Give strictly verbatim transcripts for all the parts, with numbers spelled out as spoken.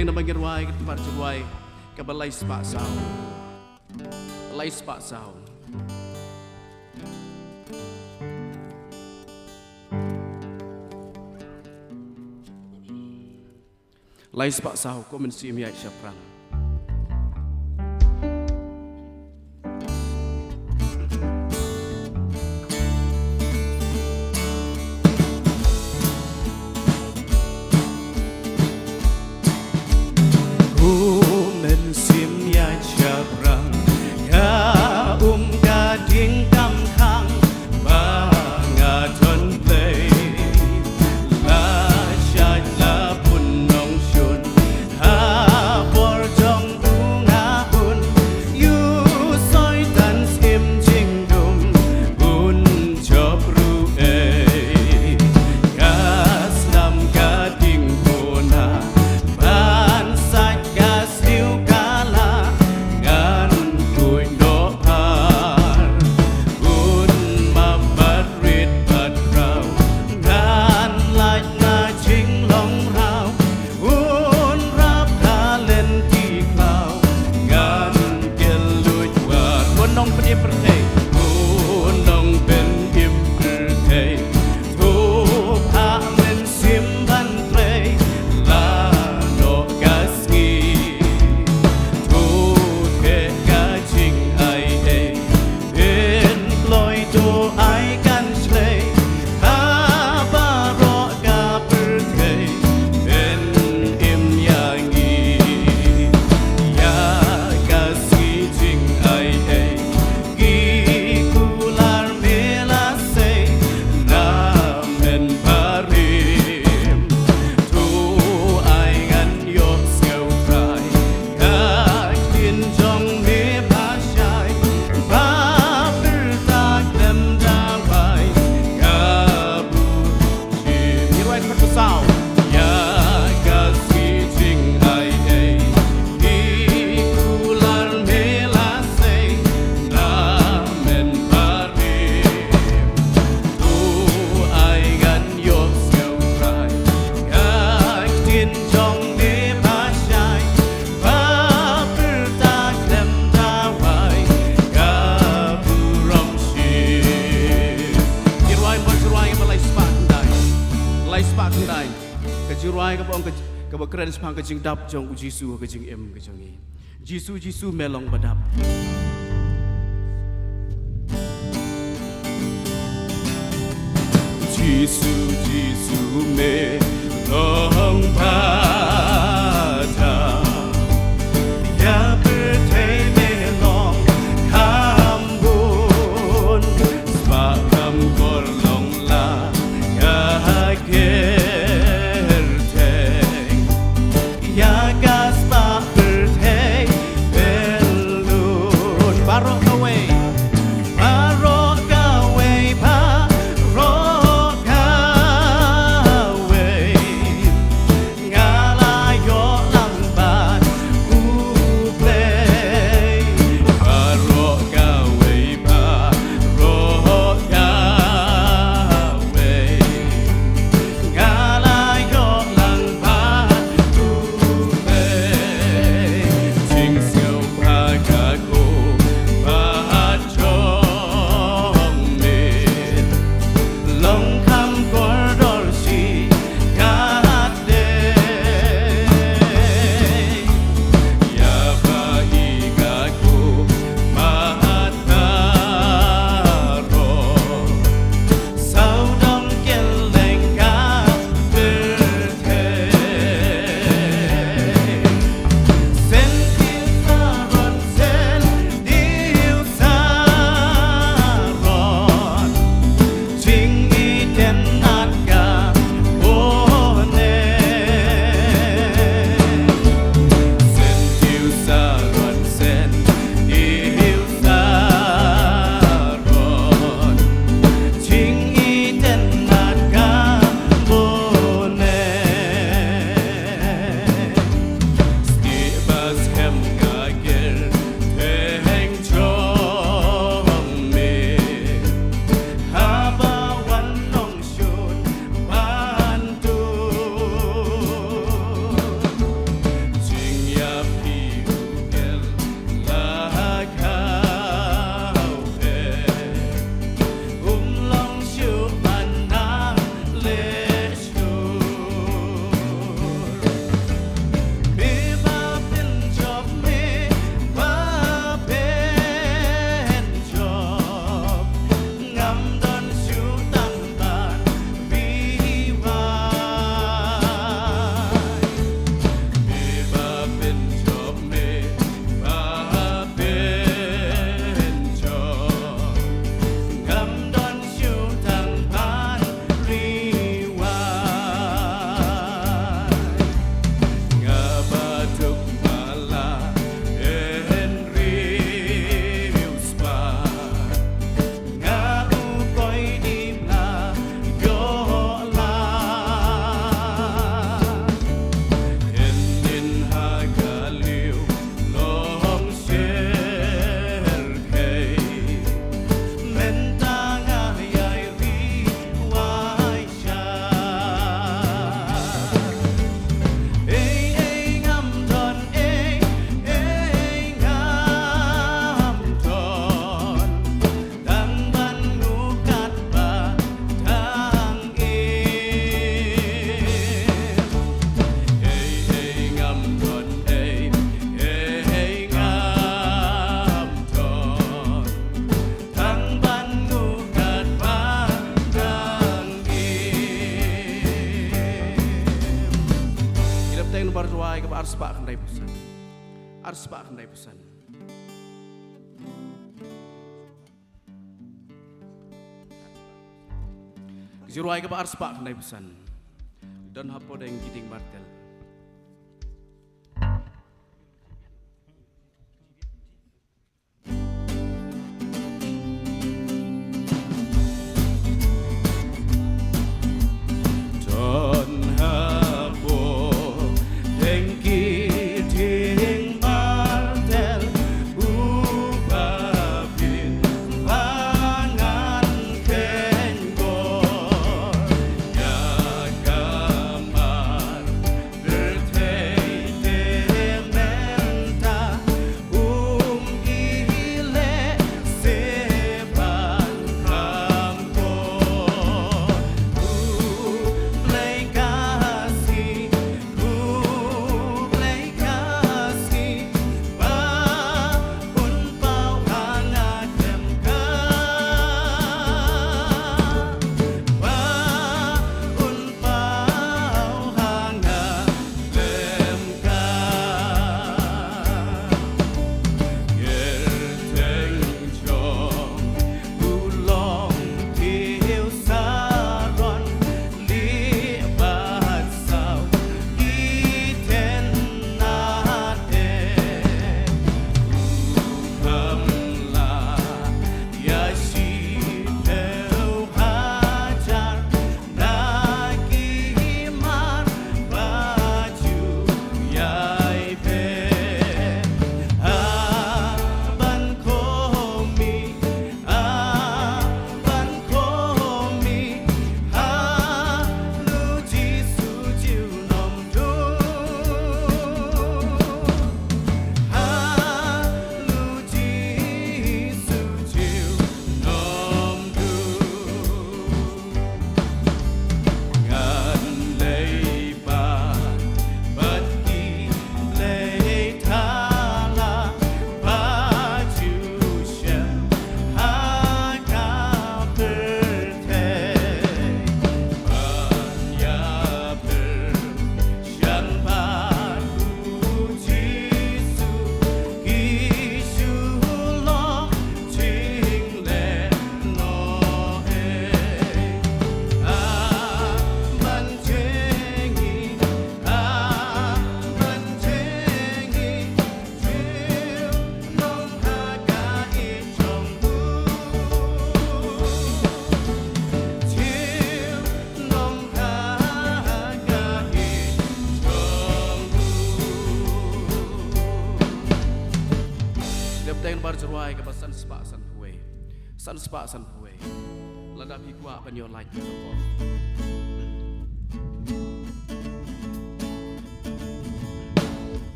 Namar ngi rwai ka tymmen jingrwai kaba lai spah saw. Lai spah saw. Lai spah saw, Ko Mynsiem ïaid shaphrang. Ko Mynsiem ïaid shaphrang, ka um ka ding kam khang, ba nga don Blei. La shait la bun nongshun ha bor jong u nga hun, ïa u Soitan syiem jingdum un jop ruh ei. Ka snam ka ding puna ban sait ka sniew ka la ngan khuid noh bha. Un map bad rit bad khraw, ngan lait na jinglong raw. Un rap ha lynti khlaw, ngan kylluid wad. Ko nongpynim pyrthei, ko nongpynim pyrthei, to phah Mynsiem ban trei, la noh ka sngi. To theh ka jingai ei, phin kloi to ai kan shlei, ha baroh ka pyrthei, phin im ïa ngi. Ïa ka sngi jingai ei, ki kular me la sei, na men barim. To ai ngan ïohsngew Trai, ka ktien jong me ba shai, ba pyrta khlem da wai, ka burom shim. Ngi rwai khatsaw. Ïa ka sngi jingai ei, ki kular me la sei, na men barim. To ai ngan ïohsngew Trai, ka ktien jong me ba shai, ba pyrta khlem da wai, ka burom shim. Ngi rwai, ngi rwai, ba lai spah khyndai. Lai spah khyndai. Ka jingrwai kaba ong ka, kaba kren shaphang ka jingdap jong u Jisu ha ka jingim ka jong ngi. Jisu, Jisu, me long ba dap. Jisu, Jisu, me long ba dap. Ïa pyrthei me long kham bun, spah kham kor long la ka kyrteng. Ïa ka spah pyrthei pynlut baroh kawei, baroh kawei, baroh kawei. Nga la ïoh lang bad U Blei, baroh kawei, baroh kawei. Nga la ïoh lang bad U Blei. spah khyndai phew san. Ar spah khyndai phew san. Ka jingrwai kaba ar spah khyndai phew san. Don ha pdeng ki dieng martel. Don ha pdeng ki dieng martel, uba pynpaw ngan kheiñ bor ïa ka mar pyrthei te mynta, um ïa leh se ban kham bor. U Blei Khasi, U Blei Khasi, ba un paw ha nga khlem ka, ba un paw ha nga khlem ka. Kyrteng jong u long tiew saron, lieh bad saw ki thien na te. U kham la ïa shiphew hajar na ki mar ba ju ïai beh. Ha ban khmih, ha ban khmih, ha lu Jisu junom duh. Ha lu Jisu junom duh. Ngan leit bad, bad ki blei thala ba ju shem ha ka pyrthei. Ban ïa pyr shan bad u Jisu, ki shu long jingleh noh ei. Ah, ban jngi, ah, ban jngi, Dep deng bar jrwai kaba san spah san phew wei. San spah san phew wei. Lada phi kwah ban ïoh lait ka por.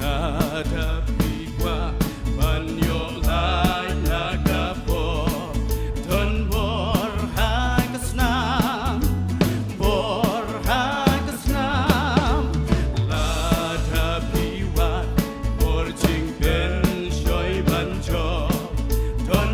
Lada phi kwah ban ïoh lait na ka por, don bor ha ka snam, bor ha ka snam. Lada phi wad bor jingpynshoi ban jop, don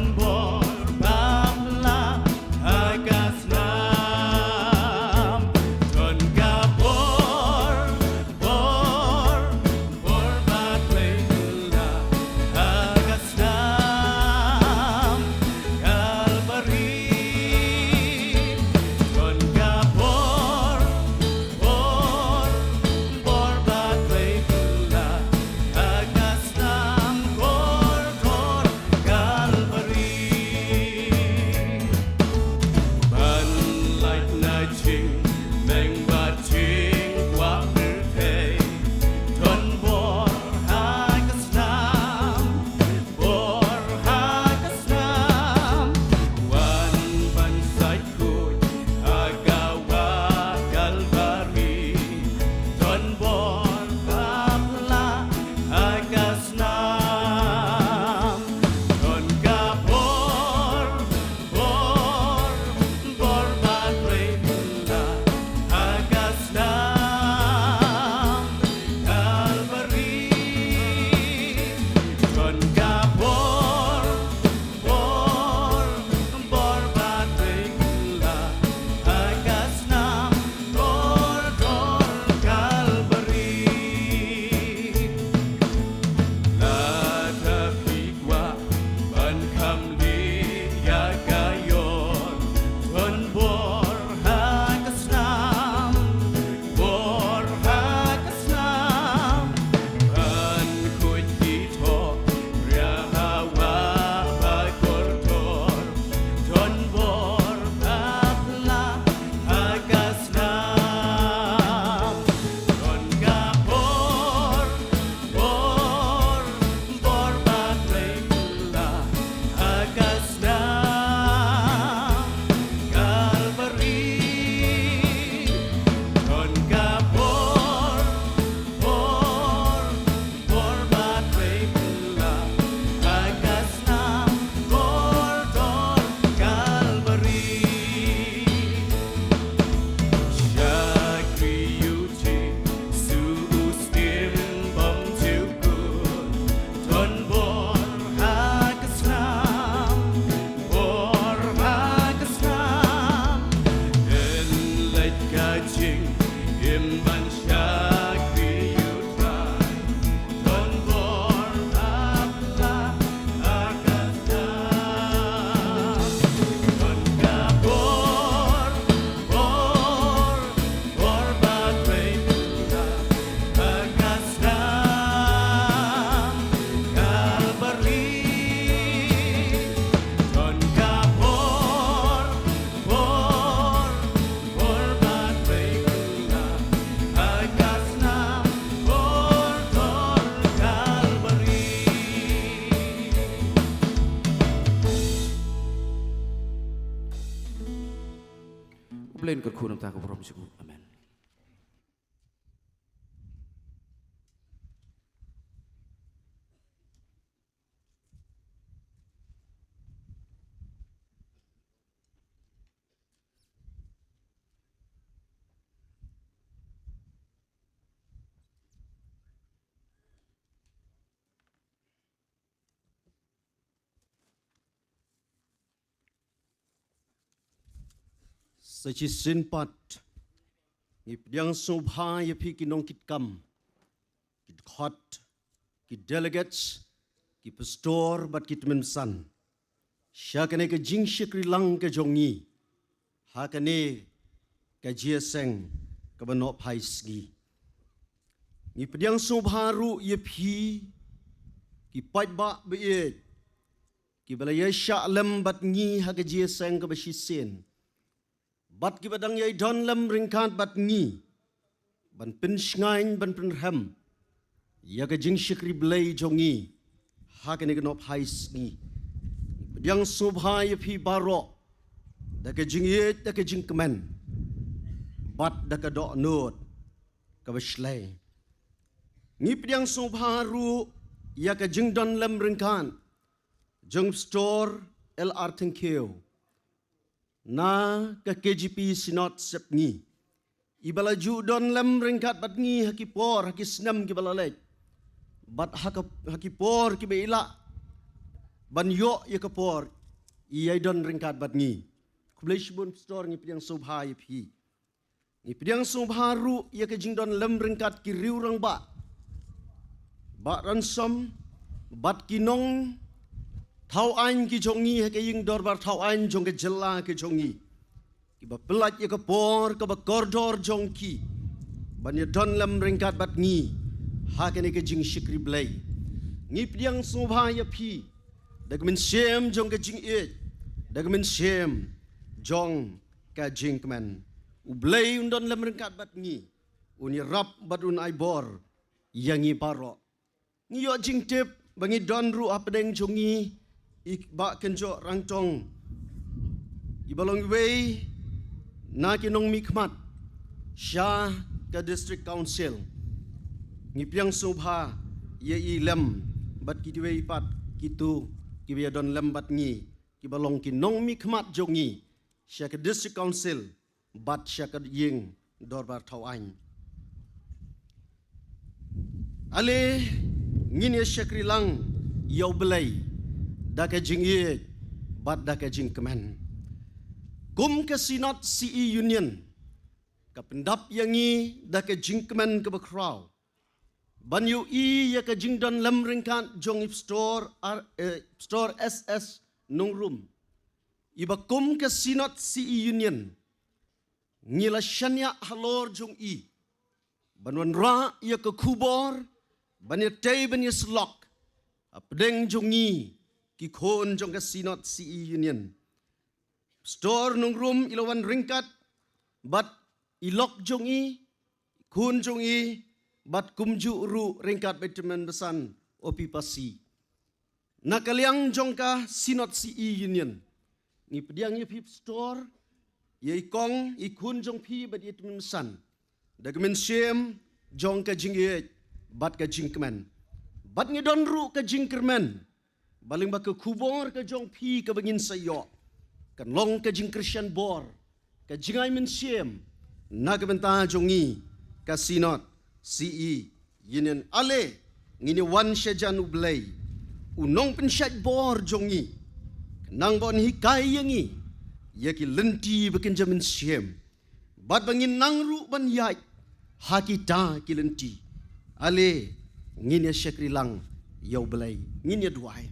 U Blei un kyrkhu na ka bynta ka burom jong u. Amen. Sa shisien pat, ngi pdiang sngewbha ïa phi ki nongkitkam, ki dkhot, ki delegates, ki pastor bad ki tymmen basan sha kane ka jingshakri lang ka jong ngi ha kane ka jingïaseng kaba nohphai sngi. Ngi pdiang sngewbha ruh ïa phi ki paidbah ba ïeit kiba la ïaishah lem bad ngi ha ka jingïaseng kaba shisien, bad kiba dang ïai don lem ryngkat bad ngi ban pynshngaiñ, ban pynrhem ïa ka jingshakri Blei jong ngi ha kane ka nohphai sngi. Ngi pdiang sngewbha ïa phi baroh da ka jingïeit, da ka jingkmen bad da ka dohnud kaba shlei. Ngi pdiang sngewbha ruh ïa ka jingdon lem ryngkat jong Pastor L R Thangkhiew na ka K J P Synod Sepngi, iba la ju don lem ryngkat bad ngi ha ki por, ha ki snem kiba la leit, bad ha ka, ha ki por kiba i lah ban ïoh ïa ka por i ïai don ryngkat bad ngi. Khublei shibun Pastor, ngi pdiang sngewbha ïa phi. Ngi pdiang sngewbha ruh ïa ka jingdon lem ryngkat ki riew rangbah, Bah Ransom, bad ki nongthaw aiñ ki jong ngi ha ka ïing dorbar thaw aiñ jong ka jylla ka jong ngi, kiba pyllait ïa ka por kaba kordor jong ki ban ïa don lem ryngkat bad ngi ha kane ka jingshakri Blei. Ngi pdiang sngewbha ïa phi da ka mynsiem jong ka jingïeit, da ka mynsiem jong ka jingkmen. U Blei un don lem ryngkat bad ngi, un ïarap bad un ai bor ïa ngi baroh. Ngi ïoh jingtip ba ngi don ruh hapdeng jong ngi i Bah Kynjoh Rangtong, iba long iwei na ki nongmihkhmat sha ka District Council. Ngi pdiang sngewbha ïa i lem bad kiwei pat kito kiba ïa don lem bad ngi, kiba long ki nongmihkhmat jong ngi sha ka District Council bad sha ka ïing dorbar thaw aiñ. Ale, ngin ïa shakri lang ïa U Blei da ka jingïeit bad da ka jingkmen. Kum ka Synod C E Union, ka pyndap ïa ngi da ka jingkmen kaba khraw ban ïohi ïa ka jingdon lem ryngkat jong i Pastor R, eh, Pastor S S Nongrum, iba kum ka Synod C E Union ngi la shaniah halor jong i ban wanrah ïa ka khubor, ban ïa tei, ban ïa syllok hapdeng jong ngi ki khun jong ka Synod C E Union. Pastor Nongrum i la wan ryngkat bad i lok jong i, khun jong i, bad kumjuh ruh ryngkat bad i tymmen basan O P Pasi. Na ka liang jong ka Synod C E Union, ngi pdiang ïa phi Pastor, ïa i kong, i khun jong phi bad ïa i tymmen basan da ka mynsiem jong ka jingïeit bad ka jingkmen. Bad ngi don ruh ka jingkyrmen ba lyngba ka khubor ka jong phi kaba ngin sa ïoh, kan long ka jingkyrshan bor, ka jingai mynsiem na ka bynta jong ngi ka Synod C E Union. Ale, ngin ïa wan sha jan U Blei, u nongpynshait bor jong ngi, khnang ba un hikai ïa ngi ïa ki lynti ba kynja mynsiem, bad ba ngin nang ruh ban ïaid ha kita ki lynti. Ale, ngin ïa shakri lang ïa U Blei, ngin ïa duwai.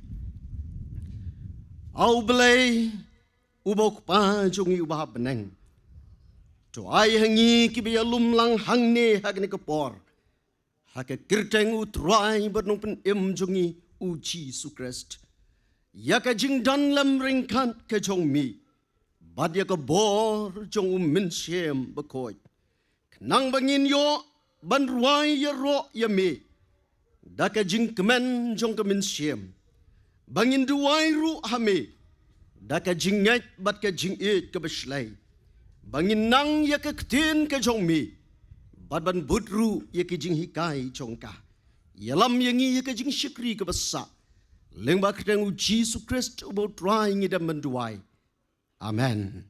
A U Blei, uba U Kpa jong ngi uba ha bneng, to ai ha ngi kiba ïalum lang hangne ha kane ka por, ha ka kyrteng U Trai bad Nongpynim jong ngi U Jisu Khrist, ïa ka jingdon lem ryngkat ka jong me, bad ïa ka bor jong U Mynsiem Bakhuid, khnang ba ngin ïoh ban rwai ïaroh ïa me da ka jingkmen jong ka mynsiem, ba ngin duwai ruh ha me da ka jingngeit bad ka jingïeit kaba shlei, ba ngin nang ïa ka ktien ka jong me, bad ban bud ruh ïa ki jinghikai jong ka. Ïalam ïa ngi ïa ka jingshakri kaba sah, lyngba kyrteng U Jisu Khrist uba U Trai ngi dang ban duwai. Amen.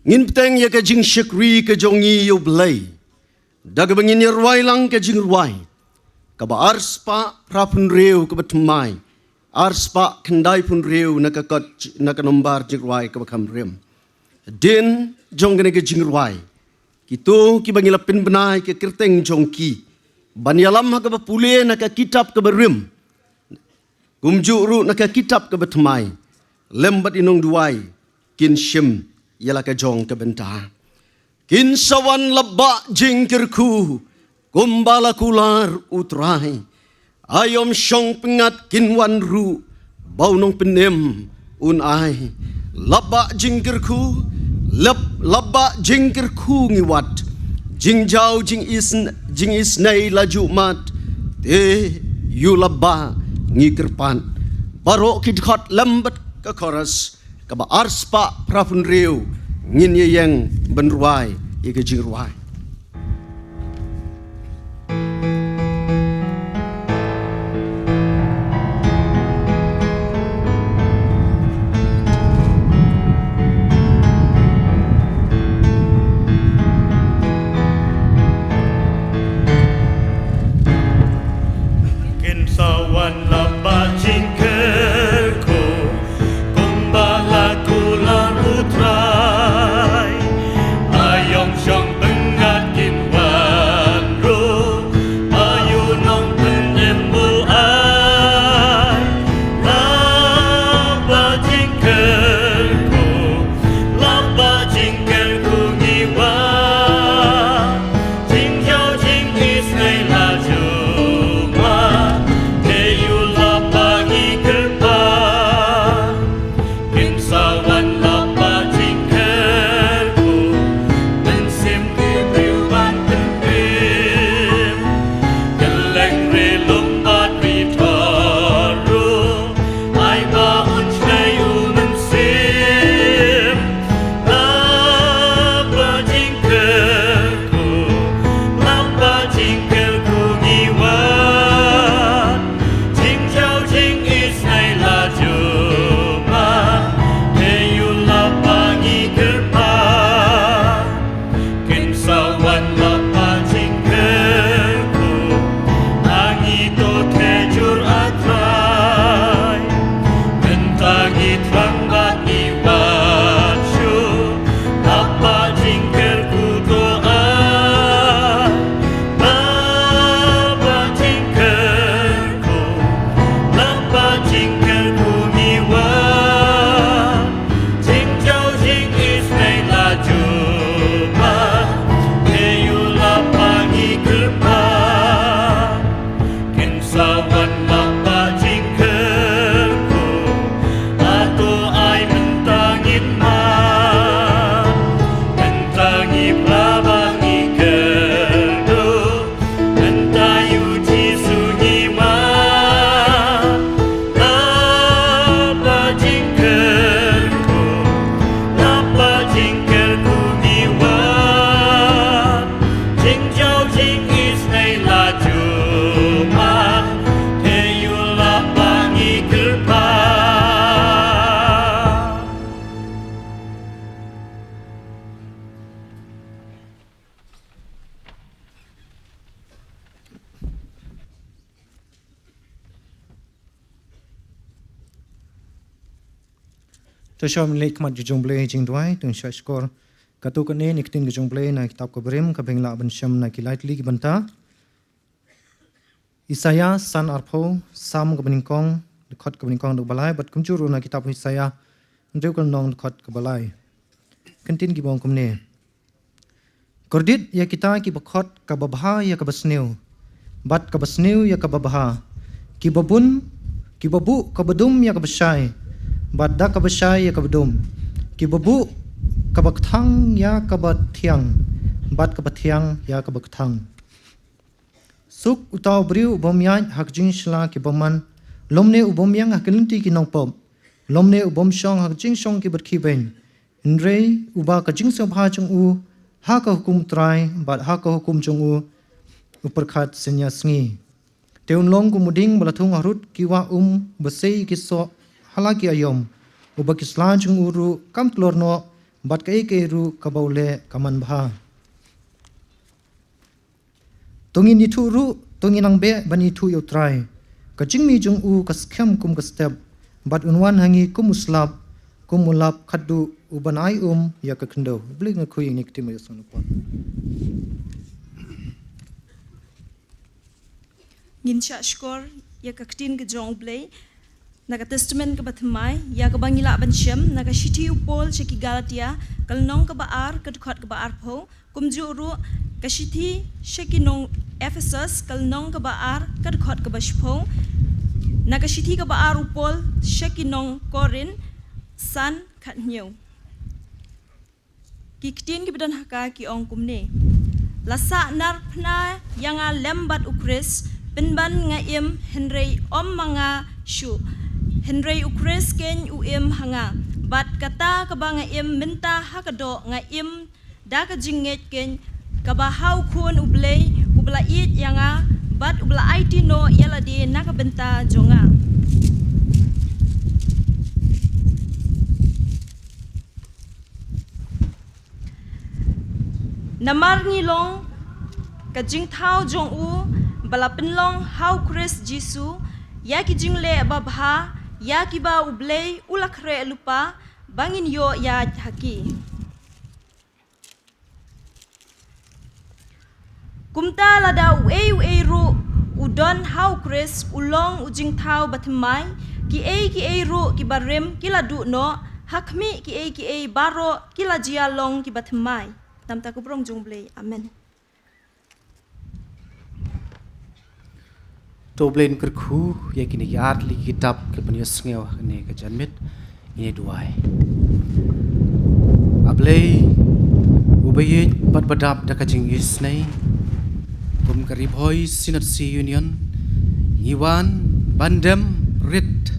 Ngin bteng ïa ka jingshakri ka jong ngi ïa U Blei da kaba ngin ïa rwai lang ka jingrwai kaba arspah phraphew hynriew kaba thymmai, arspah khyndaiphew hynriew na ka kot, na ka nombar jingrwai kaba kham rim. Hadien jong kane ka jingrwai, kito kiba ngi la pynbna ïa ka kyrteng jong ki ban ïalam ha kaba pule na ka kitab kaba rim, kumjuh ruh na ka kitab kaba thymmai, lem bad i nongduwai, kin shim ïa la ka jong ka bynta. Kin sa wan la bah jingkyrkhu kumba la kular U Trai. Aïom shong pyngngad kin wan ruh ba U Nongpynim un ai. La bah jingkyrkhu, lep, la bah jingkyrkhu ngi wad. Jingjaw jingis, jingisnei la ju mad. Te ïoh la bah ngi kyrpad. Baroh ki dkhot lem bad ka chorus kaba arspah phraphew hynriew, ngin ïa ïeng ban rwai ïa ka jingrwai. Kin sa wan la bah jingkyrkhu kumba la kular U Trai. Aïom shong pyngngad Sha mlei khmat jong U Blei jingduwai, tang sha shkor. Katto katne ne ktien ka jong U Blei na kitab ka Barim, kaba ngi lah ban shem na ki lai tylli ki bynta. Isaiah san arphew, Salm kaba nyngkong, dkhot kaba nyngkong haduh kaba lai, bad kumjuh ruh na kitab Isaiah, hynriew ka lynnong dkhot kaba lai. Ka ktien ki ong kumne. Kordit ïa kita kiba khot kaba bha ïa kaba sniew, bad kaba sniew ïa kaba bha. Kiba bun, kiba buh kaba dum ïa kaba shai, bad da kaba shai ïa kaba dum. Kiba buh kaba kthang ïa kaba thiang, bad kaba thiang ïa kaba kthang. Suk uta u briew u bym ïaid ha ka jingsla ki bymman, lymne u bym ïeng ha ka lynti ki nongpop, lymne u bym shong ha ka jingshong ki bad ki beiñ. Hynrei uba ka jingsngewbha jong u ha ka hukum U Trai, bad ha ka hukum jong u u pyrkhat synñia sngi. Te un long kum u dieng ba la thung harud ki wah um, ba sei ki soh ha la ki aïom, uba ki sla jong u ruh kam tlor noh, bad kaei kaei ruh kaba u leh ka man bha. To ngin ithuh ruh, to ngin nang beh ban ithuh ïa U Trai. Ka jingmih jong u ka skhem kum ka step, bad un wan ha ngi kum u slap, kum u lap khatduh uban ai um ïa ka khyndew. U Blei un kyrkhu ïa ngi, ka ktien ba ïohsngew na pdeng. Ngin shah shkor ïa ka ktien ka jong U Blei na ka Testament kaba thymmai, ïa kaba ngi lah ban shem na ka shithi u Paul sha ki Galatia, ka lynnong kaba ar, ka dkhot kaba arphew, kumjuh ruh ka shithi sha ki nong Ephesus, ka lynnong kaba ar, ka dkhot kaba shiphew, na ka shithi kaba ar u Paul sha ki nong Korinth, san khathynñiew. Ki ktien kiba don ha ka ki ong kumne. La sah nar phna ïa nga lem bad U Khrist, pynban nga im, hynrei ym ma nga shuh, hynrei U Khrist keiñ u im ha nga. Bad kata kaba nga im mynta ha ka doh, nga im da ka jingngeit keiñ kaba ha U Khun U Blei, uba la ïeit ïa nga, bad uba la aiti noh ïa lade na ka bynta jong nga. Namar ngi long ka jingthaw jong u ba la pynlong ha U Khrist Jisu, ïa ki jingleh babha ïa kiba U Blei u la khreh lypa ba ngin ïoh ïaid ha ki. Kumta lada uei uei ruh u don ha U Khrist, u long u jingthaw bathymmai, kiei kiei ruh kiba rim ki la duh noh, ha khmih kiei kiei baroh ki la jia long kiba thymmai. Tam ta ka burom jong U Blei. Amen. To U Blei un kyrkhu ïa kine ki artylli ki kitab kiba pynïasngew ha kane ka janmiet. Ngin ïa duwai. A Blei uba ïeit bad ba dap da ka jingisynei, kum ka Ri Bhoi Synod Union, ngi wan ban dem rit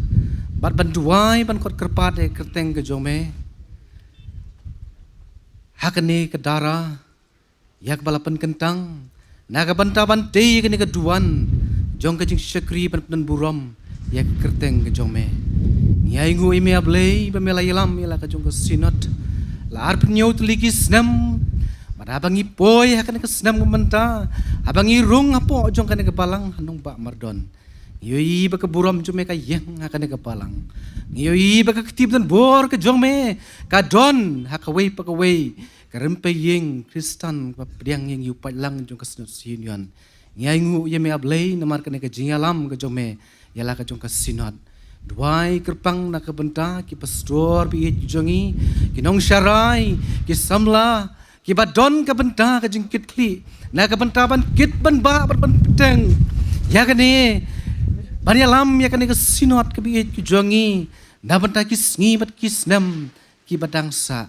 bad ban duwai, ban kot kyrpad ïa ka kyrteng ka jong me ha kane ka dara, ïa kaba la pynkyntang na ka bynta ban tei ïa kane ka duwan jong ka jingshakri ban pynburom ïa ka kyrteng ka jong me. Ngi ainguh ïa me A Blei ba me la ïalam ïa la ka jong ka Synod la arphew hynñiew tylli ki snem. Bad haba ngi poi ha kane ka snem ka mynta, haba ngi rung hapoh jong kane ka balang ha Nongbah Mardon, ngi ïohi ba ka burom jong me ka ïeng ha kane ka balang. Ngi ïohi ba ka kti ba donbor ka jong me ka don ha kawei pa kawei ka rympei ïing Khristan kaba pdiang ïa ngi u paidlang jong ka Synod Union. Ngi ainguh ïa me A Blei namar kane ka jingïalam ka jong me ïa la ka jong ka Synod. Duwai kyrpang na ka bynta ki pastor baieit jong ngi, ki nongsharai, ki samla, kiba don ka bynta ka jingkitkhlieh na ka bynta ban kit ban bah bad ban bteng ïa kane, ban ïalam ïa kane ka Synod kaba ïeit ka jong ngi na bynta ki sngi bad ki snem kiba dang sah.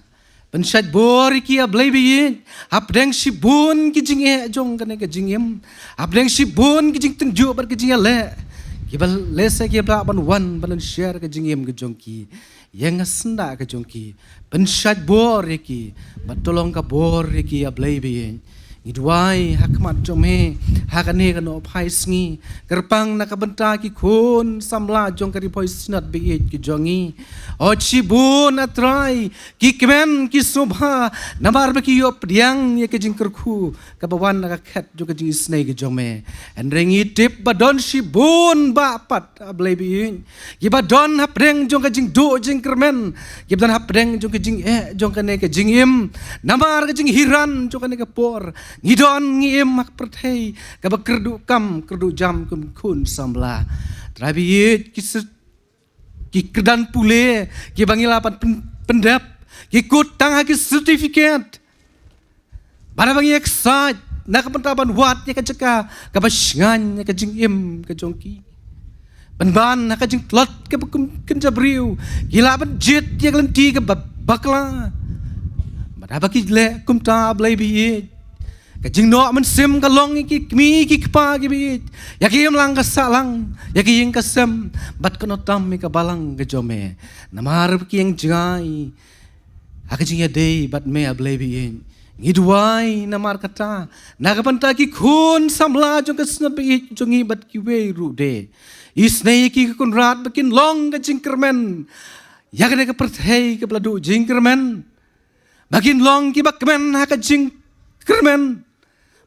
Pynshait bor ïa ki A Blei baieit, hapdeng shibun ki jingeh jong kane ka jingim, hapdeng shibun ki jingtynjuh bad ki jingïaleh, kiba lehse ki lah ban wan ban share ka jingim ka jong ki ïa nga syndah ka jong ki. Pynshait bor ïa ki bad to long ka bor ïa ki A Blei baieit. Ngi duwai ha khmat jong me ha kane ka nohphai sngi, kyrpang na ka bynta ki khun samla jong ka Ri Bhoi Synod ba ïeit ki jong ngi. Hooid shibun A Trai, ki kmen ki sngewbha namar ba ki ïoh pdiang ïa ka jingkyrkhu kaba wan na ka khet jong ka jingisynei ka jong me. Hynrei ngi tip ba don shibun bah pat, A Blei ba ïeit, kiba don hapdeng jong ka jingduh jingkyrmen, kiba don hapdeng jong ka jingeh jong kane ka jingim, namar ka jinghiran jong kane ka por. Ngi don ngi im ha ka pyrthei kaba kyrduh kam kyrduh jam kum khun samla. Trai ba ïeit, ki se- ki kyrdan pule kiba ngi lah ban pyn- pyndep, ki kut tang ha ki certificate. Bad haba ngi exercise na ka bynta ban wad ïa ka jaka kaba shngaiñ ïa ka jingim ka jong ki, pynban ha ka jingtlot kaba kum kynja briew, ki lah ban jied ïa ka lynti kaba bakla. Bad haba ki leh kumta, A Blei ba ïeit, ka jingnoh mynsiem ka long ïa ki kmie ki kpa kiba ïeit, ïa ka imlang ka sahlang, ïa ka ïing ka sem, bad kano tam ïa ka balang ka jong me. Namar ba ki ïeng jngai ha ka jingïadei bad me, A Blei ba ïeit. Ngi duwai namar kata na ka bynta ki khun samla jong ka Synod ba ïeit jong ngi bad kiwei ruh de. Isynei ïa ki, ko Kynrad, ba kin long ka jingkyrmen ïa kane ka pyrthei kaba la duh jingkyrmen, ba kin long kiba kmen ha ka jingkyrmen,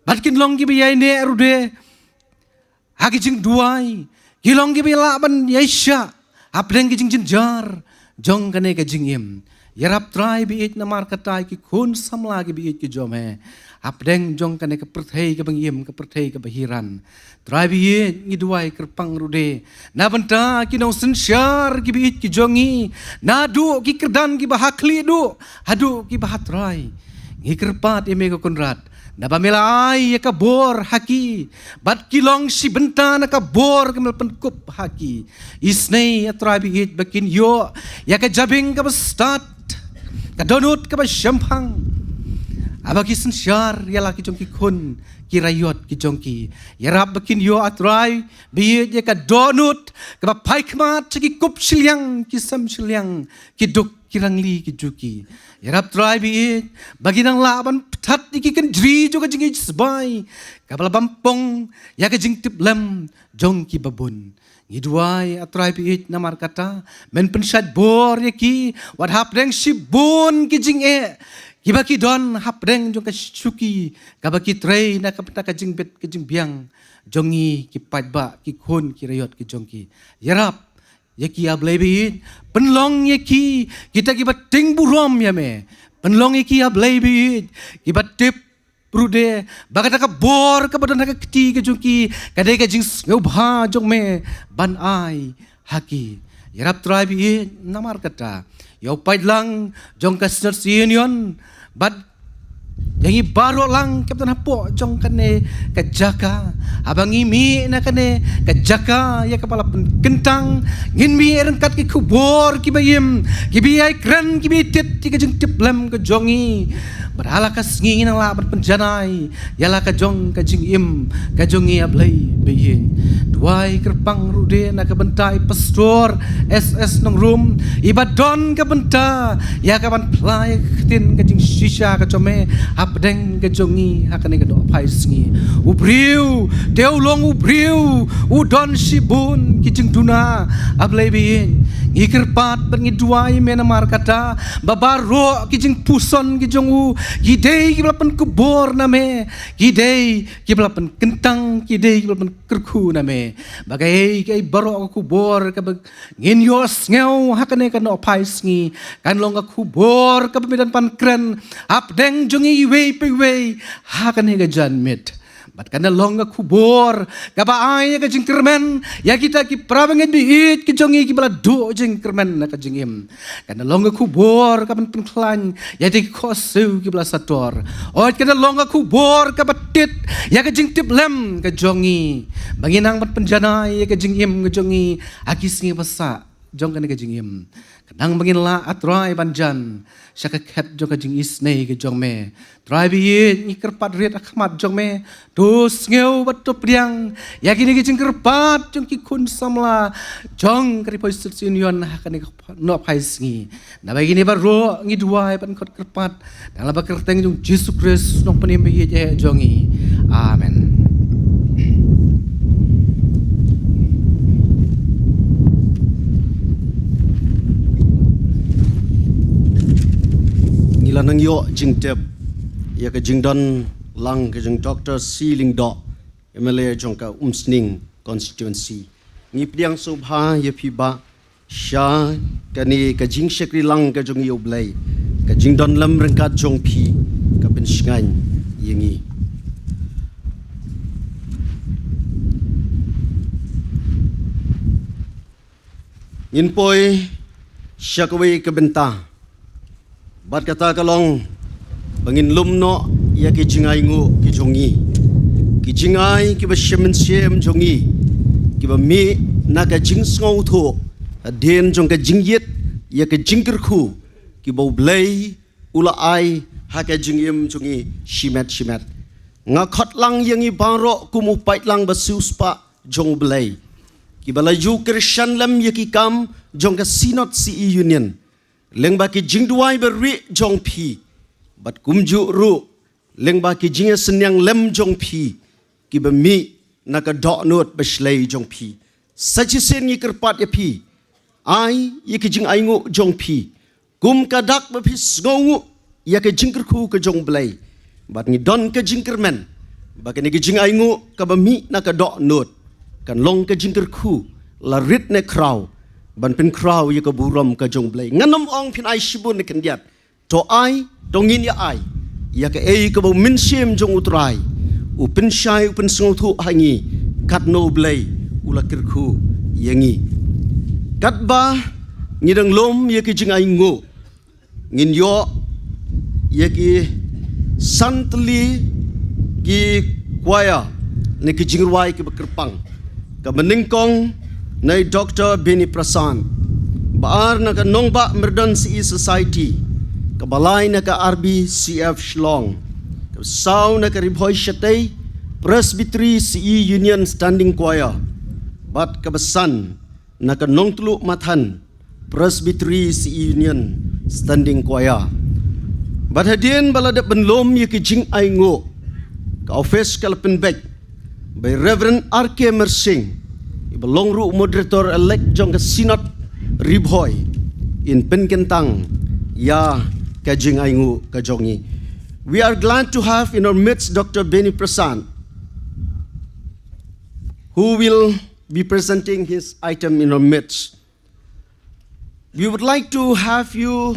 bad kin long kiba ïaineh ruh de ha ki jingduwai, ki long kiba lah ban ïaishah hapdeng ki jingjynjar jong kane ka jingim. Ïarap, Trai ba ïeit, namar kata ïa ki khun samla kiba ïeit ki jong me hapdeng jong kane ka pyrthei kaba ngi im, ka pyrthei kaba hiran. Trai ba ïeit, ngi duwai kyrpang ruh de na bynta ki nongsynshar kiba ïeit ki jong ngi, naduh ki kyrdan kiba ha khlieh duh haduh kiba ha trai. Ngi kyrpad ïa me, ko Kynrad, naba me la ai ïa ka bor ha ki, bad ki long shi bynta na ka bor kaba me la pynkup ha ki. Isynei, A Trai ba ïeit, ba kin ïoh ïa ka jabieng kaba stad, ka dohnud kaba shemphang, haba ki synshar ïa la ki jong ki khun ki raiot ki jong ki. Ïarap ba kin ïoh, A Trai ba ïeit, ïa ka dohnud kaba phai khmat sha ki kup shiliang, ki sem shiliang, ki duk ki rangli ki juki. Ïarap, Trai ba ïeit, ba kin nang lah ban pynthat ïa ki kynjri jong ka jingïeit sbai kaba la bam pong ïa ka jingtiplem jong kiba bun. Ngi duwai, A Trai ba ïeit, namar kata men pynshait bor ïa ki, wat hapdeng shibun ki jingeh kiba ki don hapdeng jong ka shuki kaba ki trei na ka bynta ka jingbit ka jingbiang jong ngi ki paidbah, ki khun ki raiot ki jong ki. Ïarap ïa ki, A Blei ba ïeit, pynlong ïa ki kita kiba tieng burom ïa me. Pynlong ïa ki, A Blei ba ïeit, kiba tip ruh de ba kata ka bor kaba don ha ka kti ka jong ki ka dei ka jingsngewbha jong me ban ai ha ki. Ïarap, Trai ba ïeit, namar kata ïa u paidlang jong ka Synod Union bad ïa ngi baroh lang kiba don hapoh jong kane ka jaka, haba ngi mih na kane ka jaka ïa kaba la pynkyntang, ngin mih ryngkat ki khubor kiba im, kiba ïai kren, kiba ïai tied ïa ka jingtiplem ka jong ngi. Bad ha la ka sngi ngin nang lah ban pynjanai ïa la ka jong ka jingim ka jong ngi, A Blei ba ïeit. Duwai kyrpang ruh de na ka bynta i Pastor S S Nongrum, iba don ka bynta ïa ka ban phla ïa ka ktien ka jingshisha ka jong me hapdeng ka jong ngi ha kane ka nohphai sngi. U briew te u long u briew, u don shibun ki jingduna, A Blei ba ïeit. Ngi kyrpad bad ngi duwai ïa me namar kata ba baroh ki jingpuson ki jong u ki dei kiba la pynkupbor na me, ki dei kiba la pynkyntang, ki dei kiba la pynkyrkhu na me. Ba kaei kaei baroh ka khubor kaba ngin ïohsngew ha kane ka nohphai sngi kan long ka khubor kaba me dang pynkren hapdeng jong ngi iwei pa iwei ha kane ka janmiet. Bad kan long ka khubor kaba ai ïa ka jingkyrmen ïa kita ki parabangeit ba ïeit ki jong ngi kiba la duh jingkyrmen na ka jingim. Kan long ka khubor kaban pynkhlaiñ ïa kita ki khohsiew kiba la sator. Hooid, kan long ka khubor kaba tied ïa ka jingtiplem ka jong ngi, ba ngin nang ban pynjanai ïa ka jingim ka jong ngi ha ki sngi ba sah jong kane ka jingim. Khnang ba ngin lah, A Trai, ban jan sha ka khet jong ka jingisynei ka jong me. Trai baieit, ngi kyrpad rit ha khmat jong me. To sngew bad to pdiang ïa kine ki jingkyrpad jong ki khun samla jong ka Ri Phai Students' Union ha kane ka nohphai sngi. Naba ïa kine baroh ngi duwai ban khot kyrpad da la ka kyrteng jong Jisu Khrist, Nongpynim baieit jong ngi. Amen. Ngi la nang ïoh jingtip ïa ka jingdon lang ka jong Doctor C Lyngdoh, M L A jong ka Umsning Constituency. Ngi pdiang sngewbha ïa phi bah sha kane ka jingshakri lang ka jong ngi, U Blei. Ka jingdon lem ryngkat jong phi ka pynshngaiñ ïa ngi. Ngin poi sha kawei ka bynta. Bad kata ka long ba ngin lum noh ïa ki jingainguh ki jong ngi, ki jingai kiba shem mynsiem jong ngi, kiba mih na ka jingsngewthuh hadien jong ka jingïit ïa ka jingkyrkhu kiba U Blei u la ai ha ka jingim jong ngi shimet shimet. Nga khot lang ïa ngi baroh kum u paidlang ba siewspah jong U Blei, kiba la ju kyrshan lem ïa ki kam jong ka Synod C E Union, lyngba ki jingduwai barieh jong phi, bad kumjuh ruh lyngba ki jingïasynñiang lem jong phi kiba mih na ka dohnud bashlei jong phi. Sa shisien ngi kyrpad ïa phi, ai ïa ki jingainguh jong phi kum ka dak ba phi sngewnguh ïa ka jingkyrkhu ka jong U Blei. Bad ngi don ka jingkyrmen ba kane ka jingainguh kaba mih na ka dohnud kan long ka jingkyrkhu la rit ne khraw, ban pynkhraw ïa ka burom ka jong U Blei. Ngan ym ong phin ai shibun ne khyndiat, to ai, to ngin ïa ai ïa kaei kaba u mynsiem jong U Trai u pynshai, u pynsngewthuh ha ngi, katno U Blei u la kyrkhu ïa ngi. Katba ngi dang lum ïa ki jingainguh, ngin ïoh ïa ki san tylli ki choir ne ki jingrwai kiba kyrpang. Kaba nyngkong na i Doctor Beni Prasad, ba ar na ka Nongbah Myrdon C E Society, kaba lai na ka R B C F Shillong, kaba saw na ka Ri Bhoi Shatei Presbytery C E Union Standing Choir, bad kaba san na ka Nongtluh Mathan Presbytery C E Union Standing Choir. Bad hadien ba la dep ban lum ïa ki jingainguh, ka office ka la pynbeit by Reverend R K Mersing, iba long ruh moderator elect jong ka Synod Ri Bhoi, in pynkyntang ïa ka jingainguh ka jong ngi. We are glad to have in our midst Doctor Beni Prasad, who will be presenting his item in our midst. We would like to have you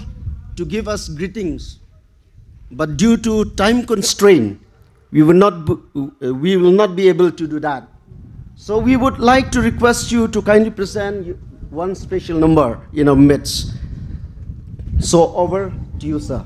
to give us greetings, but due to time constraint, we will not be, uh, we will not be able to do that. So we would like to request you to kindly present you- one special number in our midst. So over to you, sir.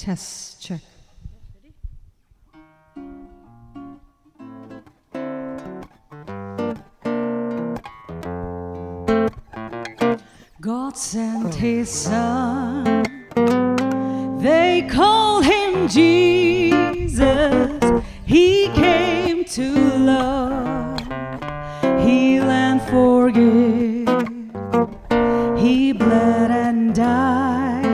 Test, check. God sent his son. They call him Jesus. He came to love, heal and forgive. He bled and died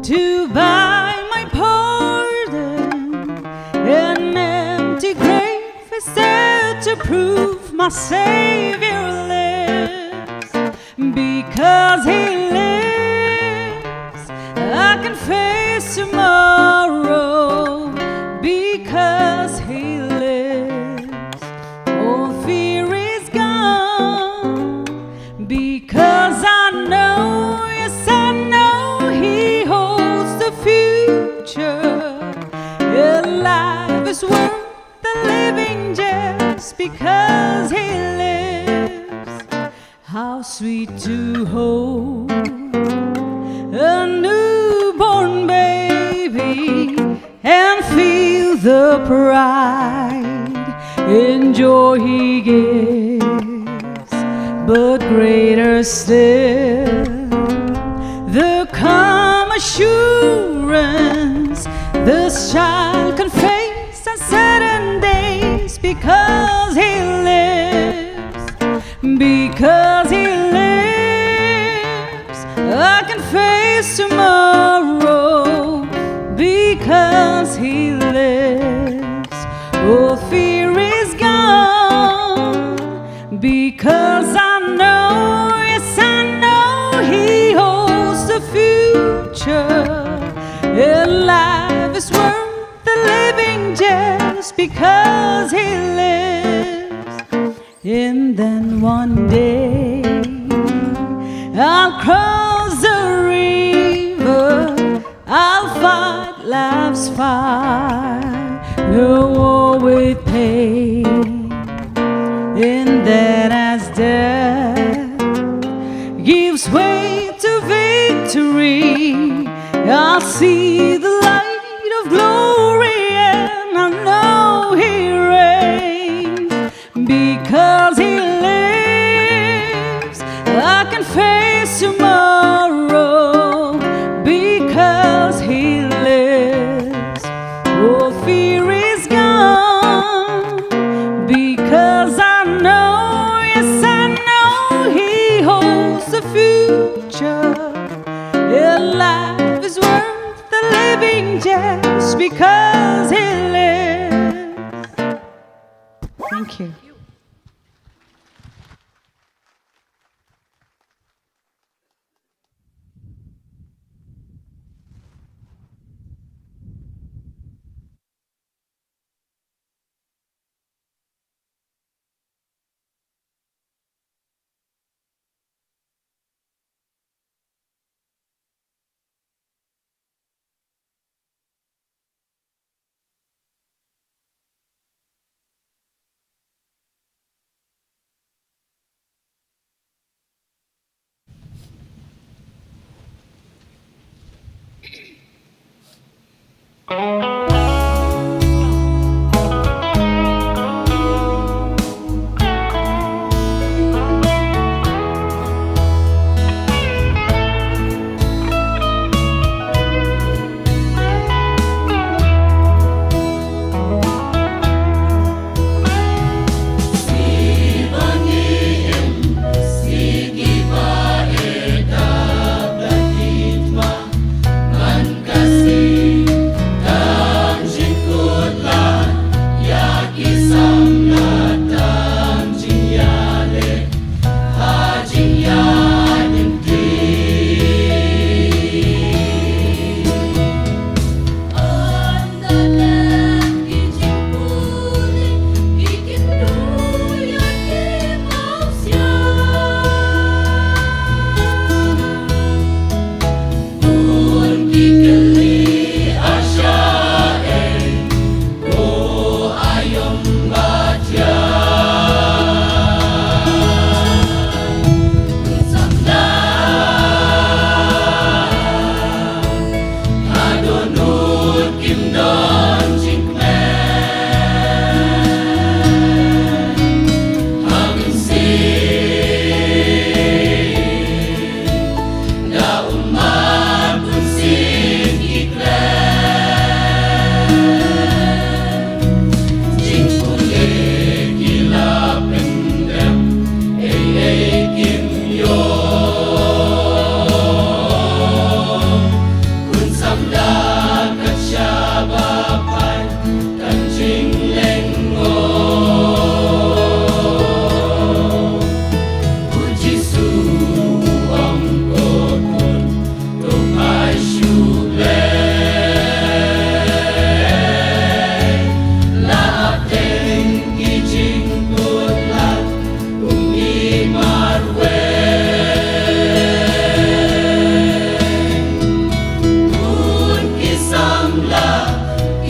to buy my pardon. An empty grave is there to prove my Savior lives. Because he lives, I can face tomorrow. Because he lives, all fear is gone. Because I know, yes, I know he holds the future. A life is worth the living just because he lives. How sweet to hold a newborn baby and feel the pride and joy he gives. But greater still, the calm assurance this child can face uncertain days because he lives. Because he lives, I can face tomorrow. Because he lives, all fear is gone. Because I know, yes, I know he holds the future. And life is worth the living just because he lives. And then one day I'll cross the river, I'll fight life's fight, the war with pain. And then as death gives way to victory, I'll see the light of glory and I know he reigns. Because he lives, I can face tomorrow. Because he lives, all fear is gone. Because I know, yes, I know he holds the future. And life is worth the living just because he lives. Thank you.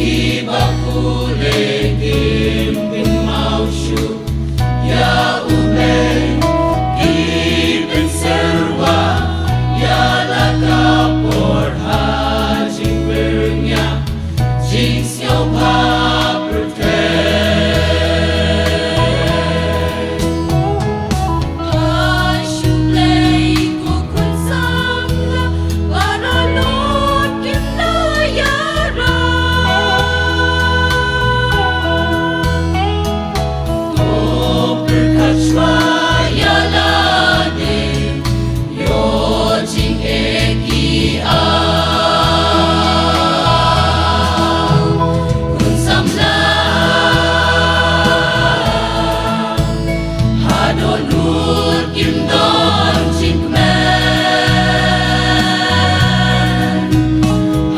Ki ba pule kim pynmaw shuh ïa U Blei, ki pynsyrwa ïa la ka por ha jingpyrngia, jingsngewbha pyrthei. Ai shu Blei ko khun samla, baroh lut kim da ïarap. To pyrkhat shuwa ïa lade, ïoh jingeh ki au. Khun samla haduh lut kim don jingkmen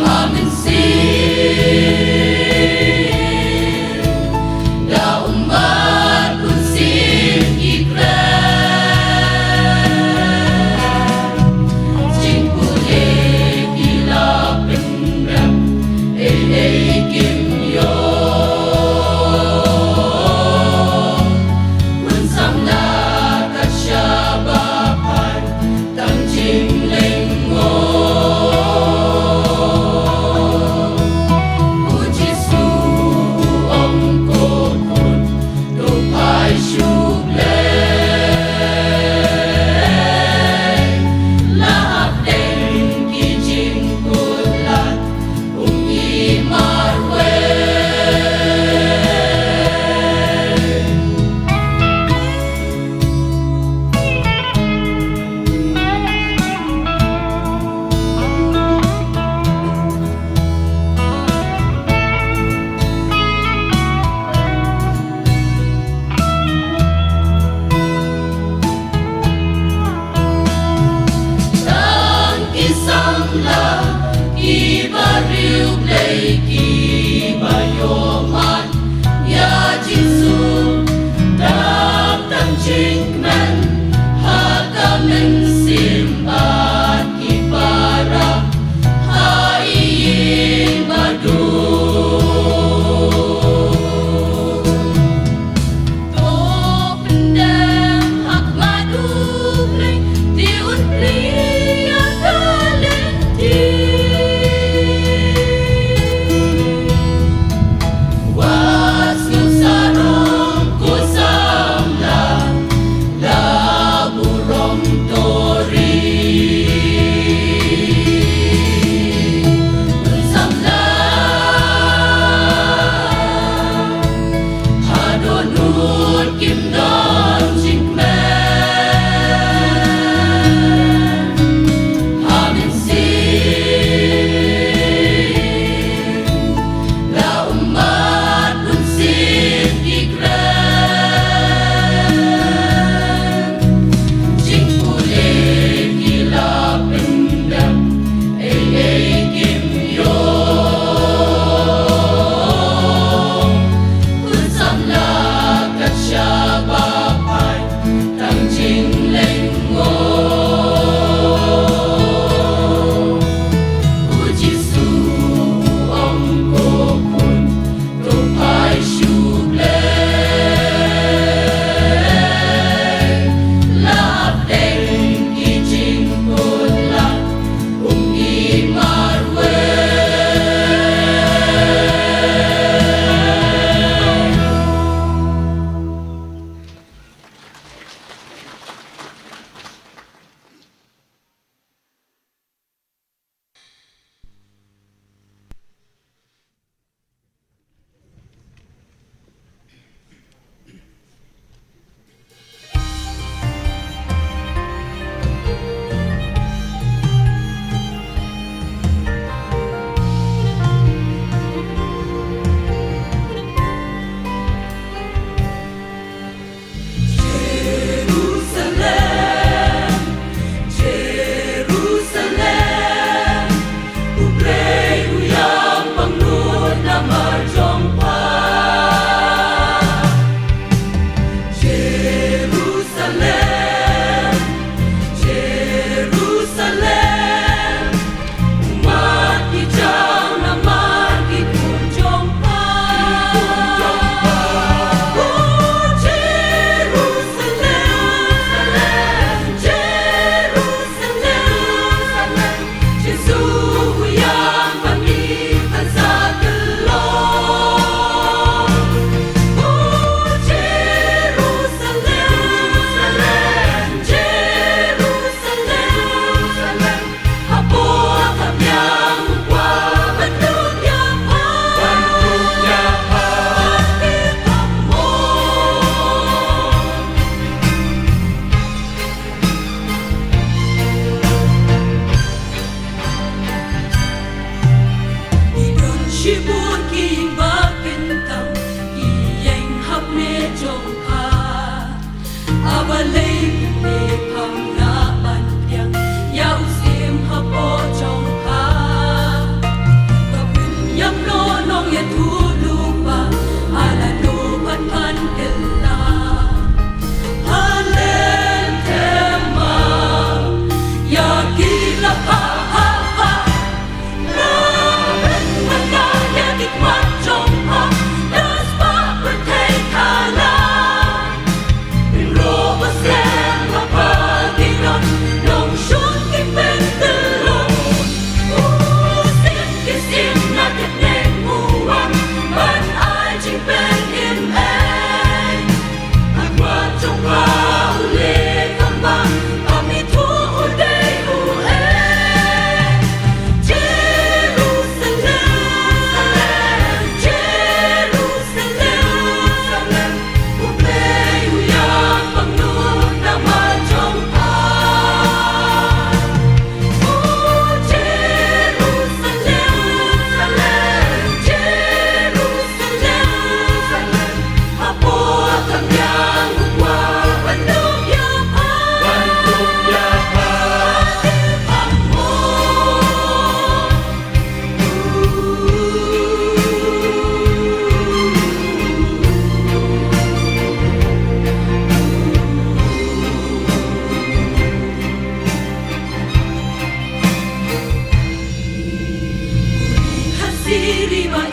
ha mynsiem. Da ummat bunsien ki kren, jingpule ki la pynrem, ei ei kim ïoh. Khun samla kat shaba phai tang jinglyngngoh. U Jisu u ong, ko khun, to phai sha U Blei. La hapdeng ki jingkular, um ïa marwei.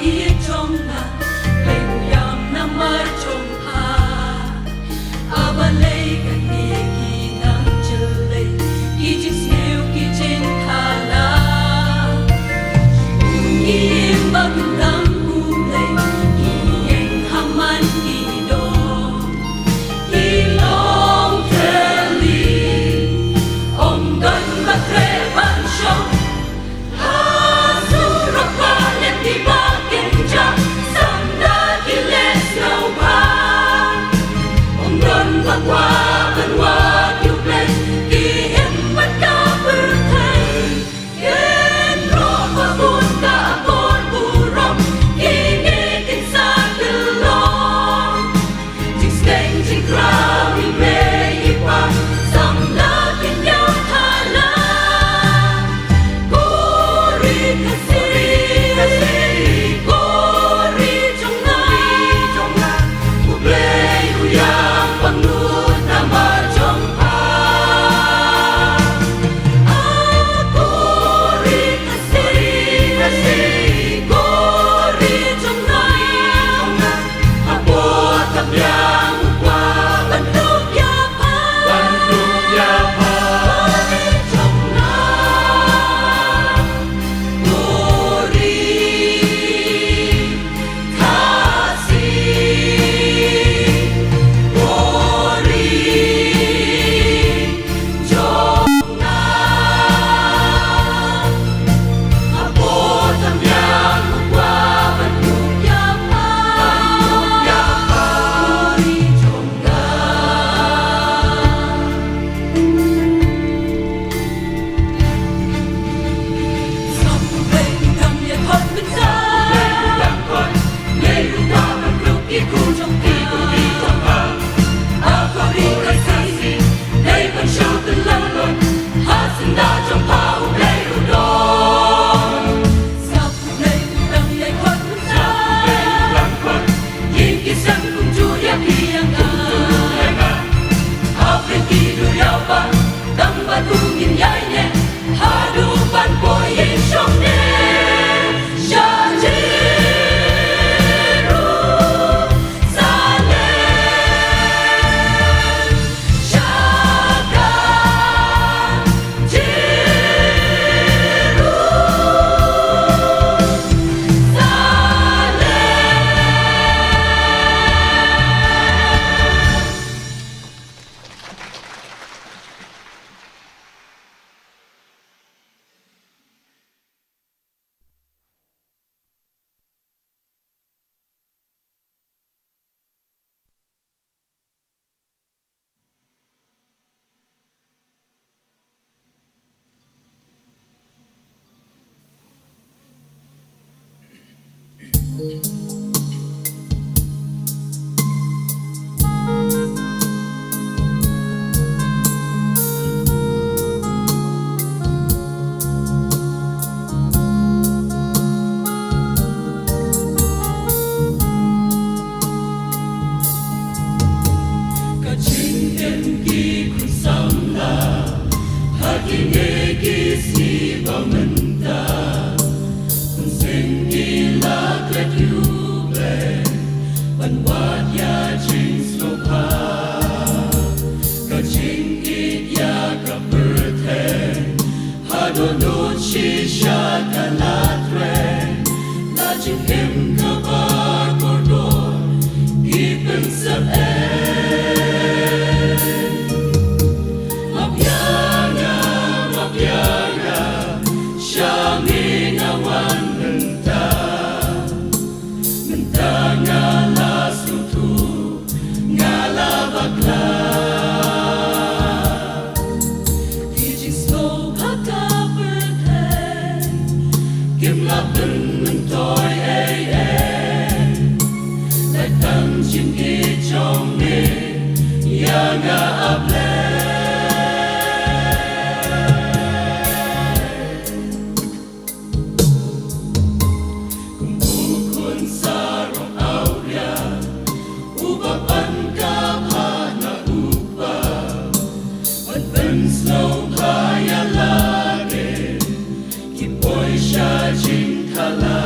Ïa jong nga, Blei u ïam namar jong pha. A balei kane ki dang jyllei, ki jingsniew ki jingthala. Ngi ïeng ba kyndang U Blei, ngi ïeng ha man ki doh. Ki long thylli, ym don ba treh ban shong. Ha surok ba lem ki ba kynja, sam da ki leh sngewbha. Ym don ba kwah ban wad ïa U Blei, ki im bad ka pyrthei. Kynroh ba bun ka akor burom, kine kin sa kyllon. Jingsteng jingkhraw ïa i mei i pa, samla kin ïaw thala. Ko ri Khasi, ko ri jong nga, U Blei u ïam pangnud namar jong pha. A ko ri Khasi, ko ri jong nga, hapoh ka biang u kwah ban dup ïa pha. Ban dup ïa pha. Ko ri jong nga, ko ri Khasi, ko ri jong nga. Hapoh ka biang u kwah ban dup ïa pha. Ban dup ïa pha. Ko ri jong nga. Ïing ki sem kumjuh ïa ki ïa nga. Ha pyrthei ki duriaw ba tang bad u ngin ïaineh. Haduh ban poi ïing shong ne sha Jerusalem. Sha ka Ka jingim ki khun samla ha kine ki sngi ba mynta. Mynsiem ki la klet ïa U Blei ban wad ïa jingsngewbha. Ka jingïeit ïa ka pyrthei haduh nud shisha ka la trei. La jingim kaba kordor ki pynsyriem. Map ïa nga, map ïa nga, sha me nga wan mynta. Mynta nga la sngewthuh, nga la bakla. Ki jingsngew ha ka pyrthei kim lah pynmyntoi ei ei. Lait tang jingïeit jong me ïa nga, A Blei. Kum u khun sarong awria uba pan ka bha na u kpa, ban pynsngewbha ïa lade ki poi sha jingthala.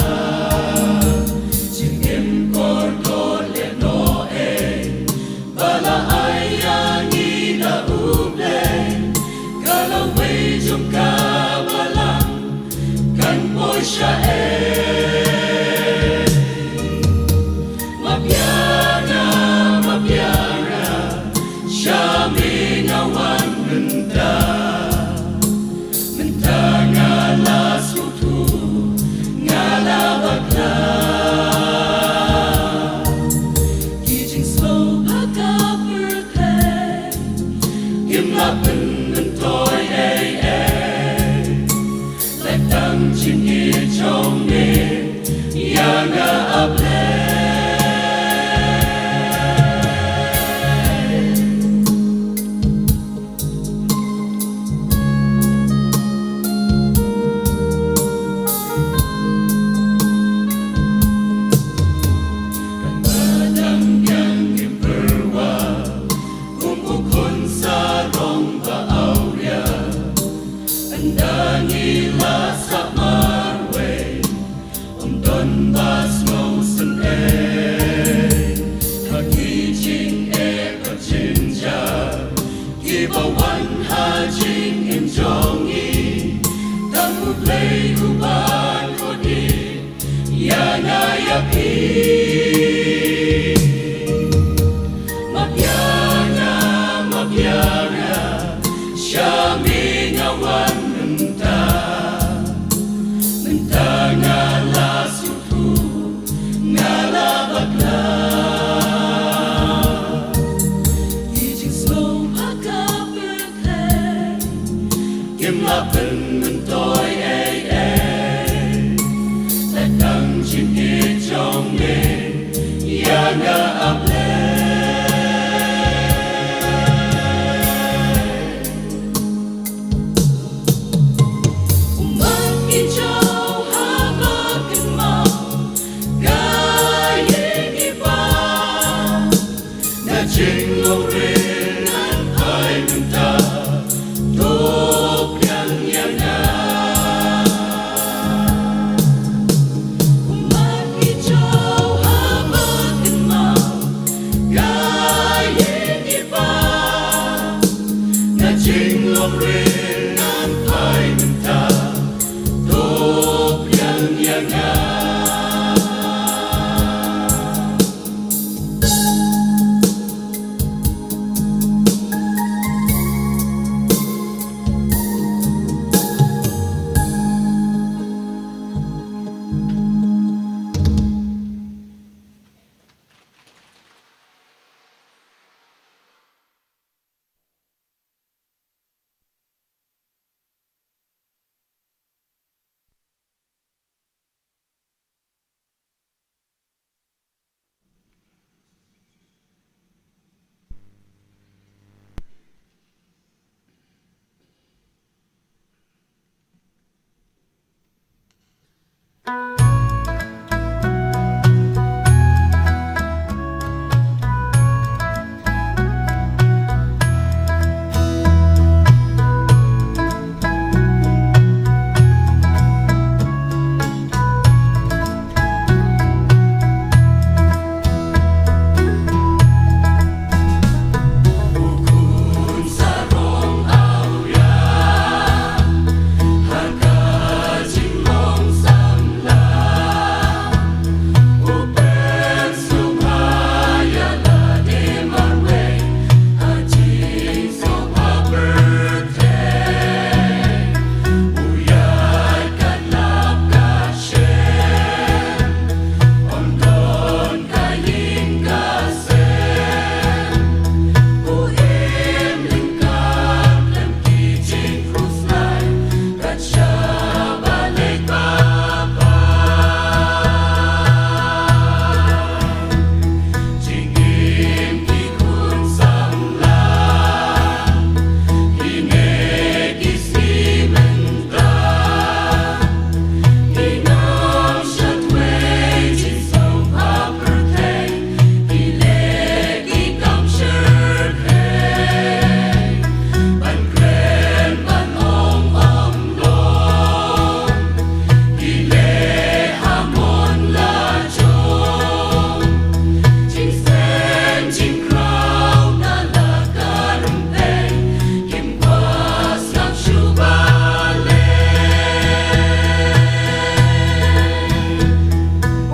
nga a Blei. Ka dang biang ki pyrwa kum u khun sarong ba awria. Ynda ngi la sah marwei, ym don ba sngewsynei ha ki jingeh ba jynjar kiba wan ha jingim jong ngi. Tang U Blei uban kordit ïa nga ïa phi. Ma pia nga, ma pia nga, sha me nga wan mynta. Mynta nga la sngewthuh, nga la bakla. Ki jingsngew ha ka pyrthei kim lah pynmyntoi ei ei. Lada dang jingïeit jong me ïa nga A Blei. Ummat ki jaw haba kynmaw ka ïing i pa. Na jinglong ri ngan phai mynta, to pdiang ïa nga. Ummat ki jaw haba kynmaw ka ïing i pa. Na jinglong ri ngan phai mynta, to pdiang ïa nga.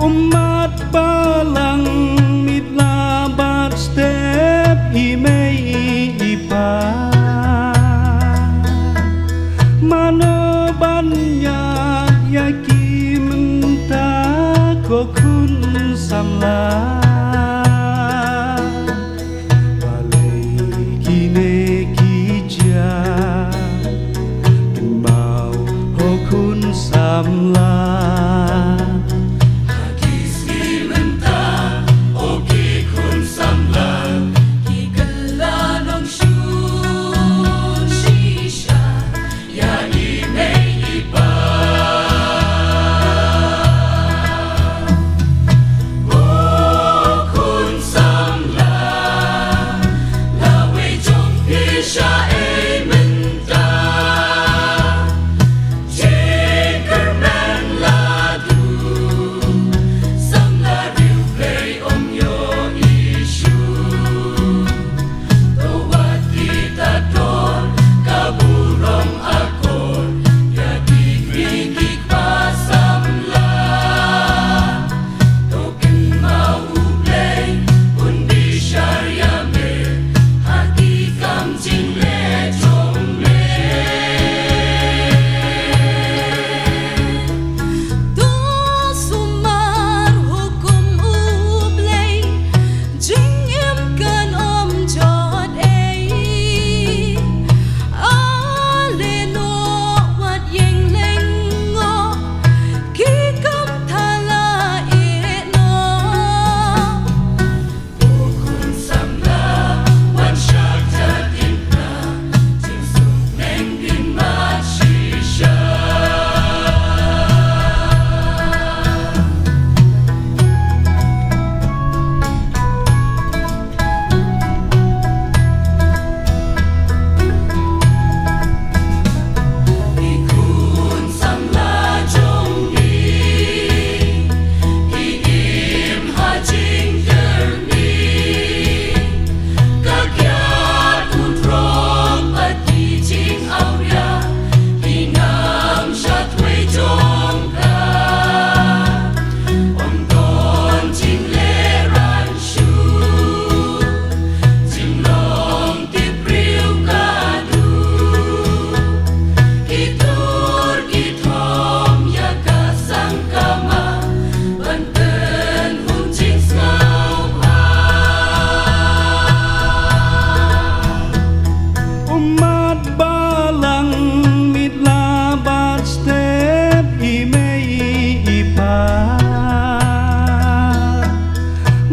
Ummat balang, mit la bat step i mei i pa. Mano ban ïaid ïa ki mynta ko khun samla. Balei kine ki jia kynmaw ho khun samla? Ha ki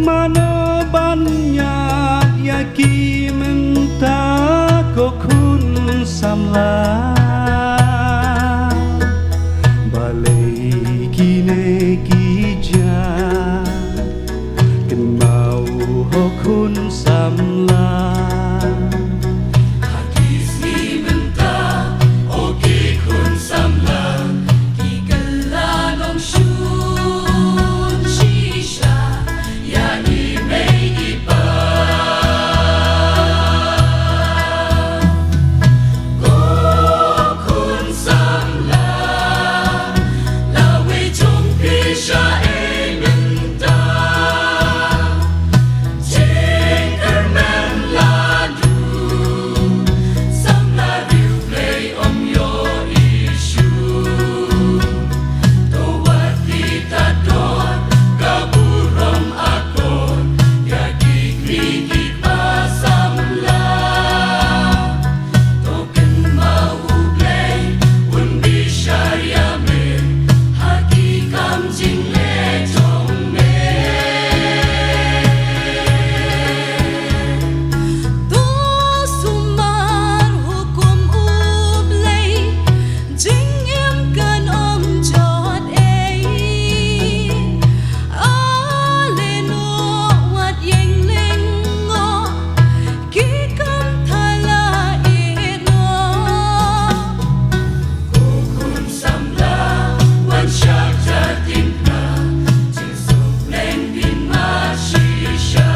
Mano ban ñiad ïa ki mynta ko khun samla? Balei kine ki jia kynmaw ho khun samla? Ha ki sngi mynta, o ki khun samla, ki kylla nongshun shisha ïa i mei i pa. Ko khun samla, lawei jong phi shaei mynta? Jingkyrmen la duh, samla riewblei ym ïoh issue. To wat kita don ka burom akor ïa ki kmie ki kpa samla. To kynmaw U Blei un bishar ïa me ha ki kam jingleh jong me. To sumar hukum U Blei, jingim kan ym jot ei. Ale noh wat ïeng lyngngoh, ki kam thala ïeh noh. Ko khun samla, wan shah jingtip na jingsuk leng din ma shisha.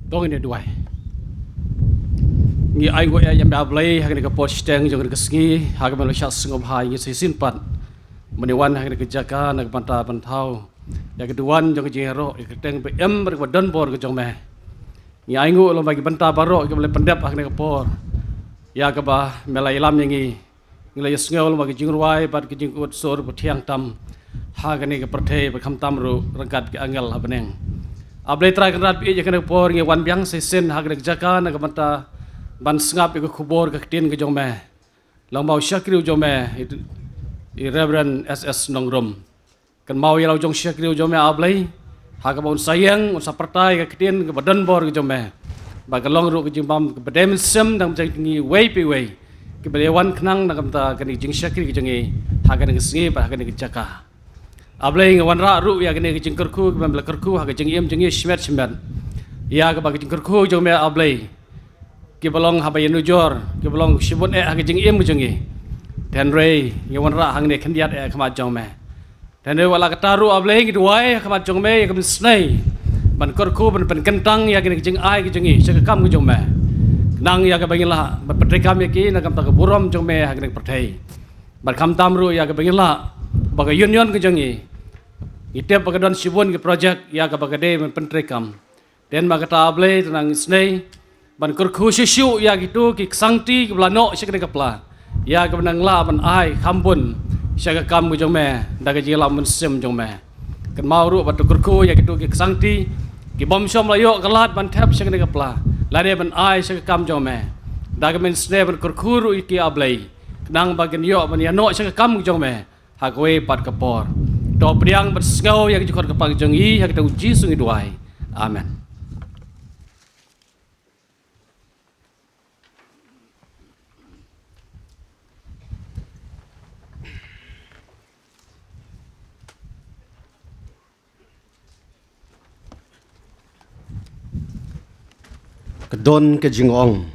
To ngin ïa duwai. Ngi ai nguh ïa me A Blei ha kane ka por shiteng jong kane ka sngi, ha kaba me la shah sngewbha ïa ngi shisien pat ban ïa wan ha kane ka jaka na ka bynta ban thaw ïa ka duwan jong ka jingïaroh ïa ka kyrteng ba im bad kaba don bor ka jong me. Ngi ai nguh lem bad ki bynta baroh kiba la pyndep ha kane ka por ïa kaba me la ïalam ïa ngi. Ngi la ïasngew lem bad ki jingrwai bad ki jingkut sur ba thiang tam ha kane ka pyrthei bad khamtam ruh ryngkat ki angel ha bneng. A Blei Trai Kynrad ba ïeit, ïa kane ka por ngi wan biang shisien ha kane ka jaka na ka bynta ban sngap ïa ka khubor ka ktien ka jong me. Lyngba u shakri u jong me, i, i Reverend S S Nongrum. Kynmaw ïa la u jong u shakri u jong me A Blei, ha kaba un sa ïeng, un sa pyrta ïa ka ktien kaba don bor ka jong me. Ba ka long ruh ka jingbam kaba dei mynsiem na ka bynta jong ngi iwei pa iwei kiba la ïa wan khnang na ka bynta kane ka jingshakri ka jong ngi ha kane ka sngi bad ha kane ka jaka. A Blei, ngi wanrah ruh ïa kane ka jingkyrkhu kaba me la kyrkhu ha ka jingim jong ngi shimet shimet. Ïa kaba ka jingkyrkhu jong me A Blei, kiba long haba ïanujor, kiba long shibun eh ha ka jingim ka jong ngi. Hynrei ngi wanrah hangne khyndiat eh ha khmat jong me. Hynrei wat la katta ruh A Blei, ngi duwai ha khmat jong me ïa ka mynsngi ban kyrkhu, ban pynkyntang ïa kane ka jingai ka jong ngi sha ka kam ka jong me. Khnang ïa kaba ngin lah ban pyntreikam ïa ki na ka bynta ka burom jong me ha kane ka pyrthei. Bad khamtam ruh ïa kaba ngin lah ba ka union ka jong ngi, ngi tip ba ka don shibun ki projek ïa kaba ka dei ban pyntreikam. Te namar kata A Blei, te nang isynei ban kyrkhu shuh shuh ïa kito ki ksangti kiba la noh sha kane ka pla, ïa kaba nang lah ban ai kham bun sha ka kam ka jong me da ka jingïalam mynsiem jong me. Kynmaw ruh ba to kyrkhu ïa kito ki ksangti kibym shym la ïoh ka lad ban thep sha kane ka pla lane ban ai sha ka kam jong me. Da ka mynsngi ban kyrkhu ruh ïa ki A Blei, khnang ba kin ïoh ban ïa noh sha ka kam ka jong me ha kawei pat ka por. To pdiang bad sngew ïa ka jingkhot ka pang jong ngi, ha ka kyrteng U Jisu ngi duwai. Amen. Ka don ka jingong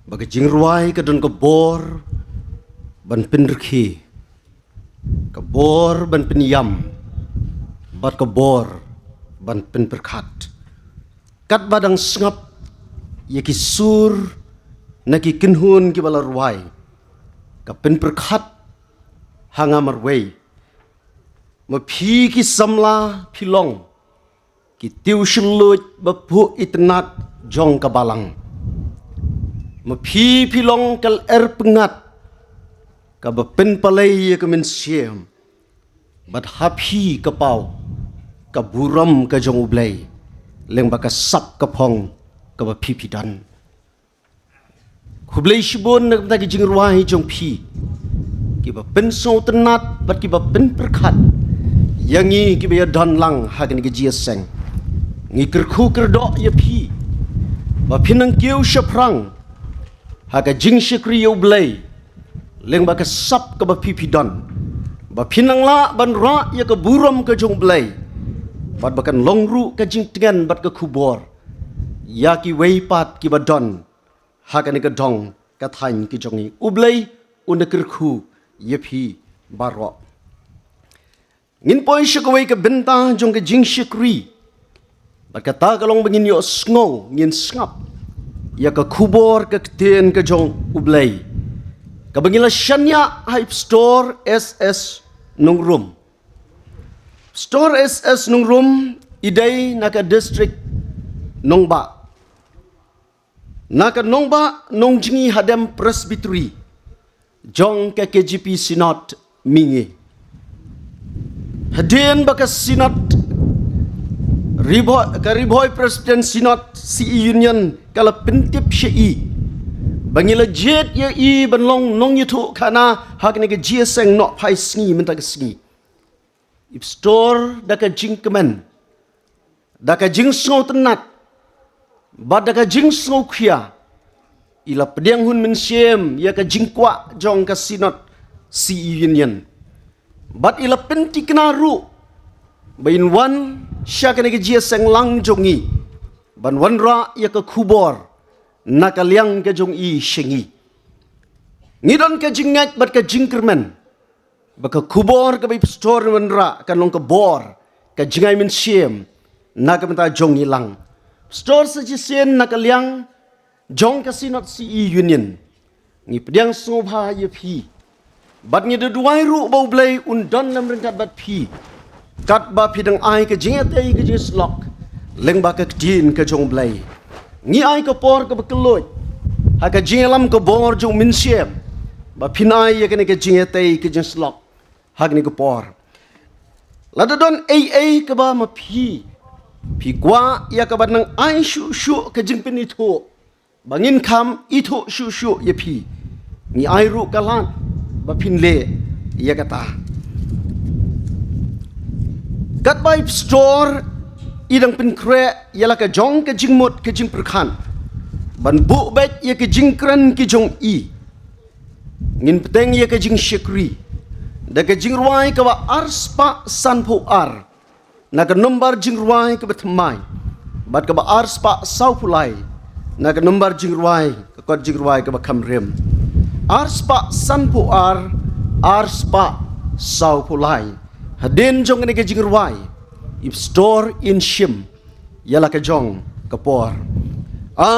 ba ka jingrwai ka don ka bor ban pynrkhie, ka bor ban pynïam, bad ka bor ban pynpyrkhat. Katba dang sngap ïa ki sur na ki kynhun kiba la rwai, ka pynpyrkhat ha nga marwei. Ma phi ki samla phi long ki tiew shynluid ba phuh itynnad jong ka balang. Ma phi phi long ka lyer pyngngad kaba pynpalei ïa ka mynsiem. Bad ha phi ka paw ka burom ka jong U Blei lyngba ka sap ka phong kaba phi phi don. Khublei shibun na ka bynta ki jingrwai jong phi kiba pynsngewtynnad bad kiba pynpyrkhat ïa ngi kiba ïadon lang ha kane ka jingïaseng. Ngi kyrkhu kyrdoh ïa phi ba phin nang kiew shaphrang ha ka jingshakri ïa U Blei lyngba ka sap kaba phi phi don, ba phin nang lah ban rah ïa ka burom ka jong U Blei, bad ba kan long ruh ka jingtngen bad ka khubor ïa kiwei pat kiba don ha kane ka dong ka thaiñ ka jong ngi. U Blei un da kyrkhu ïa phi baroh. Ngin poi sha kawei ka bynta jong ka jingshakri. Bad kata ka long ba ngin ïohsngew, ngin sngap ïa ka khubor ka ktien ka jong U Blei kaba ngi la shaniah ha i Pastor S S Nongrum. Pastor S S Nongrum i dei na ka district Nongbah. Na ka Nongbah Nongjngi Hadem Presbytery jong ka K J P Synod Mihngi. Hadien ba ka Synod Ri Bhoi, ka Ri Bhoi Presbyterian Synod C E Union ka la pyntip sha i ba ngi la jied ïa i ban long nongïathuhkhana ha kane ka jingïaseng nohphai sngi mynta ka sngi. I Pastor da ka jingkmen, da ka jingsngewtynnad bad da ka jingsngewkhia, i la pdiang hun mynsiem ïa ka jingkwah jong ka Synod C E Union. Bad i la pynthikna ruh ba in wan sha kane ka jingïaseng lang jong ngi ban wanrah ïa ka khubor na ka liang ka jong i sha ngi. Ngi don ka jingngeit bad ka jingkyrmen ba ka khubor kaba i Pastor wanrah kan long ka bor, ka jingai mynsiem na ka bynta jong ngi lang. Pastor, sa shisien na ka liang jong ka Synod C E Union, ngi pdiang sngewbha ïa phi bad ngi da duwai ruh ba U Blei un don lem ryngkat bad phi, katba phi dang ai ka jingïatei ka jingsyllok lyngba ka ktien ka jong U Blei. Ngi ai ka por kaba kylluid ha ka jingïalam ka bor jong u Mynsiem ba phin ai ïa kane ka jingïatei ka jingsyllok ha kane ka por. Lada don ei ei kaba ma phi phi kwah ïa kaba nang ai shuh shuh ka jingpynithuh, ba ngin kham ithuh shuh shuh ïa phi, ngi ai ruh ka lad ba phin leh ïa kata. Katba i Pastor i dang pynkhreh ïa la ka jong ka jingmut ka jingpyrkhat ban buh beit ïa ka jingkren ka jong i, ngin bteng ïa ka jingshakri da ka jingrwai kaba arspah sanphew ar na ka nombar jingrwai kaba thymmai, bad kaba arspah sawphew lai na ka nombar jingrwai, ka kot jingrwai kaba kham rim. Arspah sanphew ar, arspah sawphew lai. Hadien jong kane ka jingrwai, i Pastor in shim ïa la ka jong ka por. A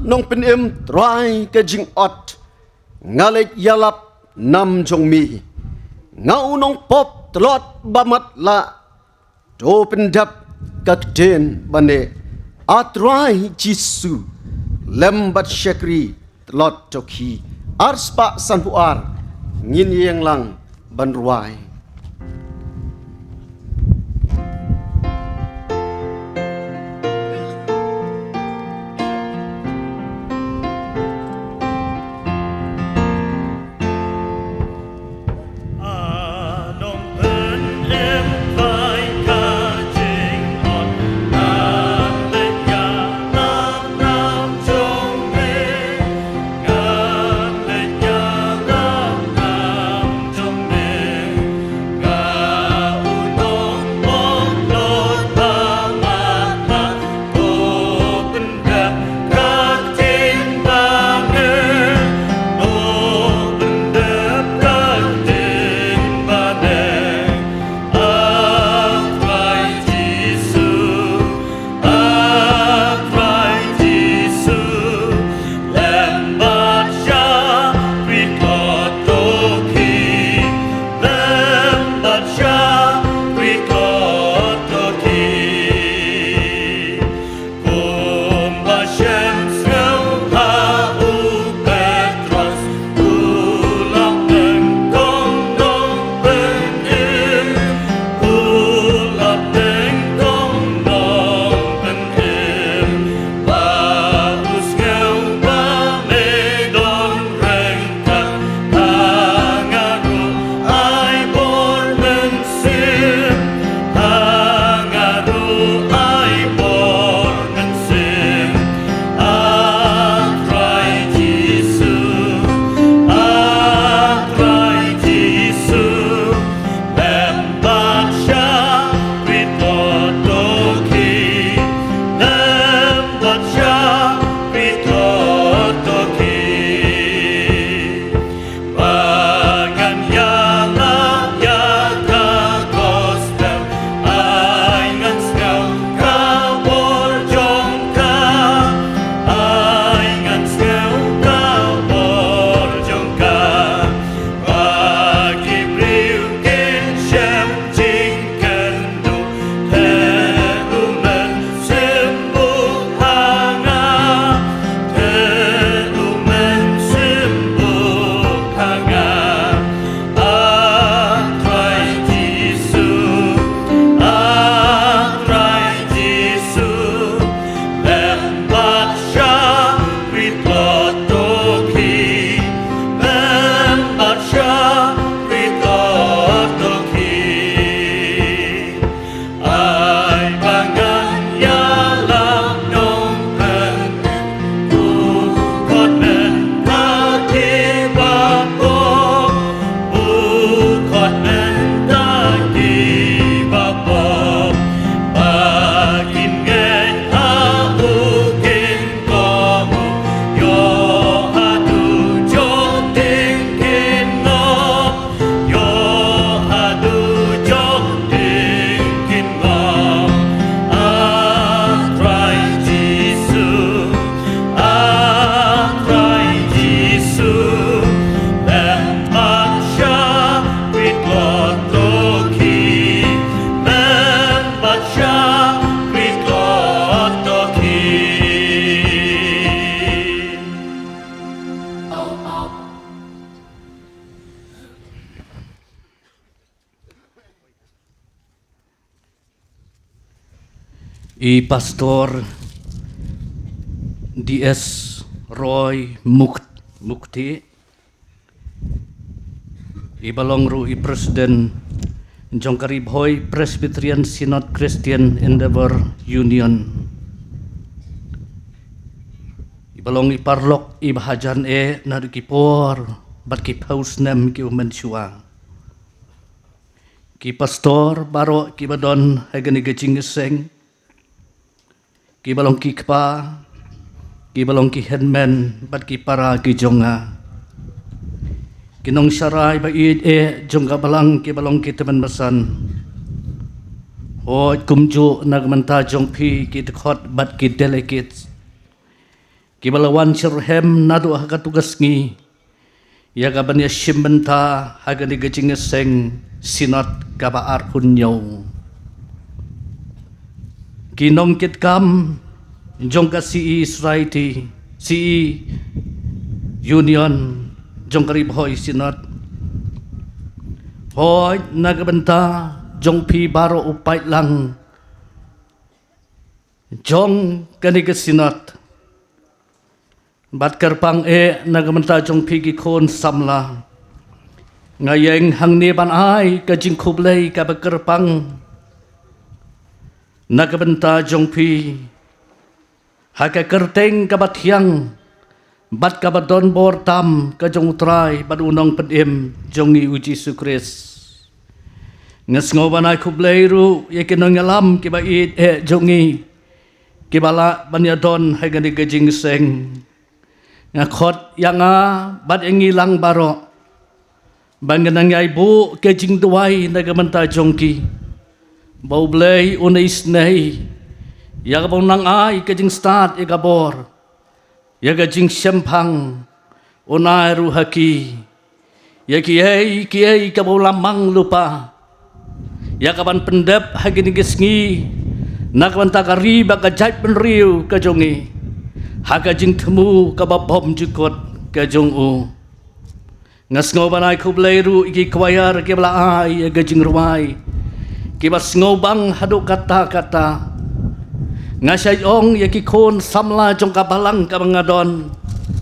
Nongpynim Trai ka jingot, nga leit ïalap nam jong me. Nga u nongpop tlot ba matlah, to pyndep ka ktien ba neh. A Trai Jisu, lem bad shakri tlot to khie. Arspah sanphew ar, ngin ïeng lang ban rwai. I Pastor D S Roy Muk- Mukti, i ba long ruh i President jong ka Ri Bhoi Presbyterian Synod Christian Endeavour Union, i ba long i paralok i ba hajan eh naduh ki por bad ki phew snem ki ba mynshuwa, ki pastor baroh ki ba don ha kane ka jingïaseng, ki ba long ki kpa, ki ba long ki hynmen bad ki para ki jong nga, ki nongsharai ba ïeit eh jong ka balang ki ba long ki tymmen basan, hooid kumjuh na ka bynta jong phi ki dkhot bad ki delegates ki ba la wan shitrhem naduh ha katto ka sngi ïa ka ban ïashim bynta ha kane ka jingïaseng Synod kaba arphew hynñiew, ki nongkitkam jong ka C E Society, C E Union jong ka Ri Bhoi Synod, hooid na ka bynta jong phi baroh u paidlang jong kane ka Synod, bad kyrpang eh na ka bynta jong phi ki khun samla. Nga ïeng hangne ban ai ka jingkhublei kaba kyrpang na ka bynta jong phi ha ka kyrteng kaba thiang bad kaba don bor tam ka jong U Trai bad U Nongpynim jong ngi U Jisu Khrist. Nga sngew ban ai khublei ruh ïa ki nongïalam ki ba ïeit eh jong ngi ki ba lah ban ïadon ha kane ka jingïaseng. Nga khot ïa nga bad ïa ngi lang baroh ba ngin nang ïai buh ka jingduwai na ka bynta jong ki, ba U Blei un isynei ïa kaba un nang ai ka jingstad, ïa ka bor, ïa ka jingshemphang, un ai ruh ha ki ïa kiei kiei kaba u la mang lypa ïa ka ban pyndep ha kine ki sngi na ka bynta ka ri bad ka jaitbynriew ka jong ngi ha ka jingthmu kaba bymjukut ka jong u. Nga sngew ban ai khublei ruh ïa ki choir kiba la ai ïa ka jingrwai, kiba sngewbang haduh katta katta. Nga shait ong ïa ki khun samla jong ka balang kaba nga don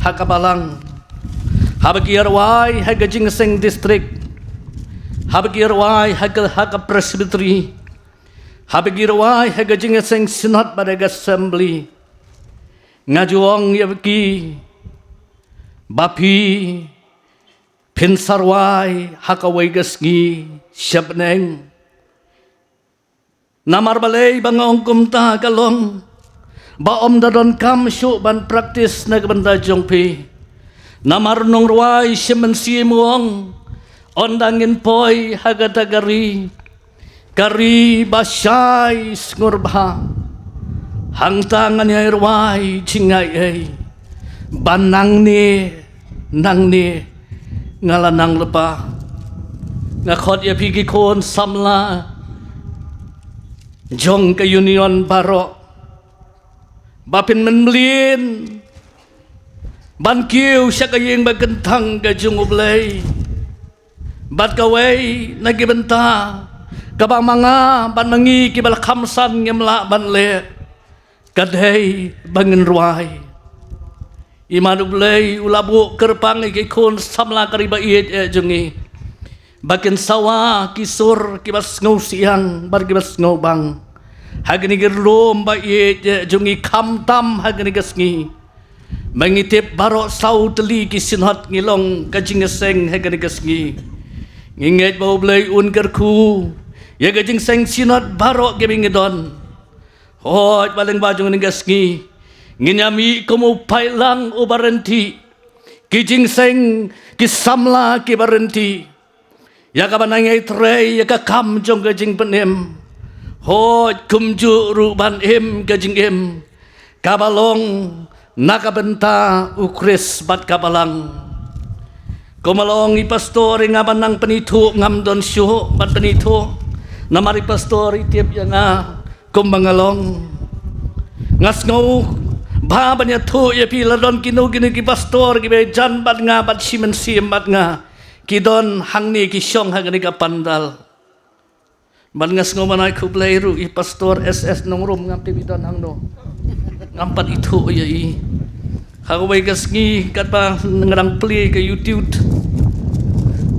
ha ka balang, haba ki ïarwai ha ka jingïaseng district, haba ki ïarwai ha ka, ha ka presbytery, haba ki ïarwai ha ka jingïaseng synod bad ha ka assembly, nga ju ong ïa ki ba phi phin sa rwai ha kawei ka sngi sha bneng. Namar balei ba nga ong kumta? Ka long ba ym da donkam shuh ban practice na ka bynta jong phi. Namar u nongrwai shim mynsiem u ong, ynda ngin poi ha kata ka ri, ka ri ba shai sngewbha, hangta ngan ïai rwai jingaiei ba nangne nangne nga la nang lypa. Nga khot ïa phi ki khun samla jong ka union baroh ba phin mynmlien ban kiew sha ka ïing ba kyntang ka jong U Blei. Bad kawei na ki bynta kaba ma nga bad ma ngi kiba la kham san ngim lah ban leh, ka dei ba ngin rwai. Imat U Blei u la buh kyrpang ïa ki khun samla ka ri ba ïeit eh jong ngi ba kin sawa ki sur kiba sngewsyiang bad kiba sngewbang ha kine ki lum ba ïeit eh jong ngi, khamtam ha kine ki sngi. Ba ngi tip baroh saw tylli ki synod ngi long ka jingïaseng ha kane ka sngi. Ngi ngeit ba U Blei un kyrkhu ïa ka jingseng synod baroh kiba ngi don. Hooid, ba lyngba jong kane ka sngi ngin ïa mih kum u paidlang uba rynti, ki jingseng, ki samla kiba rynti ïa kaba nang ïai trei ïa ka kam jong ka jingpynim. Hooid, kumjuh ruh ban im ka jingim kaba long na ka bynta U Khrist bad ka balang. Kumba la ong i pastor, ïa nga ban nang pynithuh ngam don shuh ban pynithuh, namar i pastor i tip ïa nga kumba nga long. Nga sngewbha ban ïathuh ïa phi, la don kino kino ki pastor kiba jan bad nga bad shi mynsiem bad nga, ki don hangne, ki shong ha kane ka pandal. Ban nga sngew ban ai khublei ruh ïa i Pastor S S Nongrum, ngam tip i don hangno. Ngam pat ithuh ïa i. Ha kawei ka sngi katba nga dang plie ka YouTube,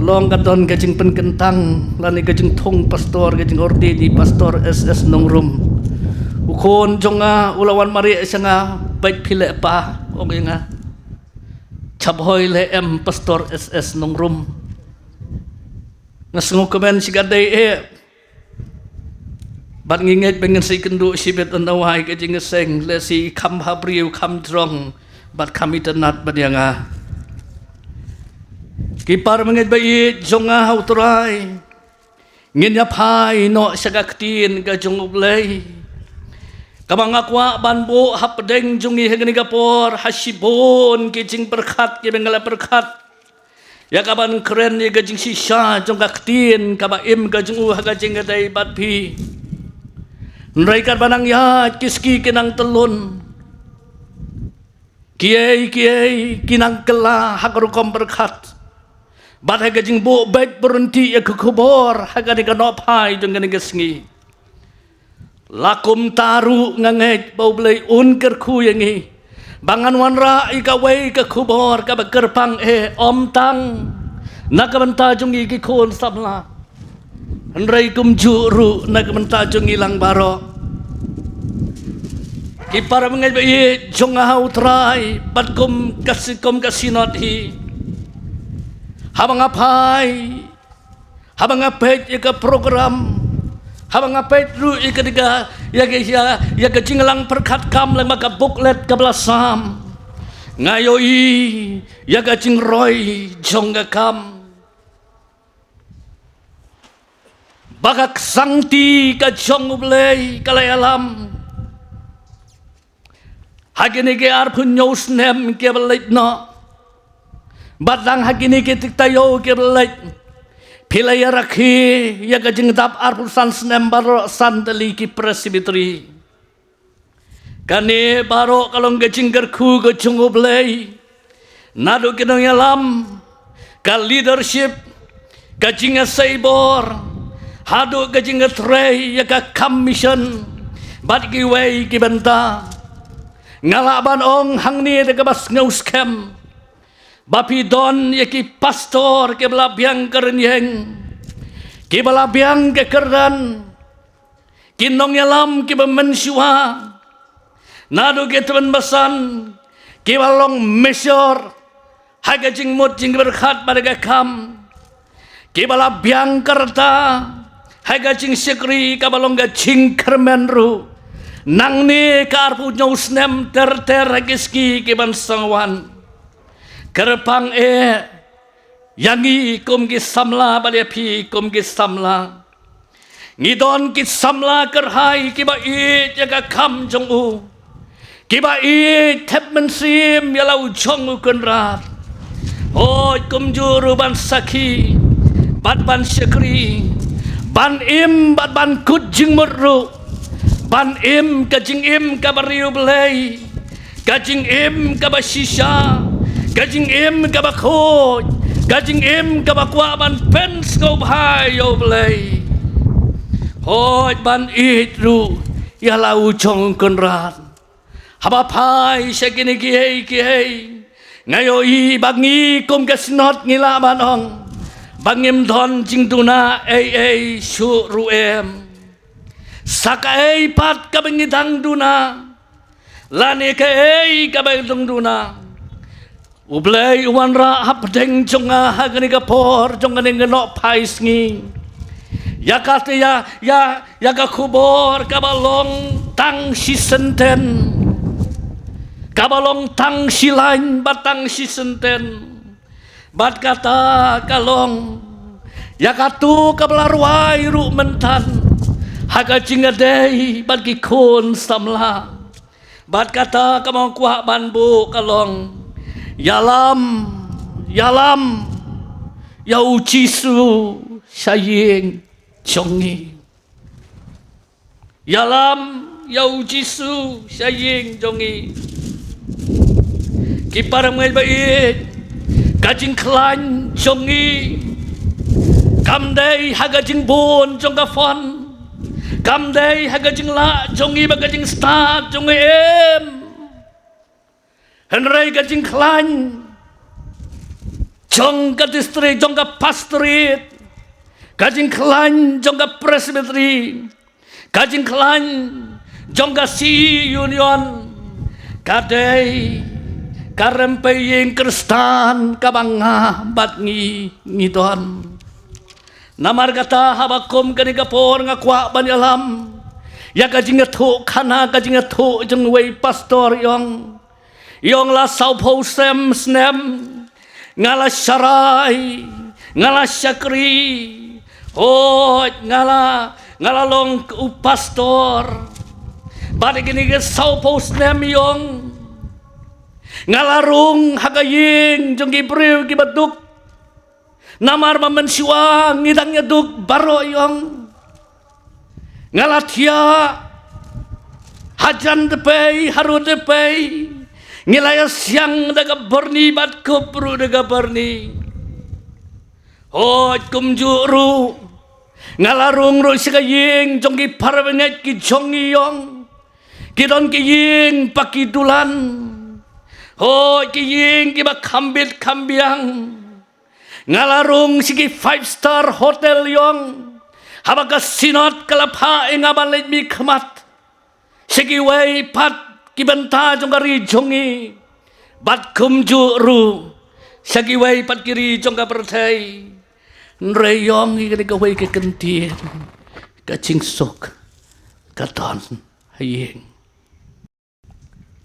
long ka don ka jingpynkyntang lane ka jingthung pastor, ka jingordain i Pastor S S Nongrum. U khun jong nga u la wan mareh sha nga, bad phi leh pa, ong ïa nga. Chap hoi leh em Pastor S S Nongrum. Nga sngewkmen shikatdei eh. Bad ngi ngeit ba ngin sa ïakynduh shibit ynda wai ka jingïaseng, lehse i kham bhabriew, kham jrong bad kham itynnad bad ïa nga. Ki para bangeit ba ïeit jong nga ha U Trai, ngin ïa phai noh sha ka ktien ka jong U Blei, kaba nga kwah ban buh hapdeng jong ngi ha kane ka por ha shibun ki jingpyrkhat kiba nga la pyrkhat ïa kaban kren ïa ka jingshisha jong ka ktien kaba im ka jong U ha ka jingïadei bad phi. Hynrei katba nang ïaid ki sngi ki nang tyllun, kiei kiei ki nang kylla ha ka rukom pyrkhat bad ha ka jingbuh beit buh ryntih ïa ka khubor ha kane ka nohphai jong kane ka sngi. La kumta ruh nga ngeit ba U Blei un kyrkhu ïa ngi ba ngan wanrah ïa kawei ka khubor kaba kyrpang eh, ym tang na ka bynta jong ngi ki khun samla, hynrei kumjuh ruh na ka bynta jong ngi lang baroh. Ki para bangeit ba ïeit jong nga ha U Trai, bad kum ka si-, kum ka Synod hi, haba nga phai, haba nga peit ïa ka program, haba nga peit ruh ïa ka, ïa ka, ïa ka, ïa ka jingïalang pyrkhat kam lem bad ka booklet kaba la sam, nga ïohi ïa ka jingroi jong ka kam. Ba ka ksangti ka jong U Blei ka la ïalam ha kine ki arphew hynñiew snem kiba leit noh. Bad dang ha kine ki tik taïew kiba leit, phi la ïa rakhe ïa ka jingdap arphew san snem baroh san tylli ki Presbytery. Kane baroh ka long ka jingkyrkhu ka jong U Blei. Naduh ki nongïalam, ka leadership, ka jingïasei bor, haduh ka jingïatrei ïa ka kam mission bad kiwei ki bynta. Nga lah ban ong hangne da kaba sngewskhem ba phi don ïa ki pastor kiba la biang ka rynïeng, kiba la biang ka kyrdan, ki nongïalam kiba mynshuwa, naduh ki tymmen basan, kiba long mature ha ka jingmut jingpyrkhat bad ka kam, kiba la biang ka rta ha ka jingshakri kaba long ka jingkyrmen ruh. Nangne ka arphew hynñiew snem ter ter ha ki sngi ki ban sa wan, kyrpang eh ïa ngi kum ki samla bad ïa phi kum ki samla. Ngi don ki samla kyrhai kiba ïeit ïa ka kam jong U, kiba ïeit thep mynsiem ïa la U jong U Kynrad. Hooid, kumjuh ruh ban sakhi bad ban shakri, ban im bad ban kut jingmut ruh, ban im ka jingim kaba riewblei, ka jingim kaba shisha, ka jingim kaba khuid, ka jingim kaba kwah ban pynsngewbha ïa U Blei. Hooid, ban ïeit ruh ïa la U jong U Kynrad. Haba phai sha kine kiei kiei, nga ïohi ba ngi kum ka Synod ngi lah ban ong ba ngim don jingduna ei ei shuh ruh em. Sa kaei pat kaba ngi dang duna, lane kaei kaba ngi dang duna, U Blei u wanrah hapdeng jong nga ha kane ka por jong kane ka nohphai sngi. Ïa kata ïa, ïa, ïa ka khubor kaba long tang shi senten, kaba long tang shi lain bad tang shi senten. Bad kata ka long ïa katu kaba la rwai ruh mynta ha ka jingïadei bad ki khun samla. Bad kata kaba nga kwah ban buh ka long, ïalam, ïalam ïa U Jisu sha ïing jong ngi. Ïalam ïa U Jisu sha ïing jong ngi. Ki para bangeit ba ïeit, ka jingkhlaiñ jong ngi kam dei ha ka jingbun jong ka phone. Kam dei ha ka jinglah jong ngi bad ka jingstad jong ngi, em. Hynrei ka jingkhlaiñ jong ka district, jong ka pastorate, ka jingkhlaiñ jong ka presbytery, ka jingkhlaiñ jong ka C E Union, ka dei ka rympei ïing Khristan kaba nga bad ngi ngi don. Namar kata, haba kum kane ka por nga kwah ban ïalam ïa ka jingïathuhkhana, ka jingïathuh jong uwei pastor, ïong. Ïong, la sawphew snem, snem nga la sharai, nga la shakri. Hooid, nga la, nga la long u pastor. Bad ha kine ki sawphew snem, ïong, nga la rung ha ka ïing jong ki briew kiba duk. Namar ba mynshuwa ngi dang ïaduk baroh, ïong. Nga la thiah hajan te pei, harud te pei. Ngi la ïasiang da ka byrni bad kup ruh da ka byrni. Hooid, kumjuh ruh nga la rung ruh sha ka ïing jong ki parabangeit ki jong ngi, ïong. Ki don ki ïing ba ki dulan. Hooid, ki ïing kiba kham bit kham biang. Nga la rung sha ki five star hotel, ïong. Haba ka synod ka la phah ïa nga ban leit mihkhmat sha kiwei pat ki bynta jong ka ri jong ngi, bad kumjuh ruh sha kiwei pat ki ri jong ka pyrthei. Hynrei, ïong, ïa kane kawei ka kyntien, ka jingsuk ka don ha ïing.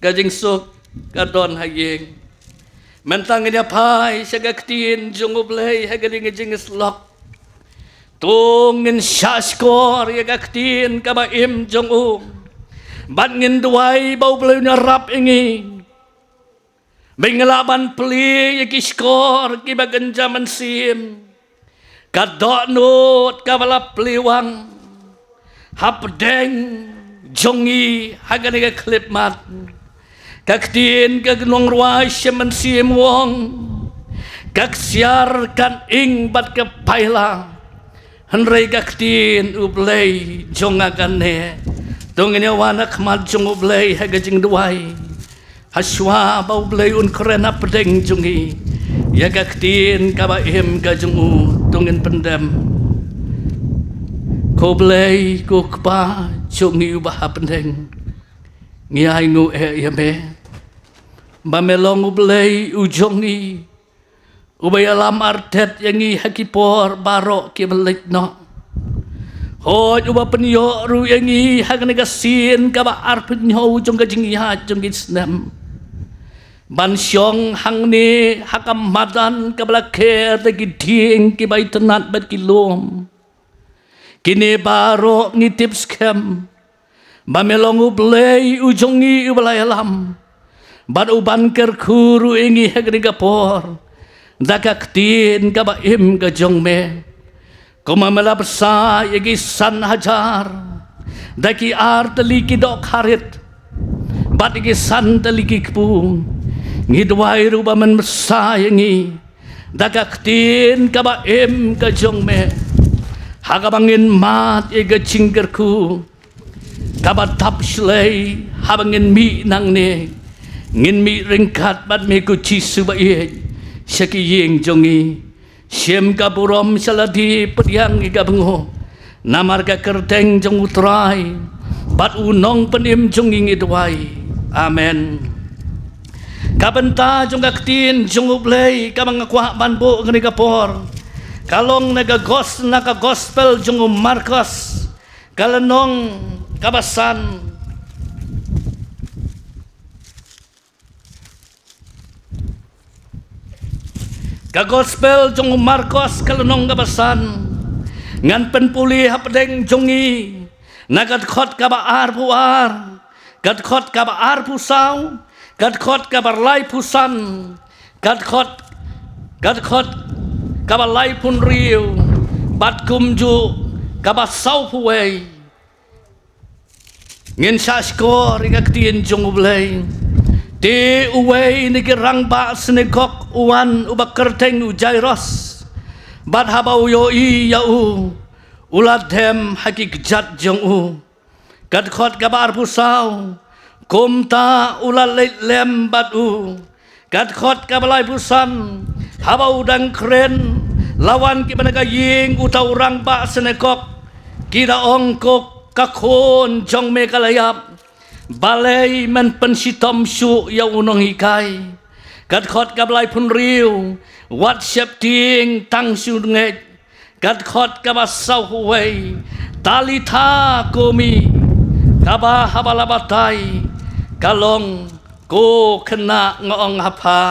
Ka jingsuk ka don ha ïing. Mynta ngin ïa phai sha ka ktien jong U Blei ha kane ka jingïasyllok. To ngin shahshkor ïa ka ktien kaba im jong u. Bad ngin duwai ba U Blei un ïarap ïa ngi. Ba ngin lah ban plie ïa ki shkor kiba kynja mynsiem. Ka dohnud kaba la plie wang hapdeng jong ngi ha kane ka khyllipmat. Ka ktien ka nongrwai shem mynsiem u ong, ka ksiar kan ing bad ka paila, hynrei ka ktien U Blei jong nga kan neh. To ngin ïa wan ha khmat jong U Blei ha ka jingduwai. Hashwa ba U Blei un kren hapdeng jong ngi ïa ka ktien kaba im ka jong u, to ngin pyndem. Ko Blei, ko Kpa jong ngi uba ha bneng, ngi ainguh eh ïa me ba me long U Blei u jong ngi, uba ïalam artet ïa ngi ha ki por baroh kiba leit noh. Hooid, uba pynïoh ruh ïa ngi ha kane ka sien kaba arphew hynñiew jong ka jingïaid jong ki snem, ban shong hangne ha ka madan kaba la kher da ki dieng kiba itynnad bad ki lum. Kine baroh ngi tip skhem ba me long U Blei u jong ngi uba la ïalam bad uban kyrkhu ruh ïa ngi ha kane ka por da ka ktien kaba im ka jong me. Kumba me la bsa ïa ki san hajar da ki ar tylli ki dohkha rit bad ïa ki san tylli ki kpu, ngi duwai ruh ba men bsa ïa ngi da ka ktien kaba im ka jong me, ha kaba ngin mad ïa ka jingkyrkhu kaba dap shlei. Haba ngin mih nangne, ngin mih ryngkat bad me ko Jisu ba ïeit sha ki ïing jong ngi. Shim ka burom sha lade, pdiang ïa ka bngaw, namar ka kyrteng jong U Trai bad U Nongpynim jong ngi ngi duwai. Amen. Ka bynta jong ka ktien jong U Blei kaba nga kwah ban buh kane ka por ka long na ka gos-, na ka gospel jong u Markos, ka lynnong kaba san. Ka gospel jong u Markos, ka lynnong kaba san. Ngan pynpule hapdeng jong ngi na ka dkhot kaba arphew ar, ka dkhot kaba arphew saw, ka dkhot kaba laiphew san, ka dkhot, ka dkhot kaba laiphew hynriew, bad kumjuh kaba sawphew wei. Ngin shahshkor ïa ka ktien jong U Blei. Te uwei na ki rangbah synagog u wan, uba kyrteng u Jairos. Bad haba u ïohi ïa u, u la dem ha ki kjat jong u. Ka dkhot kaba arphew saw, kumta u la leit lem bad u. Ka dkhot kaba laiphew san, haba u dang kren, la wan kiba na ka ïing uta u rangbah synagog, ki da ong, ko ka khun jong me ka la ïap. Balei men pynshitom shuh ïa u nonghikai? Ka dkhot kaba laiphew hynriew, wat sheptieng, tang shu ngeit. Ka dkhot kaba saphew wei, Talitha kumi, kaba haba la batai ka long, ko khynnah, nga ong ha pha,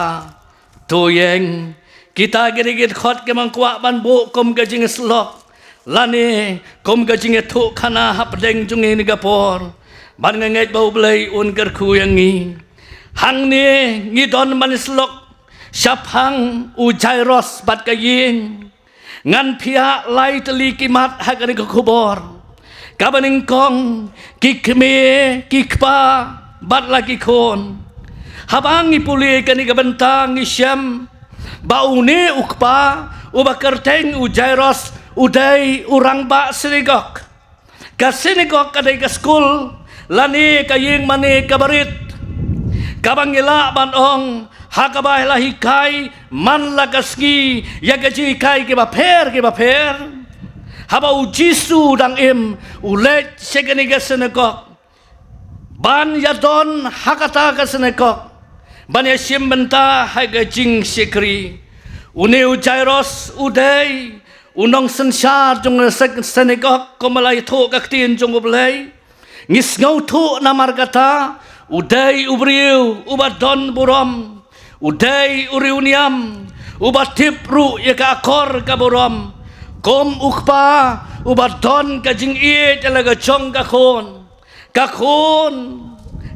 to ïeng. Kita ki dei ki dkhot kiba nga kwah ban buh kum ka jingshlok lane kum ka jingïathuhkhana hapdeng jong ngi ha kane ka por. Bad nga ngeit ba U Blei un kyrkhu ïa ngi. Hangne ngi don ban shlok shaphang u Jairus bad ka ïing. Ngan phiah lai tylli ki mat ha kane ka khubor. Kaba nyngkong, ki kmie, ki kpa bad la ki khun. Haba ngi pule kane ka bynta ngi shem ba une u kpa uba kyrteng u Jairus u dei u rangbah synagog. Ka synagog ka dei ka skul lane ka ïing mane kaba rit, kaba ngi lah ban ong ha kaba la hikai man la ka sngi ïa ka jinghikai kiba pher kiba pher. Haba U Jisu dang im, u leit sha kane ka synagog ban ïadon ha kata ka synagog ban ïashim bynta ha ka jingshakri. Une u Jairus u dei u nongsynshar jong ka sy-, synagog, kumba la ïathuh ka ktien jong U Blei. Ngi sngewthuh namar kata, u dei u briew uba don burom, u dei u riewniam uba tip ruh ïa ka akor ka burom. Kum u kpa uba don ka jingïeit ïa la ka jong ka khun. Ka khun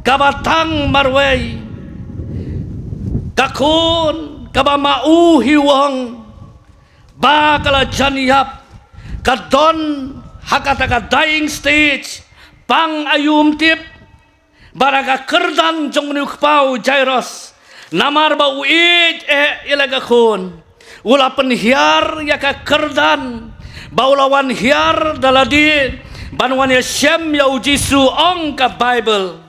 kaba tang marwei, ka khun kaba ma u hi u ong ba ka la jan ïap, ka don ha kata ka dying stage, pang aïu ym tip. Bad ha ka kyrdan jong une u kpa u Jairus, namar ba u ïeit eh ïa la ka khun, u la pynhiar ïa ka kyrdan ba u la wan hiar da lade ban wan ïashem ïa U Jisu. Ong ka Baibl,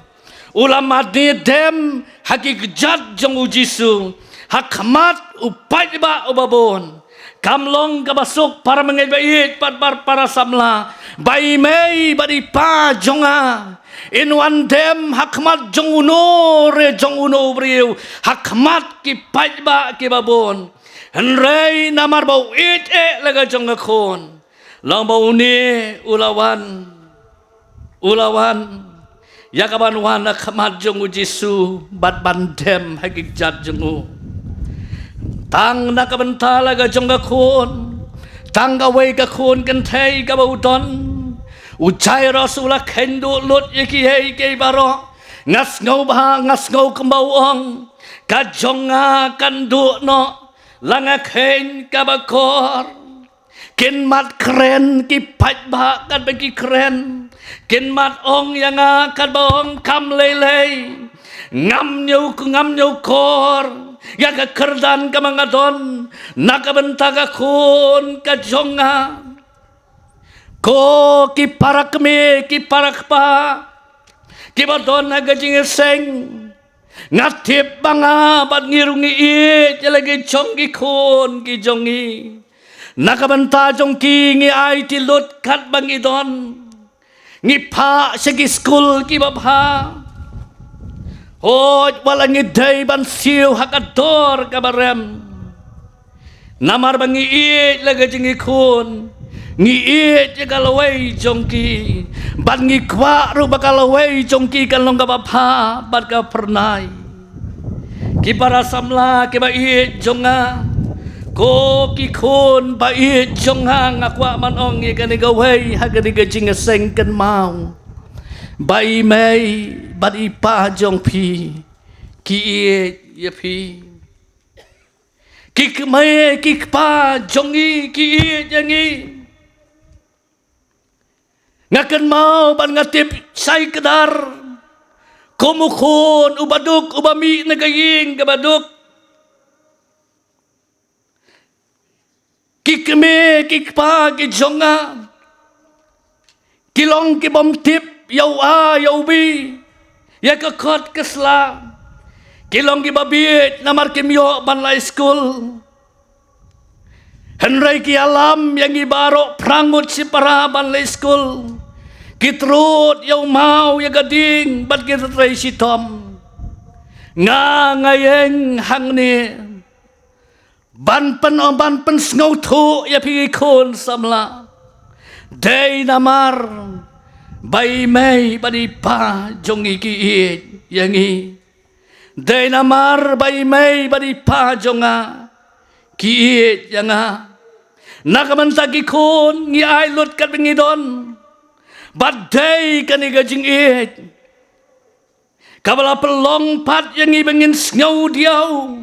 u la mane dem ha ki kjat jong U Jisu, ha khmat u paidbah uba bun. Kam long kaba suk, para bangeit ba ïeit bad para samla, ba i mei bad i pa jong nga, in wan dem ha khmat jong uno re jong uno u briew, ha khmat ki paidbah kiba bun. Hynrei namar ba u ïeit eh la ka jong ka khun, long ba une u la wan, u la wan ïa kaban wan ha khmat jong U Jisu bad ban dem ha ki kjat jong u. Tang na ka bynta la ka jong ka khun, tang kawei ka khun kynthei kaba u don, u Jairus u la kheiñ duh lut ïa kiei kiei baroh. Nga sngew ba, nga sngew kumba u ong, ka jong nga kan duh noh, la nga kheiñ kaba kor. Kin mat kren ki paidbah katba ki kren, kin mat ong ïa nga katba ong, kam lei lei, ngam ñiew, ngam ñiew kor ïa ka kyrdan kaba nga don na ka bynta ka khun ka jong nga. Ko ki para kmie, ki para kpa kiba don ha ka jingïaseng, nga tip ba nga bad ngi ruh ngi ïeit ïa la ki jong ki khun ki jong ngi. Na ka bynta jong ki ngi aiti lut katba ngi don, ngi phah sha ki skul kiba bha. Hooid, wat la ngi dei ban siew ha ka dor kaba rem, namar ba ngi ïeit la ka jong ki khun, ngi ïeit ïa ka lawei jong ki, bad ngi kwah ruh ba ka lawei jong ki kan long kaba bha bad ka phyrnai. Ki para samla kiba ïeit jong nga, ko ki khun ba ïeit jong nga, nga kwah ban ong ïa kane kawei ha kane ka jingïaseng, kynmaw ba i mei bad i pa jong phi ki ïeit ïa phi. Ki kmie ki kpa jong ngi ki ïeit ïa ngi. Nga kynmaw bad nga tip shai kdar kum u khun uba duk, uba mih na ka ïing kaba duk. Ki kmie ki kpa ki jong nga, Ki long ki bym tip ïa u A ïa u B, ïa ka kot ka sla. Ki long kiba bieit namar kim ïoh ban leit skul. Hynrei ki ïalam ïa ngi baroh phra ngut shipara ban leit skul. Ki trud ïa u maw ïa ka dieng bad ki trei shitom. Nga nga ïeng hangne ban pyn, ban pynsngewthuh ïa phi ki khun samla. Dei namar ba i mei bad i pa jong ngi ki ïeit ïa ngi. Dei namar ba i mei bad i pa jong nga ki ïeit ïa nga. Na ka bynta ki khun ngi ai lut katba ngi don. Bad dei kane ka jingïeit kaba la pynlong pat ïa ngi ba ngin sngew diaw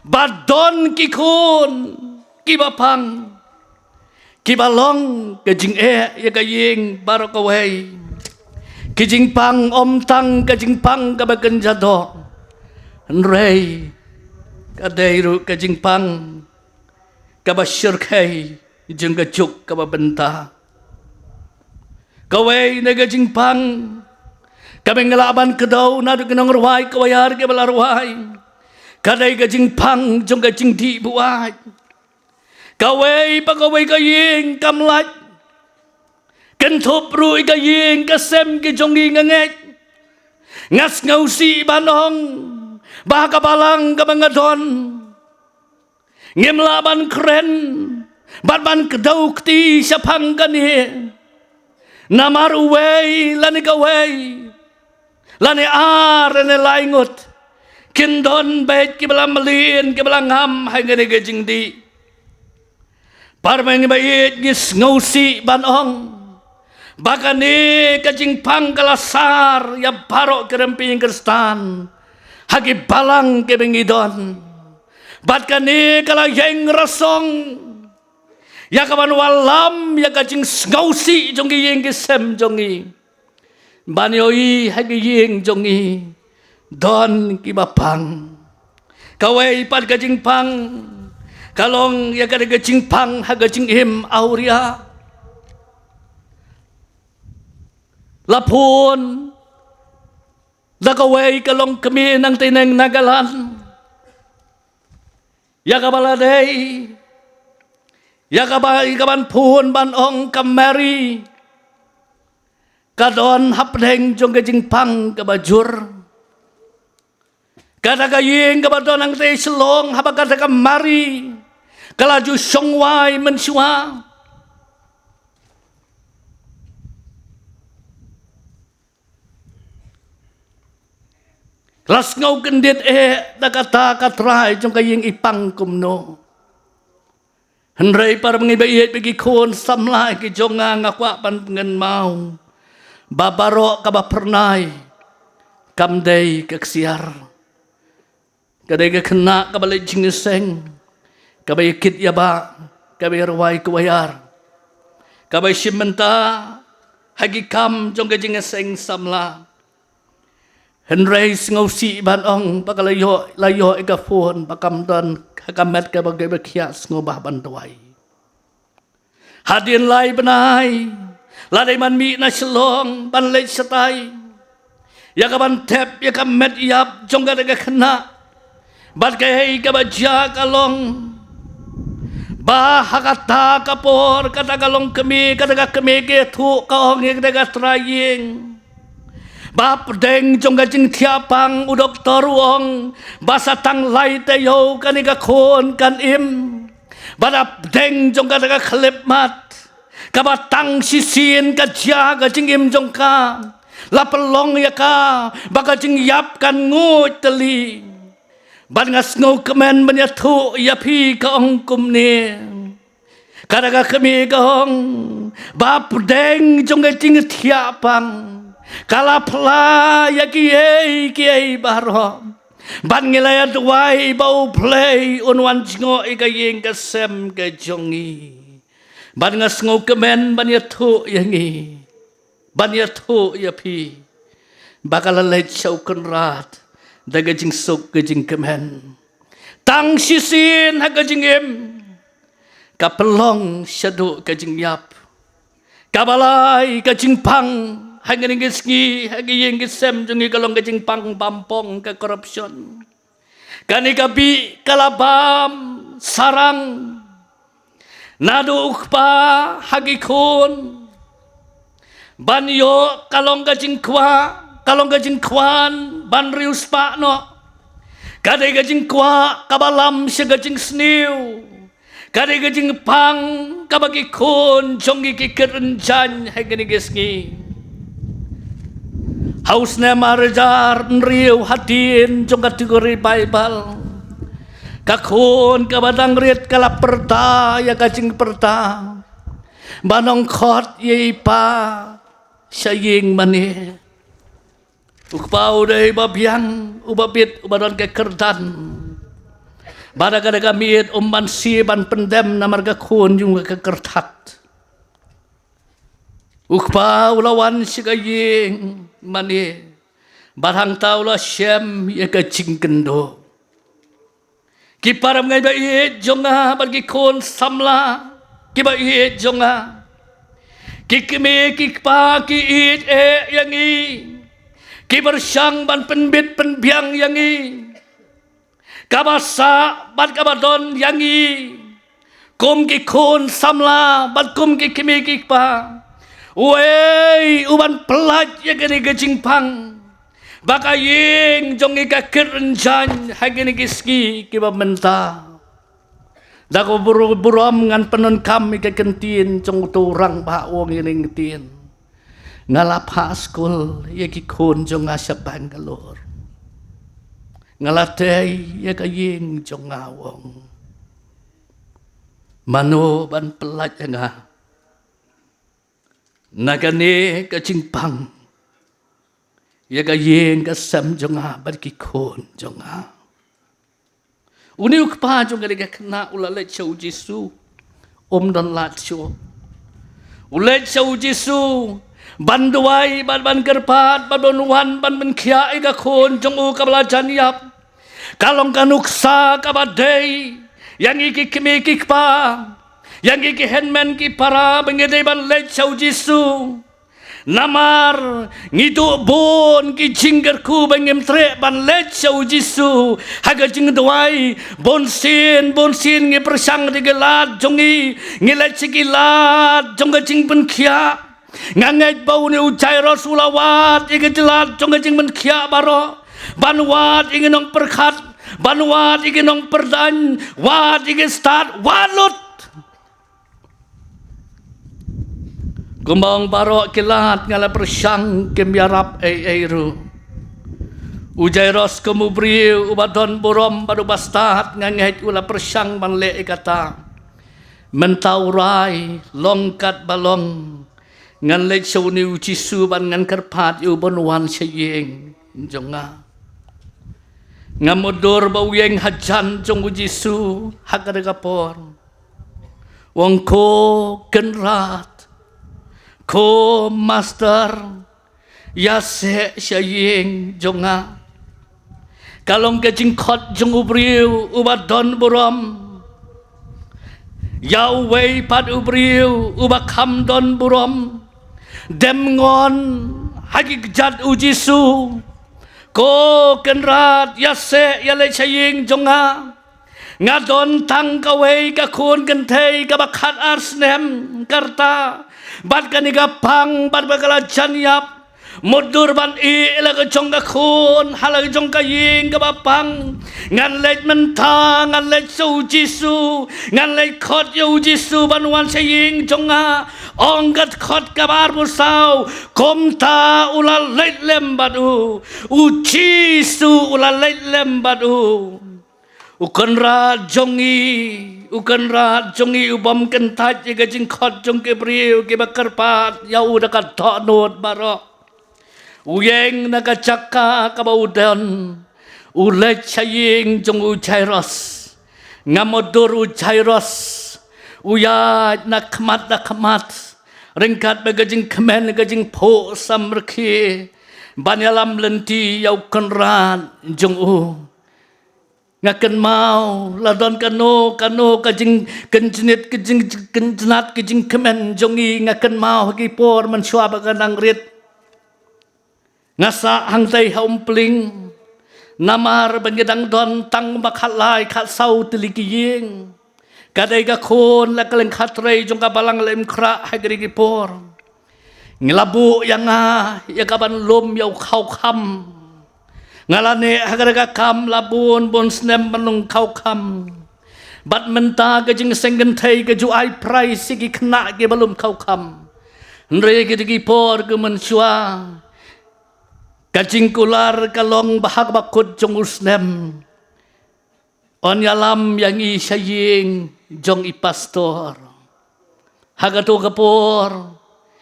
ba don ki khun kiba pang, kiba long ka jingeh ïa ka ïing baroh kawei. Ka jingpang ym tang ka jingpang kaba kynja doh, hynrei ka dei ruh ka jingpang kaba shyrkhei jong ka juk kaba bynta. Kawei na ka jingpang kaba ngi lah ban kdew naduh ki nongrwai kwaiar kiba la rwai, ka dei ka jingpang jong ka jingdih buaid. Kawei pa kawei ka ïing kam lait. Kynthup ruh ïa ka ïing ka sem ki jong ngi nga ngeit. Nga sngewsih ban ong ba ha ka balang kaba nga don, ngim lah ban kren bad ban kdew kti shaphang kane. Namar uwei lane kawei lane ar lane lai ngut kin don beit kiba la mlien kiba la ngam ha kane ka jingdih. Para bangeit ba ïeit, ngi sngewsih ban ong ba kane ka jingpang ka la sar ïa baroh ki rympei Khristan ha ki balang kiba ngi don. Bad kane ka la ïeng rasong ïa kaban wallam ïa ka jingsngewsih jong ki ïing ki sem jong ngi. Ban ïohi ha ki ïing jong ngi don kiba pang. Kawei pat ka jingpang ka long ïa ka, ka jingpang ha ka jingim awria. La phone da kawei ka longkmie nangtei na Nagaland ïa kaba la dei, ïa kaba, ïa kaban phone ban ong ka Mary ka don hapdeng jong ka jingpang kaba jur. Kata ka ïing kaba don hangtei Shillong, haba kata ka Mary ka la ju shong wai mynshuwa, la sngew kyndit eh da kata ka trai jong ka ïing i pang kumno. Hynrei para bangeit ba ïeit, ba ki khun samla ki jong nga, nga kwah ban pynkynmaw ba baroh kaba phyrnai kam dei ka ksiar. Ka dei ka khynnah kaba leh jingïaseng, kaba ïakit ïabah, kaba ïarwai kwaiar, kaba shim bynta ha ki kam jong ka jingïaseng samla. Hynrei sngewsih ban ong ba ka la ïoh, la ïoh ïa ka phone ba kam don ha ka met kaba, kaba khiah sngewbha ban duwai. Hadien lai bnai la dei ban mih na Shillong ban leit shatai ïa kaban thep ïa ka met ïap jong kata ka khynnah. Bad kaei kaba jia ka long ba ha kata ka por kata ka longkmie, kata ka kmie ka ïathuh, ka ong ïa kata ka trai ïing ba hapdeng jong ka jingthiah pang, u doktor u ong ba sa tang lai taïew kane ka khun kan im. Bad hapdeng jong kata ka khyllipmat kaba tang shisien ka jia ka jingim jong ka, la pynlong ïa ka ba ka jingïap kan nguid tylli. Bad nga sngewkmen ban ïathuh ïa phi, ka ong kumne. Kata ka kmie ka ong ba hapdeng jong ka jingthiah pang ka la phla ïa kiei kiei baroh. Bad ngi la ïa duwai ba U Blei un wan jngoh ïa ka ïing ka sem ka jong ngi. Bad nga sngewkmen ban ïathuh ïa ngi, ban ïathuh ïa phi ba ka la leit sha u Kynrad da ka jingsuk ka jingkmen. Tang shisien ha ka jingim ka pynlong shaduh ka jingïap. Kaba lai ka jingpang ha kine ki sngi, ha ki ïing ki sem jong ngi ka long ka jingpang bampong, ka corruption. Kane ka bih ka la bam sarang naduh u kpa ha ki khun. Ban ïoh ka long ka jingkwah, ka long ka jingkwah ban riewspah noh. Ka dei ka jingkwah kaba lam sha ka jingsniew. Ka dei ka jingpang kaba ki khun jong ngi ki kit rynjang ha kine ki sngi. Ha u snem ar hajar hynriew hadien jong ka theory Baibl, ka khun kaba dang rit ka la pyrta ïa ka jingpyrta ban ong khot ïa i pa sha ïing mane. U kpa u dei uba biang, uba bit, uba don ka kyrdan. Bad ha kata ka miet um banse ban pyndem namar ka khun jong u ka kyrthat. U kpa u la wan sha ka ïing mane, bad hangta u la shem ïa ka jingkynduh. Ki parabangeit ba ïeit jong nga bad ki khun samla kiba ïeit jong nga, ki kmie ki kpa ki ïeit eh ïa ngi, ki pyrshang ban pynbit pynbiang ïa ngi. Kaba sah bad kaba don ïa ngi kum ki khun samla bad kum ki kmie ki kpa, uei u ban pyllait ïa kane ka jingpang ba ka ïing jong ngi ka kit rynjang ha kine ki sngi kiba mynta. Da ka bur-, burom ngan pyndonkam ïa ka ktien jong uto u rangbah, u ong ïa kane ka ktien. Nga la phah skul ïa ki khun jong nga sha Bangalore. Nga la tei ïa ka ïing jong nga, u ong. Mano ban pyllait ïa nga na kane ka jingpang ïa ka ïing ka sem jong nga bad ki khun jong nga? Une u kpa jong kane ka khynnah u la leit sha u Jisu. Um don lad shuh. U leit sha u Jisu ban duwai, ban, ban kyrpad, ban, ban wan ban pynkhiah ïa ka khun jong u kaba la jan ïap. Ka long ka nuksa kaba dei ïa ngi ki kmie ki kpa, ïa ngi ki hynmen ki para, ba ngi dei ban leit sha u Jisu. Namar ngi duh bun ki jingkyrkhu ba ngim treh ban leit sha u Jisu ha ka jingduwai. Bunsien, bunsien ngi pyrshang da ki lad jong ngi, ngi leit sha ki lad jong ka jingpynkhiah. Nga ngeit ba une u Jairus u la wad ïa ki jingwad jong ka jingpynkhiah baroh, ban wad ïa ki nongpyrkhat, ban wad ïa ki nongpyrdaiñ, wad ïa ki stad, wad lut. Kumba ong baroh ki lad, nga la pyrshang kim ïarap ei ei ruh. U Jairus kum u briew uba don burom bad uba stad, nga ngeit u la pyrshang ban leh ïa kata. Mynta u rai, long katba long, ngan leit sha une u Jisu bad ngan kyrpad ïa u ban wan sha ïing jong nga. Nga mutdur ba u ïeng hajan jong u Jisu ha kata ka por. U ong, ko Kynrad, ko Master, ïaseh sha ïing jong nga. Ka long ka jingkhot jong u briew uba don burom ïa uwei pat u briew uba kham don burom. Dem ngon ha ki kjat u Jisu. Ko Kynrad, ïaseh, ïaleit sha ïing jong nga. Nga don tang kawei ka khun kynthei kaba khat ar snem ka rta, bad kane ka pang, bad ba ka la jan ïap. Mutdur ban ïeh la ka jong ka khun ha la ka jong ka ïing kaba pang. Ngan leit mynta, ngan leit sha u Jisu, ngan leit khot ïa u Jisu ban wan sha ïing jong nga. Ong ka dkhot kaba arphew saw, kumta u la leit lem bad u. U Jisu u la leit lem bad u. U Kynrad jong ngi, u Kynrad jong ngi u bym kyntait ïa ka jingkhot jong ki briew kiba kyrpad ïa u da ka dohnud baroh. U ïeng na ka jaka kaba u don, u leit sha ïing jong u Jairus. Nga mutdur u Jairus u ïaid na khmat da khmat, ryngkat bad ka jingkmen, ka jingphuh samrkhie, ban ïalam lynti ïa u Kynrad jong u. Nga kynmaw la don kano kano ka jingkynjnit, ka jingkynjnat, ka jingkmen jong ngi. Nga kynmaw ha ki por mynshuwa ba nga dang rit, nga sah hangtei ha Umpling. Namar ba ngi dang don tang ba khatlai khatsaw tylli ki ïing. Ka dei ka khun la ka lyngkha trei jong ka balang Laitumkhrah ha kine ki por. Ngi la buh ïa nga ïa kaban lum ïa u khawkham. Nga la neh ha kane ka kam la bun bun snem ban lum khawkham. Bad mynta ka jingseng kynthei ka ju ai prize ïa ki khynnah kiba lum khawkham. Hynrei kine ki por ki mynshuwa, ka jingkular ka long ba ha kaba kut jong u snem, yn ïalam ïa ngi sha ïing jong i pastor. Ha kato ka por,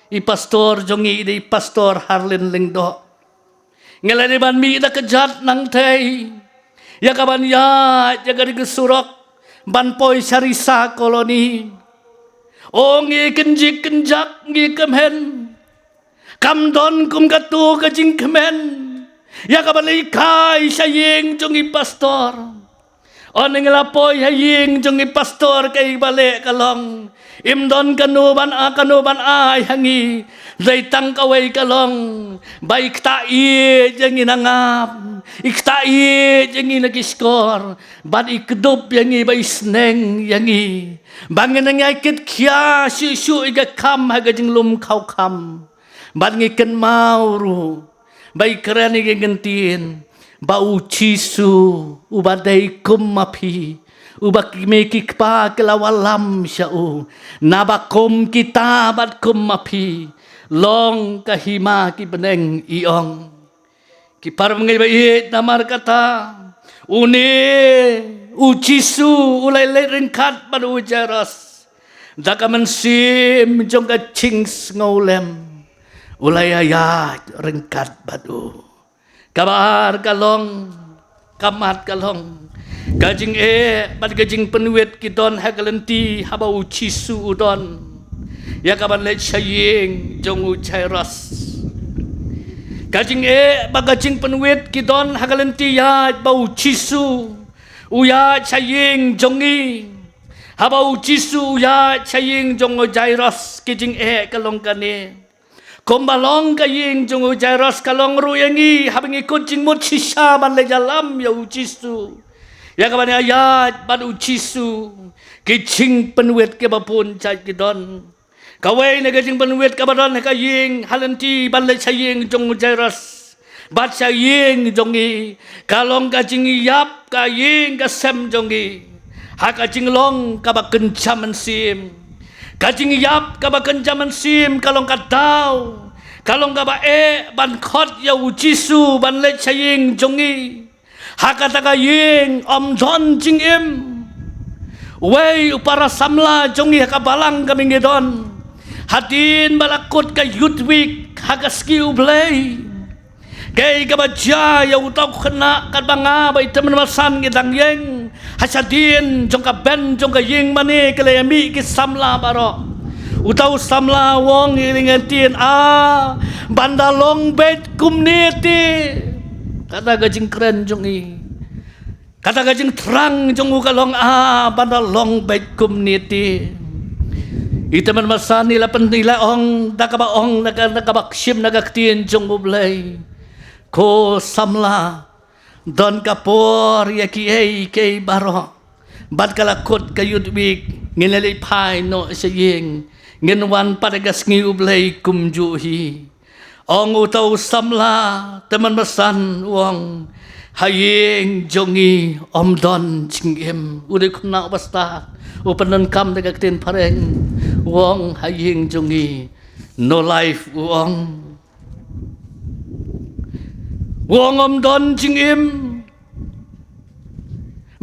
i pastor jong ngi i dei i Pastor Harlin Lyngdoh. Ngi la dei ban mih da ka kjat nangtei ïa kaban ïaid ïa kane ka surok ban poi sha Risa Colony. O ngi kynjik kynjak, ngi kmen. Kam don kum kato ka jingkmen ïa kaban leit kai sha ïing jong i pastor. Ynda ngi la poi ha ïing jong i pastor, kaei ba leh ka long, im don kano ban a, kano ban ai ha ngi. Dei tang kawei ka long ba i ktah ïeit ïa ngi na ngap, i ktah ïeit ïa ngi na ki shkor, bad i kdup ïa ngi, ba i sneng ïa ngi ba ngin nang ïai kit khia shuh shuh ïa ka kam ha ka jinglum khawkham. Bad ngi kynmaw ruh ba i kren ïa ka ktien ba u Jisu uba dei kum ma phi, uba ki kmie ki kpa ki la wallam sha u, naba kum kita bad kum ma phi long ka hima ki bneng, i ong. Ki parabangeit ba ïeit, namar kata une u Jisu u la leit ryngkat bad u Jairus. Da ka mynsiem jong ka jingsngewlem u la ïaid ryngkat bad u. Kaba ar ka long, ka mat ka long, ka jingeh bad ka jingpynwit ki don ha ka lynti haba u Jisu u don ïa kaban leit sha ïing jong u Jairus. Ka jingeh bad ka jingpynwit ki don ha ka lynti ïaid ba u Jisu u ïaid sha ïing jong ngi. Haba u Jisu u ïaid sha ïing jong u Jairus, ki jingeh ka long kane. Kumba long ka ïing jong u Jairus, ka long ruh ïa ngi haba ngi kut jingmut shisha ban leit ïalam ïa u Jisu, ïa kaban ïaid bad u Jisu. Ki jingpynwit kiba bun jait ki don. Kawei na ka jingpynwit kaba don ha ka ïing ha lynti ban leit sha ïing jong u Jairus bad sha ïing jong ngi, ka long ka jingïap ka ïing ka sem jong ngi ha ka jinglong kaba kynja mynsiem. Ka jingïap kaba kynja mynsiem ka long ka daw, ka long kaba eh ban khot ïa u Jisu ban leit sha ïing jong ngi. Ha kata ka ïing ym don jingim. Wei u para samla jong ngi ha ka balang kaba ngi don, hadien ba la kut ka Youth Week ha ka sngi U Blei, kaei kaba jia ïa uta u khynnah, katba nga bad i Tymmen Basan ngi dang ïeng ha shadien jong ka bench jong ka ïing mane, ki la ïa mih ki samla baroh. Uta u samla u ong ïa ngi, ktien, a, ban da long beit kumne te. Kata ka jingkren jong ngi, kata ka jingthrang jong u ka long, a, ban da long beit kumne te. I Tymmen Basan i la pyn, i la ong da kaba ong, da ka, da kaba shim na ka ktien jong U Blei, ko samla, don ka por ïa kiei kiei baroh. Bad ka la kut ka Youth Week, ngin leit phai noh sha ïing, ngin wan pat ha ka sngi U Blei kumjuh hi. Ong uta u samla Tymmen Basan, u ong, ha ïing jong ngi ym don jingim. U dei u khynnah uba stad, u pyndonkam da ka ktien phareng, u ong, ha ïing jong ngi no life, u ong. U ong ym don jingim.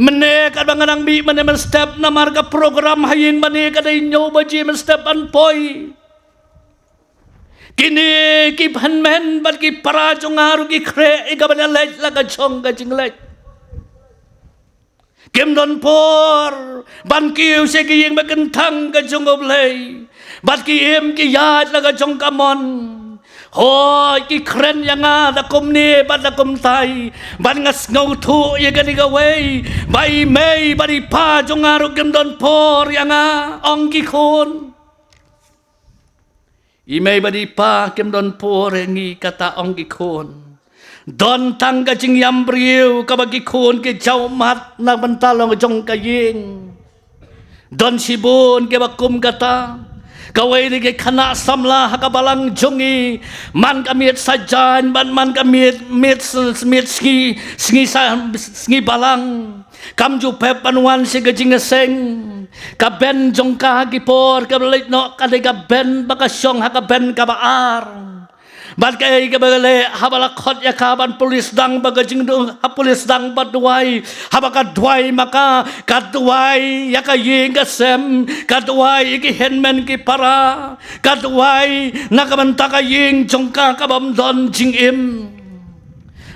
Mynne katba nga dang mih mynne mynstep, namar ka program ha ïing mynne ka dei hynñiew baje mynstep ban poi. Kine ki hynmen bad ki para jong nga ruh ki khreh ïa kaban ïaleit la ka jong ka jingleit. Kim don por ban kiew sha ka ïing ba kynthang ka jong U Blei, bad ki im ki ïaid la ka jong ka mon. Hooid, ki kren ïa nga da kumne bad da kumtai, bad nga sngewthuh ïa kane kawei, ba i mei bad i pa jong nga ruh kim don por ïa nga, ong ki khun. I mei bad i pa kim don por ïa ngi, kata ong ki khun. Don tang ka jingïam briew kaba ki khun ki jaw ummat na bynta long jong ka ïing. Don shibun kiba kum kata. Kawei na ki khynnah samla ha ka balang jong ngi, man ka miet saitjaiñ bad man ka miet, miet s-, miet sngi, sngi sa, sngi balang, kam ju pep ban wan sha ka jingïaseng. Ka ben jong ka ki por kaba leit noh ka dei ka ben ba ka shong ha ka ben kaba ar. Bad kaei kaba leh, haba la khot ïa ka ban pule sdang bad ka jingdung, ha pule sdang bad duwai. Haba ka duwai ma ka, ka duwai ïa ka ïing ka sem, ka duwai ïa ki hynmen ki para, ka duwai na ka bynta ka ïing jong ka kabym don jingim.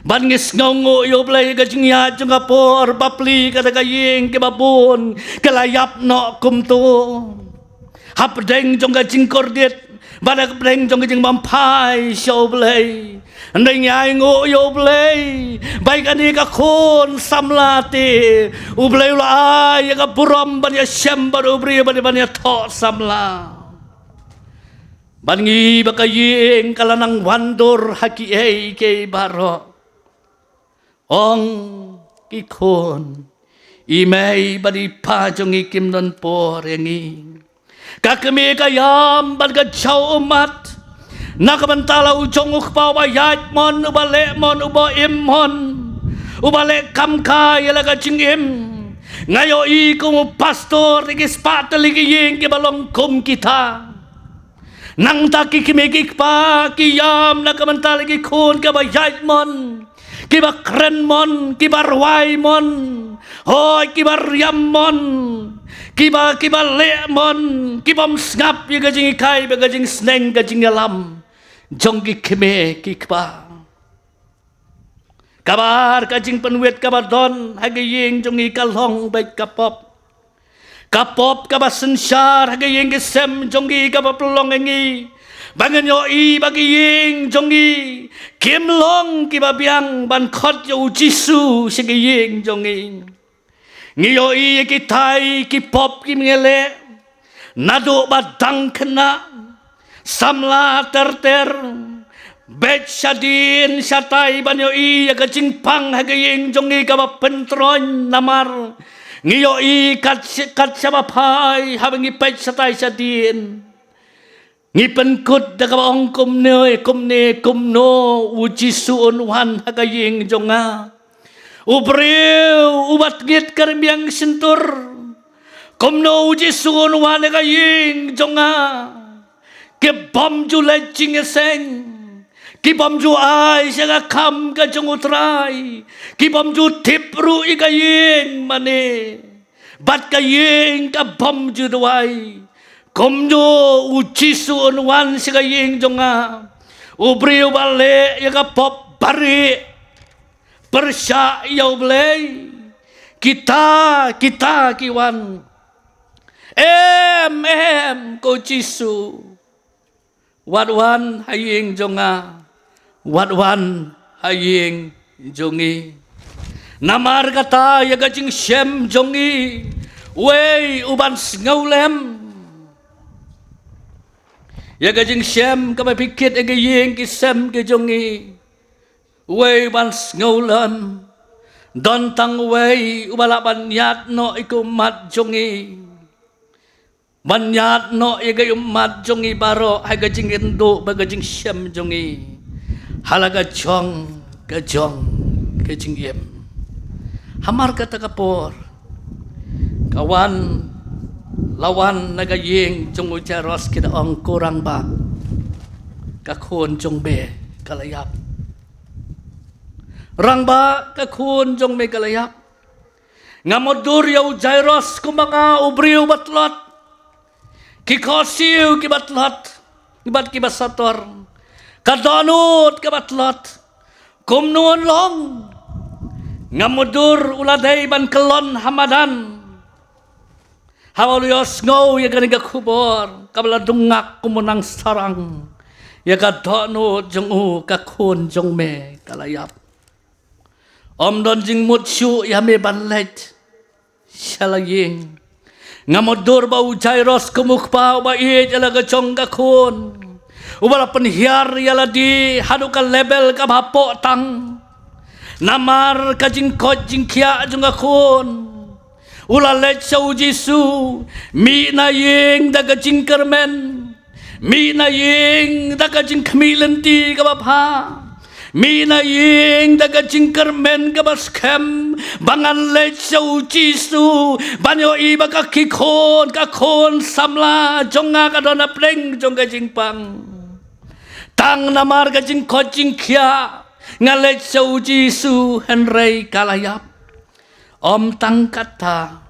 Bad ngi sngewnguh ïa U Blei ka jingïaid jong ka por, bapli kata ka ïing kiba bun ki la ïap noh kumto. Hapdeng jong ka jingkordit bad hapdeng jong ka jingbymphai sha U Blei, hynrei ngi ainguh ïa U Blei ba ïa kane ka khun samla te, U Blei u la ai ïa ka burom ban ïashem bad u briew bad ban ïathoh samla. Bad ngi ba ka ïing ka la nang wandur ha kiei kiei baroh. Ong ki khun, i mei bad i pa jong ngi kim don por ïa ngi. Ka kmie ka ïam bad ka jaw ummat na ka bynta la u jong u kpa uba ïaid mon, uba leh mon, uba im mon, uba leh kam kai ïa la ka jingim. Nga ïohi kum u pastor ïa ki spah tylli ki ïing kiba long kum kita. Nangta ki kmie ki kpa ki ïam na ka bynta la ki khun kiba ïaid mon, kiba kren mon, kiba rwai mon, hooid, kiba riam mon, kiba, kiba leh mon, kibym sngap ïa ka jinghikai bad ka jingsneng ka jingïalam jong ki kmie ki kpa. Kaba ar ka jingpynwit kaba don ha ka ïing jong ngi ka long beit ka pop. Ka pop kaba synshar ha ka ïing ka sem jong ngi kaba pynlong ïa ngi ba ngin ïohi ba ka ïing jong ngi kim long kiba biang ban khot ïa U Jisu sha ka ïing jong ngi. Ngi ïohi ïa kitai ki pop ki ngeleh. Naduh ba dang khynnah, samla ter ter, beit shadien shatai ban ïohi ïa ka jingpang ha ka ïing jong ngi kaba pyntroiñ namar ngi ïohi kat sh-, kat shaba phai haba ngi peit shatai shadien. Ngi pynkut da kaba ong kumne, kumne, kumno U Jisu un wan ha ka ïing jong nga. U briew uba tngit ka rmiang shyntur. Kumno U Jisu un wan ha ka ïing jong nga. Kibym ju leit jingïaseng. Kibym ju ai sha ka kam ka jong U Trai. Kibym ju tip ruh ïa ka ïing mane. Bad ka ïing kabym ju duwai. Kumno U Jisu un wan sha ka ïing jong nga. U briew ba leh ïa ka pop bari. Pyrshah ïa U Blei. Kita, kita ki wan. Em, em, ko Jisu. Wat wan ha ïing jong nga. Wat wan ha ïing jong ngi. Namar kata ïa ka jingshem jong ngi. Wei u ban sngewlem. Ïa ka jingshem kaba phi kit ïa ka ïing ki sem ki jong ngi. Wei u ban sngewlem. Don tang wei uba lah ban ïaid noh ïa ka ummat jong ngi. Ban ïaid noh ïa ka ummat jong ngi baroh ha ka jingïaduh bad ka jingshem jong ngi. Ha la ka jong, ka jong, ka jingim. Hamar kata ka por. Ka wan, la wan na ka ïing jong u Jairus ki da ong ko rangbah. Ka khun jong me ka la ïap. Rangbah ka khun jong me ka la ïap. Nga mutdur ïa u Jairus kumba nga u briew ba tlot. Ki khohsiew kiba tlot. Bad kiba sator. Ka dohnud kaba tlot. Kumno long. Nga mutdur u la dei ban kyllon ha madan. Haba u la ïohsngew ïa kane ka khubor, kaba la dungak kum u nang sarang. Ïa ka dohnud jong u ka khun jong me ka la ïap. Ym don jingmut shuh ïa me ban leit sha la ïing. Nga mutdur ba u Jairus kum u kpa uba ïeit ïa la ka jong ka khun, uba la pynhiar ïa lade haduh ka level kaba hapoh tang. Namar ka jingkoit jingkhiah jong ka khun, u la leit sha u Jisu. Mih na ïing da ka jingkyrmen. Mih na ïing da ka jingkhmih lynti kaba bha. Mih na ïing da ka jingkyrmen kaba skhem ba ngan leit sha u Jisu, ban ïohi ba ka ki khun, ka khun samla jong nga ka don hapdeng jong ka jingpang. Tang namar ka jingkoit jingkhiah nga leit sha u Jisu, hynrei ka la ïap. Ym tang kata,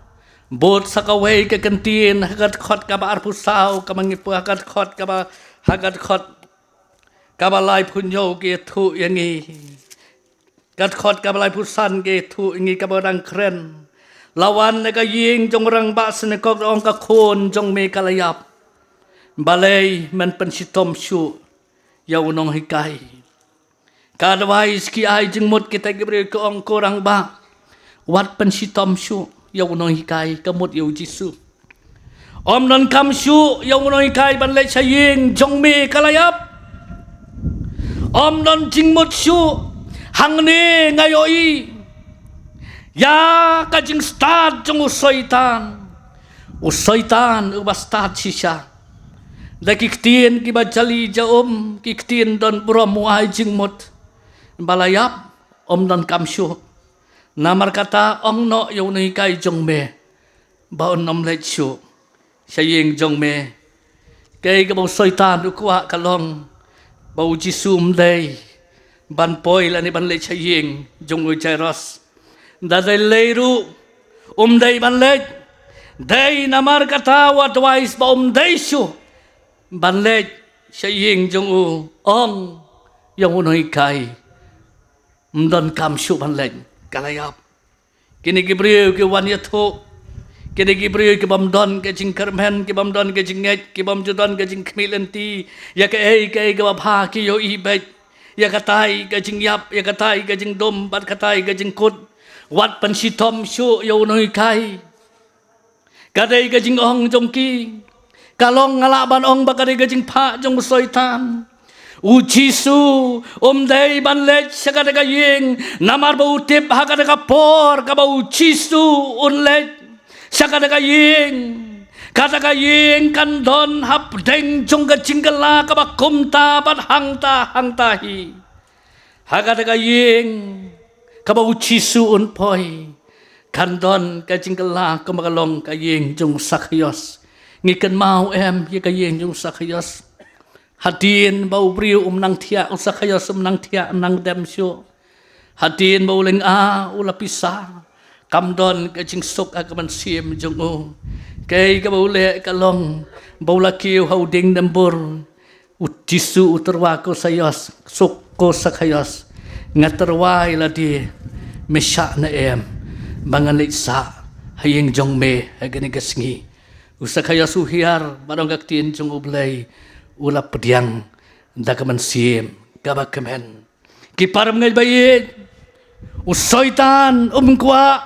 bud sa kawei ka kyntien ha ka dkhot kaba arphew saw, kaba ngi pule ha ka dkhot kaba, ha ka dkhot kaba laiphew hynñiew ki ïathuh ïa ngi. Ka dkhot kaba laiphew san ki ïathuh ïa ngi kaba dang kren. La wan na ka ïing jong u rangbah synagog, da ong ka khun jong me ka la ïap. Balei men pynshitom shuh ïa u nonghikai? Ka advice ki ai jingmut kita ki briew, ki ong, ko rangbah, wat pynshitom shuh ïa u nonghikai, ka mut ïa u Jisu. Ym donkam shuh ïa u nonghikai ban leit sha ïing jong me ka la ïap. Ym don jingmut shuh. Hangne nga ïohi ïa ka jingstad jong u Soitan. U Soitan uba stad shisha da ki ktien kiba jali jaum, ki ktien don burom, u ai jingmut ba la ïap, ym donkam shuh. Namar kata ong noh ïa u nonghikai jong me ba un ym leit shuh sha ïing jong me. Kaei kaba u Soitan u kwah ka long ba u Jisu um dei ban poi lane ban leit sha ïing jong u Jairus. Da dei lei ruh um dei ban leit. Dei namar kata u advice ba um dei shuh ban leit sha ïing jong u, ong ïa u nonghikai, ym donkam shuh ban leit, ka la ïap. Kine ki briew ki wan ïathuh, kine ki briew ki bym don ka jingkyrmen, ki bym don ka jingngeit, ki bym ju don ka jingkhmih lynti ïa kaei kaei kaba bha, ki ïohi beit ïa katai ka jingïap, ïa katai ka jingdum bad katai ka jingkut. Wat pynshitom shuh ïa u nonghikai. Ka dei ka jingong jong ki. Ka long, nga lah ban ong ba ka dei ka jingphah jong u Soitan. U Jisu um dei ban leit sha kata ka ïing namar ba u tip ha kata ka por kaba u Jisu un leit sha kata ka ïing, kata ka ïing kan don hapdeng jong ka jingkylla kaba kumta bad hangta hangta hi. Ha kata ka ïing kaba u Jisu un poi, kan don ka jingkylla kumba ka long ka ïing jong u Sakhaios. Ngi kynmaw em ïa ka ïing jong u Sakhaios? Hadien ba u briew um nang thiah, u Sakhaios um nang thiah nang dem shuh. Hadien ba u lynga u la pisa, kam don ka jingsuk ha ka mynsiem jong u. Kaei kaba u leh ka long ba u la kiew ha u dieng dymbur. U Jisu u tyrwa, ko Sakhaios, suk, ko Sakhaios, nga tyrwa ïa lade, me shah ne em ba ngan leit sah ha ïing jong me ha kane ka sngi? U Sakhaios u hiar bad ong ka ktien jong U Blei, u la pdiang da ka mynsiem kaba kmen. Ki parabangeit ba ïeit, u Soitan um kwah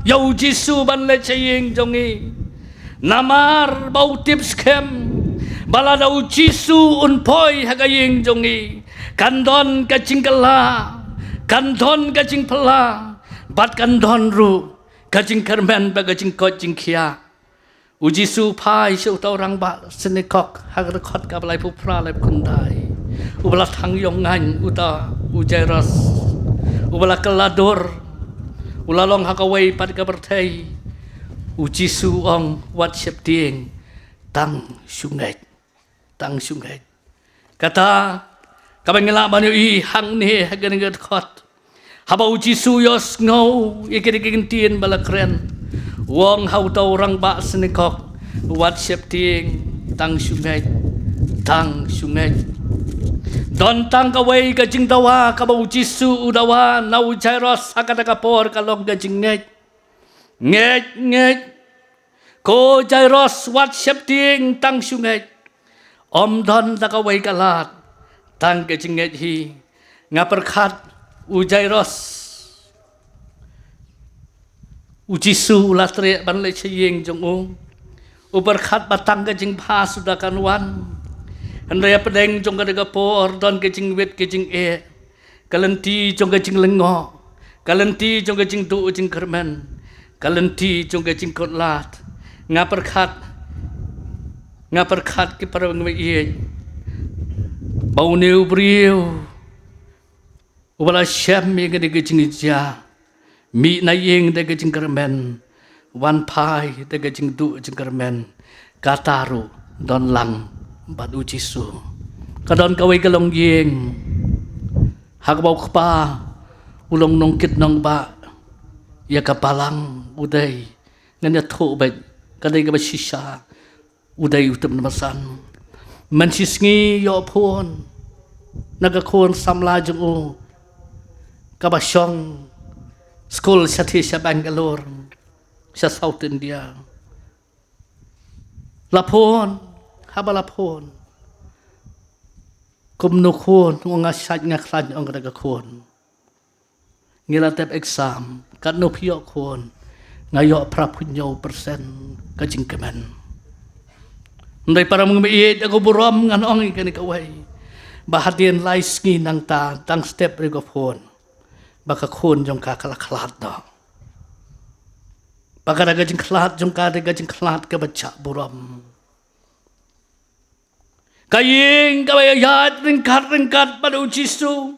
ïa u Jisu ban leit sha ïing jong ngi. Namar ba u tip skhem ba lada u Jisu un poi ha ka ïing jong ngi, kan don ka jingkylla, kan don ka jingphylla, bad kan don ruh ka jingkyrmen bad ka jingkoit jingkhiah. U Jisu u phai sha uta u rangbah synagog ha ka dkhot kaba laiphew phra, laiphew khyndai. Uba la thang ïong ngaiñ uta u Jairus, uba la kylla dur, u la long ha kawei pat ka pyrthei. U Jisu u ong, wat sheptieng, tang shu ngeit. Tang shu ngeit. Kata kaba ngi lah ban ïohi hangne ha kane ka dkhot. Haba u Jisu u ïohsngew ïa kine ki kyntien ba la kren, u ong ha uta u rangbah synagog, wat sheptieng, tang shu ngeit, tang shu ngeit. Don tang kawei ka jingdawa kaba u Jisu u dawa na u Jairus ha kata ka por, ka long ka jingngeit. Ngeit, ngeit. Ko Jairus, wat sheptieng, tang shu ngeit. Ym don da kawei ka lad, Tang ka jingngeit hi, nga pyrkhat u Jairus, u Jisu u la treh ban leit sha ïing jong u. U pyrkhat ba tang ka jingbha suda kan wan. Hynrei hapdeng jong kata ka por don ka jingwit ka jingeh, ka lynti jong ka jinglyngngoh, ka lynti jong ka jingduh jingkyrmen, ka lynti jong ka jingkutlad. Nga pyrkhat, nga pyrkhat ki para bangeit, ba une u briew uba la shem ïa kane ka jingjia, mih na ïing da ka jingkyrmen, wan phai da ka jingduh jingkyrmen, kata ruh don lang bad u Jisu. Ka don kawei ka longïing ha kaba u kpa u long nongkit nongbah ïa ka balang. U dei, ngan ïathuh beit, ka dei kaba shisha, u dei u tymmen basan. Mynshisngi ïoh phone na ka khun samla jong u kaba shong skul shathie sha Bangalore, sha South India. La phone, haba la phone, kumno khun? Ong nga shait nga khlaiñ, ong kata ka khun. Ngi la tep exam. Katno phi ïoh khun? Nga ïoh phra phew hynñiew percent ka jingkmen. Hynrei para bangeit, da ka burom ngan ong ïa kane kawei, ba hadien lai sngi nangta, tang step re ka phone, ba ka khun jong ka ka la khlad noh. Ba ka da ka jingkhlad jong ka, da ka jingkhlad kaba jah burom. Ka ïing kaba ïaid ryngkat ryngkat bad u Jisu,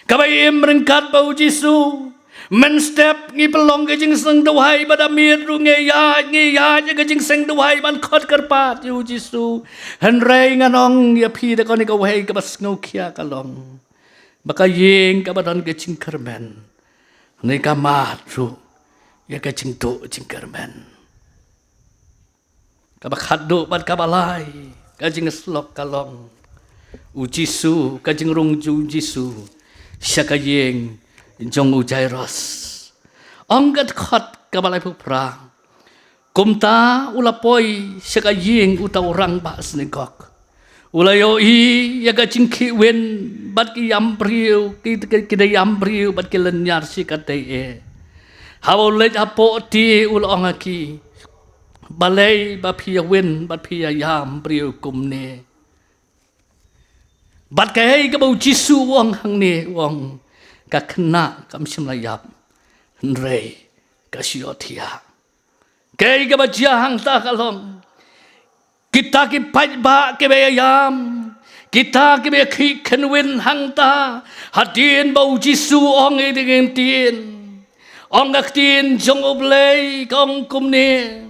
kaba im ryngkat bad u Jisu. Mynstep ngi pynlong ka jingseng duwai bad da miet ruh ngi ïaid, ngi ïaid ïa ka jingseng duwai ban khot kyrpad ïa u Jisu. Hynrei ngan ong ïa phi da kane kawei kaba sngewkhia ka long ba ka ïing kaba don ka jingkyrmen, hynrei ka mad ruh ïa ka jingduh jingkyrmen. Kaba khatduh bad kaba lai ka jingïasyllok ka long u Jisu, ka jingrung jong u Jisu sha ka ïing jong u Jairus. Ong ka dkhot kaba laiphew phra, kumta u la poi sha ka ïing uta u rangbah synagog. U la ïohi ïa ka jingkhih win bad ki ïam briew, ki, ki, ki da ïam briew bad ki lynñiar shikatdei eh. Haba u leit hapoh te u la ong ha ki, balei ba phi ïa win bad phi ïa ïam briew kumne? Bad kaei kaba u Jisu u ong hangne, u ong, ka khynnah kam shym la ïap, hynrei ka shu ïohthiah. Kaei kaba jia hangta ka long, kita ki paidbah kiba ïa ïam, kita kiba ïa khih khynwin hangta, hadien ba u Jisu u ong ïa ka ktien, ong ka ktien jong U Blei ka ong kumne,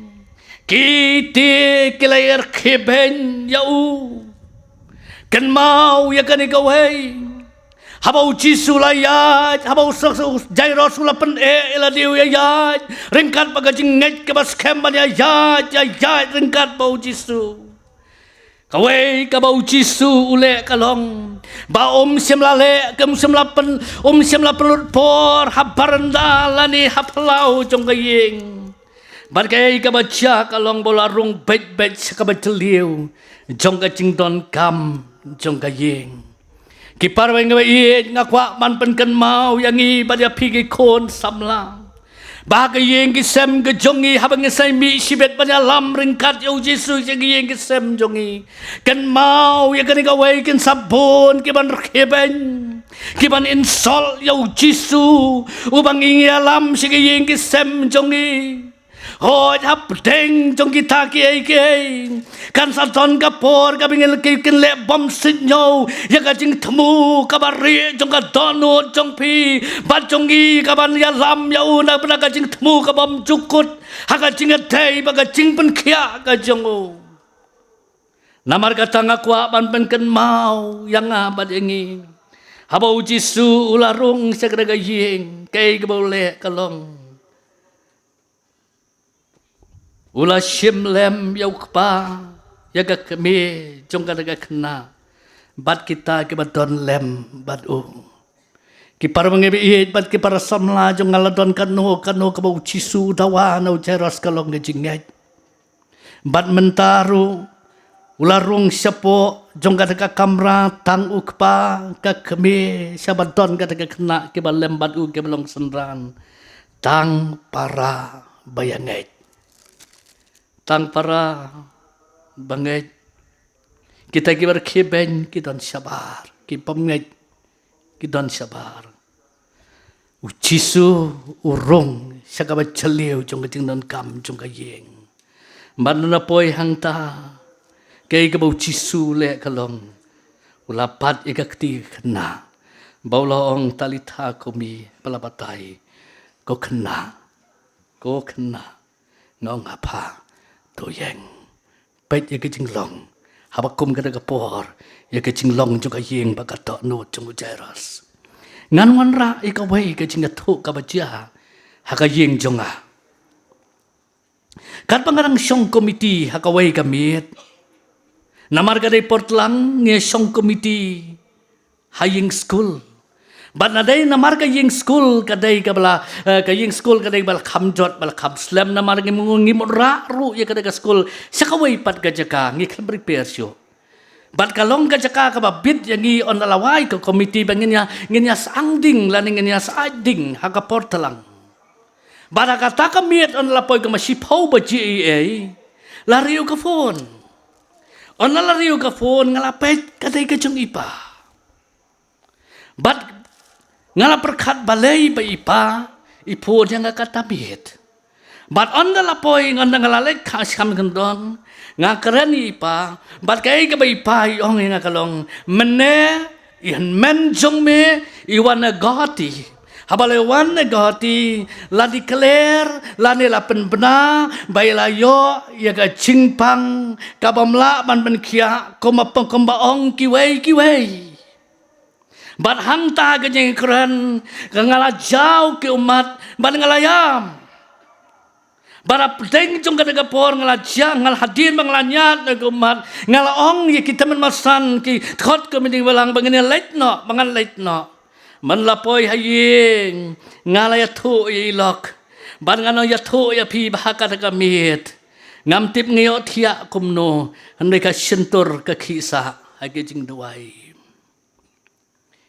kite ki la ïa khih beiñ ïa u. Kynmaw ïa kane kawei. Haba u Jisu u la ïaid, haba u Jairus u la pyneh ïa lade u ïaid ryngkat bad ka jingngeit kaba skhem ban ïaid, ïaid ryngkat bad u Jisu. Kawei kaba u Jisu u leh ka long ba um shym la leh, um shym la pyn, um shym la pynlut por ha baranda lane ha phyllaw jong ka ïing. Bad kaei kaba jia ka long ba u la rung beit beit sha kaba jylliew jong ka jingdonkam jong ka ïing. Ki para bangeit, nga kwah ban pynkynmaw ïa ngi bad ïa phi ki khun samla, ba ha ka ïing ki sem ka jong ngi, haba ngi sa mih shibit ban ïalam ryngkat ïa u Jisu sha ka ïing ki sem jong ngi, kynmaw ïa kane kawei, kin sa bun ki ban khih beiñ, ki ban insult ïa u Jisu uba ngi ïalam sha ka ïing ki sem jong ngi. Hooid, hapdeng jong kita kiei kiei kan sa don ka por kaba ngin, kin leh bymsuidñiew ïa ka jingthmu kaba rieh jong ka dohnud jong phi bad jong ngi, kaban ïalam ïa u na ka bynta ka jingthmu ka bymjukut ha ka jingïadei bad ka jingpynkhiah ka jong u. Namar kata nga kwah ban pynkynmaw ïa nga bad ïa ngi, haba u Jisu u la rung sha kata ka ïing, kaei kaba u leh ka long, u la shim lem ïa u kpa, ïa ka kmie jong kata ka khynnah, bad kita kiba don lem bad u. Ki para bangeit bad ki para samla jong nga, la don kano kano kaba u Jisu u dawa na u Jairus ka long ka jingngeit. Bad mynta ruh U la rung shapoh jong kata ka kamra, tang u kpa, ka kmie, shaba don kata ka khynnah kiba lem bad u kiba long synran. Tang para ba ïa ngeit. Tang para ba ngeit. Kita kiba rkhie beiñ ki don shabar, ki bym ngeit ki don shabar. U Jisu u rung sha kaba jylliew jong ka jingdonkam jong ka ïing. Bad na poi hangta, kaei kaba u Jisu leh ka long, u la bat ïa ka kti ka khynnah, ba u la ong, "Talitha kumi," ba la batai, "Ko khynnah, ko khynnah, nga ong ha pha, to ïeng." Peit ïa ka jinglong, haba kum kata ka por, ïa ka jinglong jong ka ïing ba ka dohnud jong u Jairus. Ngan wanrah ïa kawei ka jingïathuh kaba jia ha ka ïing jong nga. Katba nga dang shong komiti ha kawei ka miet, namar ka dei por tlang ngi shong komiti ha ïing skul. Bad na dei namar ka ïing skul ka dei kaba la, eh, ka ïing skul ka dei ba la kham jot, ba la kham slem, namar ngi mut, ngi mut rah ruh ïa kata ka skul sha kawei pat ka jaka, ngi khlem prepare shuh. Bad ka long ka jaka kaba bit ïa ngi, ynda la wai ka komiti ba ngin ïa, ngin ïa sah ding lane ngin ïa sah ding ha ka por tlang. Bad ha kata ka miet, ynda la poi kumba shiphew baje eiei, la riew ka phone. Ynda la riew ka phone, nga la peit ka dei ka jong i pa. Bad nga la pyrkhat balei ba i pa i phone ïa nga kata miet. Bad ynda la poi, ynda nga la leit kha sham kyndong, nga kren ïa i pa, bad kaei kaba i pa i ong ïa nga ka long, "Mynne i hynmen jong me i wan na Guwahati. Haba la wan na Guwahati, la declare lane la pynbna ba i la ïoh ïa ka jingpang ka bym lah ban pynkhiah kumba, kumba ong kiwei kiwei." Bad hangta ka jingkren ka, nga la jaw ki ummat bad nga la ïam. Bad hapdeng jong kata ka por nga la jaw, nga la, hadien ba nga la ñiad na ki ummat, nga la ong ïa ki tymmen basan, ki dkhot komiti balang, ba ngin ïa leit noh, ba ngan leit noh. Mynba la poi ha ïing, nga la ïathuh ïa i lok. Bad ngan ïathuh ïa phi ba ha kata ka miet, ngam tip nga ïohthiah kumno, hynrei ka shyntur ka khih sah ha ki jingduwai.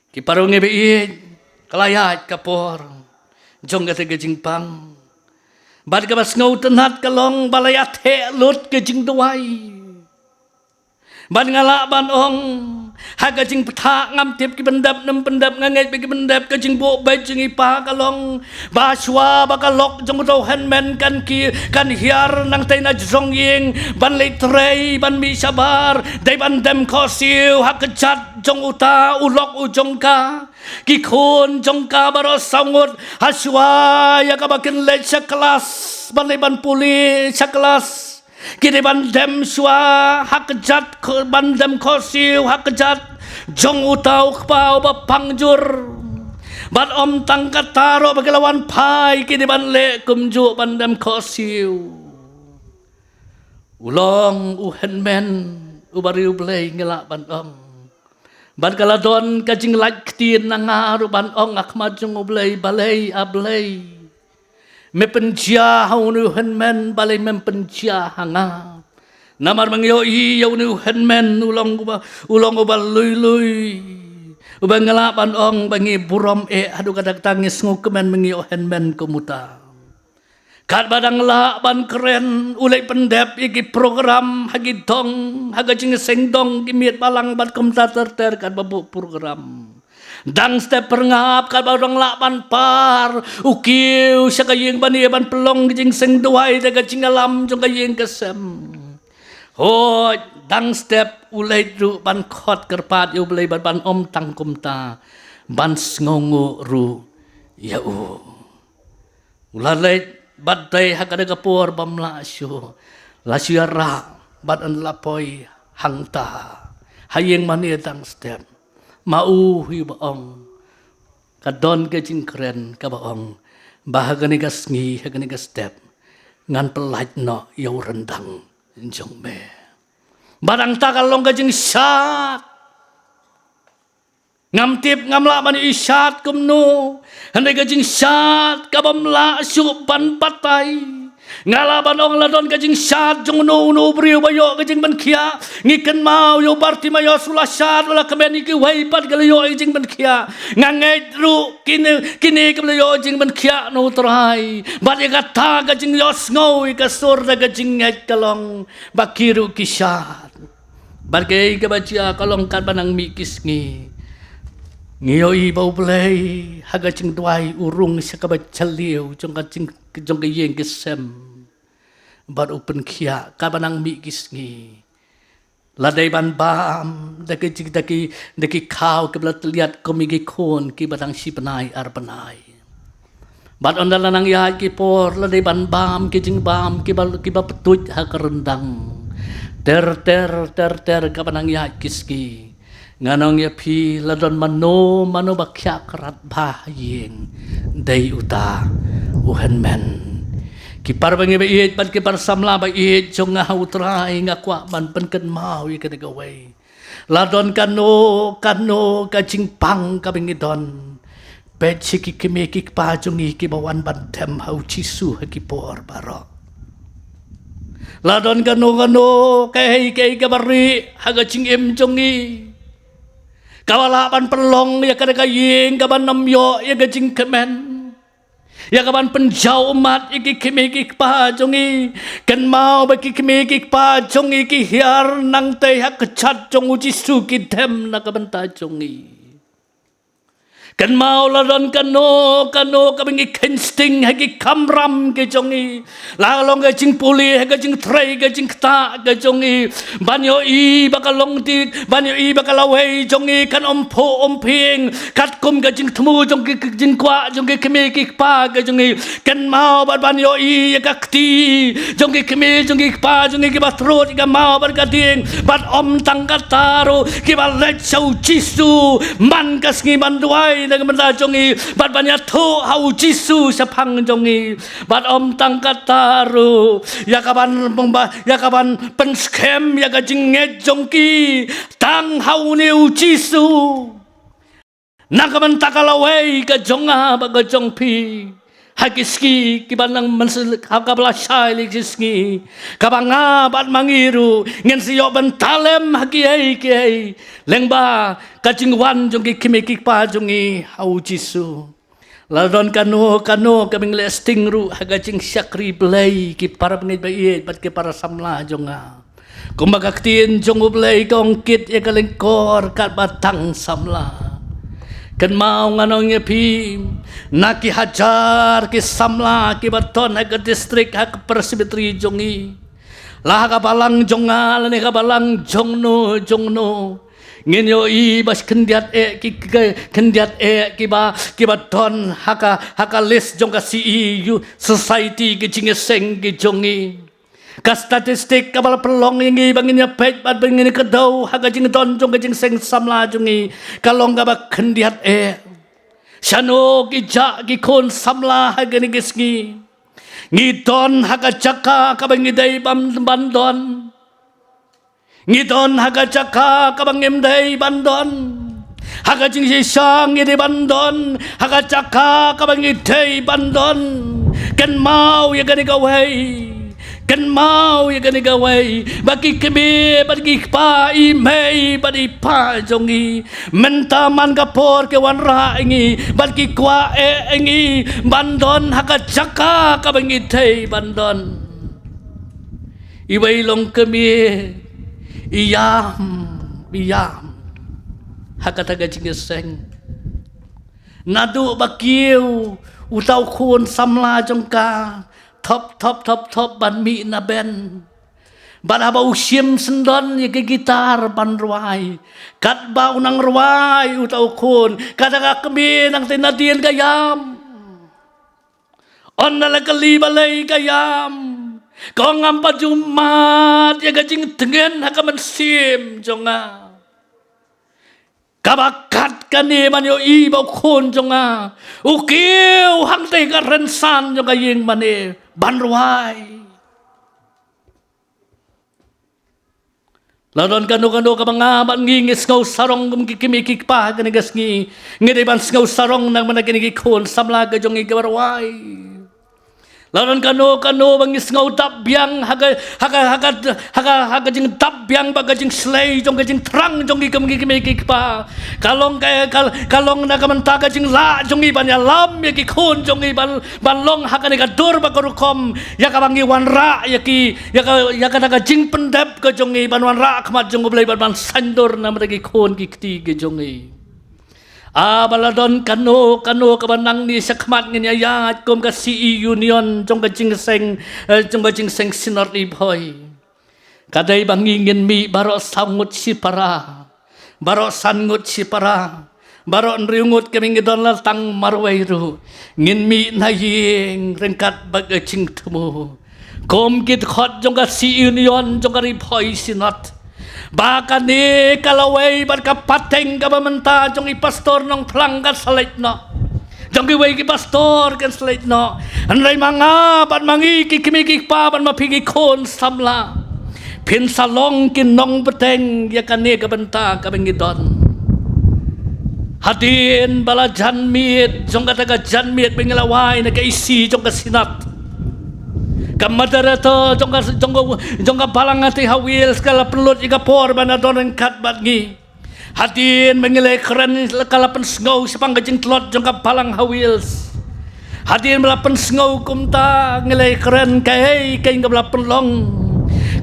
Ki para ngi ba ïeit, ka la ïaid ka por jong kata ka jingpang. Bad kaba sngewtynnat ka long ba la ïatheh lut ka jingduwai. Bad nga lah ban ong, ha ka jingpyrta ngam tip ki pyndep ne ym pyndep, nga ngeit ba ki pyndep, ka jingbuh beit jong i pa ka long ba shuwa ba ka lok jong uto u hynmen kan ki, kan hiar nangtei na jrong ïing ban leit trei, ban mih shabar, dei ban dem khohsiew ha kjat jong uta u lok u jong ka. Ki khun jong ka baroh saw ngut, ha shuwa ïa kaba kin leit sha klas, ban leit ban pule sha klas, ki dei ban dem shuwa ha kjat, ban dem khohsiew ha kjat jong uta u kpa uba pang jur. Bad ym tang kata ruh, ba ki la wan phai, ki dei ban leh kumjuh, ban dem khohsiew. U long u hynmen uba riewblei, ngi lah ban ong. Bad ka la don ka jinglait ktien na nga ruh ban ong ha khmat jong U Blei, balei, A Blei, me pynjia ha une u hynmen, balei mem pynjia ha nga? Namar ba ngi ïohi ïa une u hynmen u long uba, u long uba lui lui, uba ngi lah ban ong ba ngi burom eh, haduh katta katta ngi sngewkmen ba ngi ïoh hynmen kum uta. Katba dang lah ban kren, u leit pyndep ïa ki program ha ki dong, ha ka jingseng dong, ki miet balang bad kumta ter ter katba buh program. Dang step pyrngap, katba dang lah ban par, u kiew sha ka ïing ban ïa ban pynlong ka jingseng duwai da ka jingïalam jong ka ïing ka sem. Hooid, dang step u leit ruh ban khot kyrpad ïa U Blei bad ban ym tang kumta, ban sngewnguh ruh ïa u. U la leit bad dei ha kata ka por bym lah shuh. La shu ïarap bad ynda la poi hangta ha ïing mane dang step, ma u hi ba ong, ka don ka jingkren kaba ong ba ha kane ka sngi, ha kane ka step, ngan pyllait noh ïa u ryndang jong me. Bad hangta ka long ka jingshad. Ngam tip, ngam lah ban ïohi shad kumno, hynrei ka jingshad ka bym lah shuh ban batai. Nga lah ban ong la don ka jingshad jong uno uno u briew ba ïoh ka jingpynkhiah. Ngi kynmaw ïa u Bartimaeus u la shad, u la kmen, ïa kiwei pat ki la ïoh ka jingpynkhiah. Nga ngeit ruh kine, kine kiba la ïoh ka jingpynkhiah na u Trai, bad ïa kata ka jingïohsngew ïa ka sur da ka jingngeit ka long ba ki ruh ki shad. Bad kaei kaba jia ka long, katba nang mih ki sngi, ngi ïohi ba U Blei ha ka jingduwai u rung sha kaba jylliew jong ka jing, jong ka ïing ka sem, bad u pynkhiah katba nang mih ki sngi. La dei ban bam da ki, da ki, da ki khaw kiba la tylliat kum ïa ki khun kiba dang shi bnai ar bnai. Bad ynda la nang ïaid ki por, la dei ban bam ki jingbam kiba, kiba pyntuid ha ka ryndang. Ter ter ter ter, katba nang ïaid ki sngi. Ngan ong ïa phi, la don mano mano ba khiah krat bha ha ïing, dei uta u hynmen. Ki para bangeit ba ïeit bad ki para samla ba ïeit jong nga ha U Trai, nga kwah ban pynkynmaw ïa kane kawei. La don kano kano ka jingpang kaba ngi don, peit sha ki kmie ki kpa jong ngi kiba wan ban dem ha U Jisu ha ki por baroh. La don kano kano kaei kaei kaba rieh ha ka jingim jong ngi, kaba lah ban pynlong ïa kata ka ïing kaban ym ïoh ïa ka jingkmen, ïa kaban pynjaw ummat ïa ki kmie ki kpa jong ngi. Kynmaw ba ki kmie ki kpa jong ngi ki hiar nangtei ha ka kjat jong U Jisu, ki dem na ka bynta jong ngi. Kynmaw la don kano kano kaba ngi kheiñ sting ha ki kamram ki jong ngi, la long ka jingpule, ha ka jingtrei, ka jingktah ka jong ngi, ban ïohi ba ka long dik, ban ïohi ba ka lawei jong ngi kan ym phuh ym phieng katkum ka jingthmu jong ki, ka jingkwah jong ki kmie ki kpa ka jong ngi. Kynmaw bad ban ïohi ïa ka kti jong ki kmie jong ki kpa jong ngi kiba trud ïa ka maw bad ka dieng, bad ym tang kata ruh, kiba leit sha U Jisu man ka sngi ban duwai na ka bynta jong ngi, bad ban ïathuh ha U Jisu shaphang jong ngi. Bad ym tang kata ruh, ïa kaban, ïa kaban pynskhem ïa ka jingngeit jong ki tang ha une U Jisu. Na ka bynta ka lawei ka jong nga bad ka jong phi, ha ki sngi kiba nang mynsiem, ha kaba la shai lei ki sngi, kaba nga bad ma ngi ruh ngin sa ïoh bynta lem ha kiei kiei lyngba ka jingwan jong ki kmie ki kpa jong ngi ha U Jisu. La don kano kano kaba ngi leh sting ruh ha ka jingshakri Blei, ki para bangeit ba ïeit bad ki para samla jong nga. Kumba ka ktien jong U Blei ka ong, kit ïa ka lyngkor katba tang samla. Kynmaw ngan ong ïa phi, na ki hajar ki samla kiba don ha ka district, ha ka presbytery jong ngi, la ha ka balang jong nga lane ka balang jong no jong no, ngin ïohi ba khyndiat eh ki, ki khyndiat eh kiba, kiba don ha ka, ha ka list jong ka C E U society, ki jingïaseng ki jong ngi. Ka statistic kaba la pynlong ïa ngi ba ngin ïa peit bad ba ngin ïa kdew ha ka jingdon jong ka jingseng samla jong ngi, ka long kaba khyndiat eh. Shano ki jah ki khun samla ha kine ki sngi? Ngi don ha ka jaka kaba ngi dei ban, ban don? Ngi don ha ka jaka kaba ngim dei ban don? Ha ka jingshisha ngi dei ban don ha ka jaka kaba ngi dei ban don? Kynmaw ïa kane kawei. Kynmaw ïa kane kawei, ba ki kmie bad ki kpa, i mei bad i pa jong ngi, mynta man ka por ki wanrah ïa ngi bad ki kwah eh ïa ngi ban don ha ka jaka kaba ngi dei ban don. Iwei long kmie, i ïam, i ïam ha kata ka jingïaseng. Naduh ba kiew uta u khun samla jong ka, thop thop thop thop ban mih na ben. Bad haba u shim syndon ïa ka guitar ban rwai, katba u nang rwai uta u khun, kata ka kmie nangtei nadien ka ïam. Ynda la kylli balei ka ïam, ka ong, ngam pat ju mad ïa ka jingtngen ha ka mynsiem jong nga. Kaba kat kane ban ïohi ba u khun jong nga u kiew hangtei ka rynsan jong ka ïing mane ban rwai. La don kano kano kaba nga bad ngi ngi sngew sarong kum ki kmie ki kpa kane ka sngi. Ngi dei ban sngew sarong namar kine ki khun samla ka jong ngi kiba rwai. Don kano kano ba ngi sngew dap biang ha ka, ha ka, ha ka, ha ka, ha ka jingdap biang bad ka jingshlei jong ka jingthrang jong ngi kum ki kmie ki kpa. Ka long ka, ka, ka long na ka bynta ka jinglah jong ngi ban ïalam ïa ki khun jong ngi ban, ban long ha kane ka dur bad ka rukom ïa kaba ngi wanrah ïa ki, ïa ka, ïa kata ka jingpyndep ka jong ngi ban wanrah khmat jong U Blei ban, ban saiñdur namar ki khun ki kti ki jong ngi. Ah, ba la don kano kano kaba nangne shakhmat ngin ïa ïaid kum ka C E Union jong ka jingseng, eh, jong ka jingseng Synod Ri Bhoi. Ka dei ba ngi ngin mih baroh saw ngut shipara, baroh san ngut shipara, baroh hynriew ngut, ka mih ngi don la tang marwei ruh. Ngin mih na ïing ryngkat bad ka jingthmu kum ki dkhot jong ka C E Union jong ka Ri Bhoi Synod. Ba kane ka lawei bad ka pateng kaba mynta jong i pastor Nongphlang kan sa leit noh, jong kiwei ki pastor kan sa leit noh. Hynrei ma nga bad ma ngi ki kmie ki kpa bad ma phi ki khun samla, phin sa long ki nongbteng ïa kane ka bynta kaba ngi don. Hadien ba la jan miet jong kata ka jan miet ba ngi la wai na ka E C jong ka Synod, ka moderator jong ka, jong ka, jong ka balang hati ha Wales ka la pynlut ïa ka por ban ïadon ryngkat bad ngi. Hadien ba ngi la kren, ka la pynsngew shaphang ka jingtlot jong ka balang ha Wales. Hadien ba la pynsngew kumta, ngi la kren kaei kaei kaba la pynlong.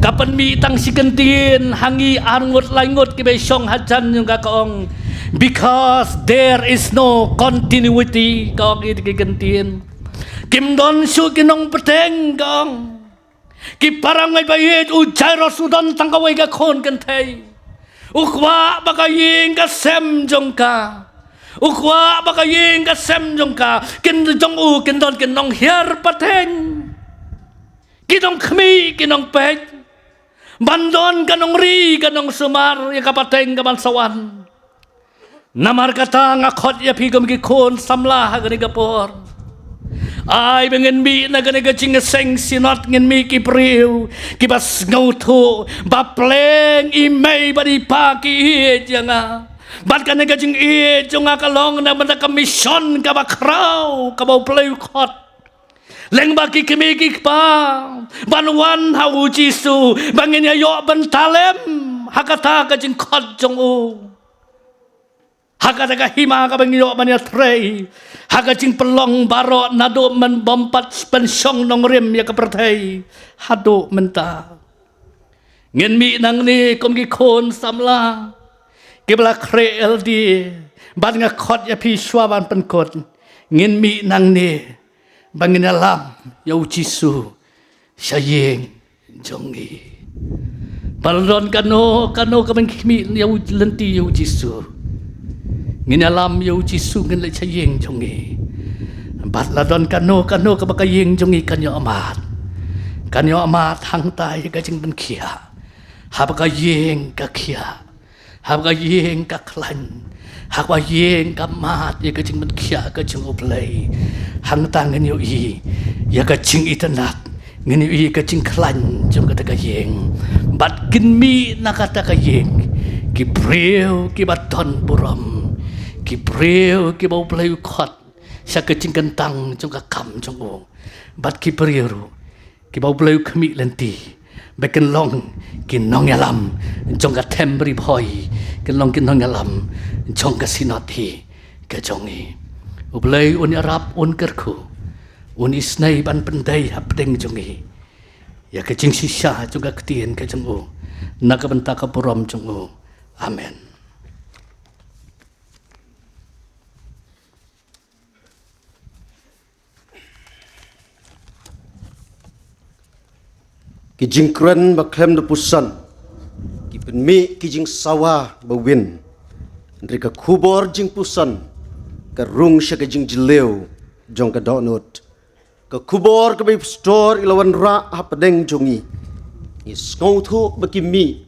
Ka pynmih tang shi kyntien ha ngi ar ngut lai ngut kiba shong hajan jong ka, ka ong, "Because there is no continuity," ka ong ïa ki kyntien. Kim don shuh ki nongbteng, ka ong. Ki parangeit ba ïeit, u Jairus u don tang kawei ka khun kynthei. U kwah ba ka ïing ka sem jong ka, u kwah ba ka ïing ka sem jong ka, kin jong u kin don ki nonghiar pateng, ki nongkhmih, ki nongpeit, ban don ka nongri ka nongsumar ïa ka pateng ka ban sa wan. Namar kata nga khot ïa phi kum ki khun samla ha kane ka por. Ai ba ngin mih na kane ka jingseng Synod, ngin mih ki briew kiba sngewthuh ba pleng i mei bad i pa ki ïeit ïa nga. Bad kane ka jingïeit jong nga ka long na bynta ka mission kaba khraw kaba U Blei u khot. Lyngba ki kmie ki kpa ban wan ha U Jisu, ba ngin ïa ïoh bynta lem ha kata ka jingkhot jong u, ha kata ka hima kaba ngi ïoh ban ïatrei ha ka jingpynlong baroh naduh mynba ym pat pynshong nongrim ïa ka pyrthei haduh mynta. Ngin mih nangne kum ki khun samla kiba la khreh L D A, bad nga khot ïa phi shuwa ban pynkut, ngin mih nangne ba ngin ïalam ïa U Jisu sha ïing jong ngi. Ba la don kano kano kaba ngi khmih ïa u lynti ïa U Jisu, ngin ïalam ïa U Jisu, ngin leit sha ïing jong ngi. Bad la don kano kano kaba ka ïing jong ngi kan ïoh mad, kan ïoh mad hangta ïa ka jingpynkhiah. Haba ka ïing ka khiah, haba ka ïing ka khlaiñ, haba ka ïing ka mad ïa ka jingpynkhiah ka jong U Blei, hangta ngin ïohi ïa ka jingitynnad, ngin ïohi ïa ka jingkhlaiñ jong kata ka ïing. Bad kin mih na kata ka ïing ki briew kiba don burom, ki briew kiba U Blei u khot sha ka jingkyntang jong ka kam jong u. Bad ki briew ruh kiba U Blei u khmih lynti ba kin long ki nongïalam jong ka them Ri Bhoi, kin long ki nongïalam jong ka Synod hi ka jong ngi. U Blei un ïarap, un kyrkhu, un isynei ban pyndei hapdeng jong ngi ïa ka jingshisha jong ka ktien ka jong u, na ka bynta ka burom jong u. Amen. Ki jingkren ba khlem da puson ki pynmih ki jingsawa ba win. Hynrei ka khubor jingpuson ka rung sha ka jingjylliew jong ka dohnud. Ka khubor kaba i pastor i la wanrah hapdeng jong ngi, ngi sngewthuh ba ki mih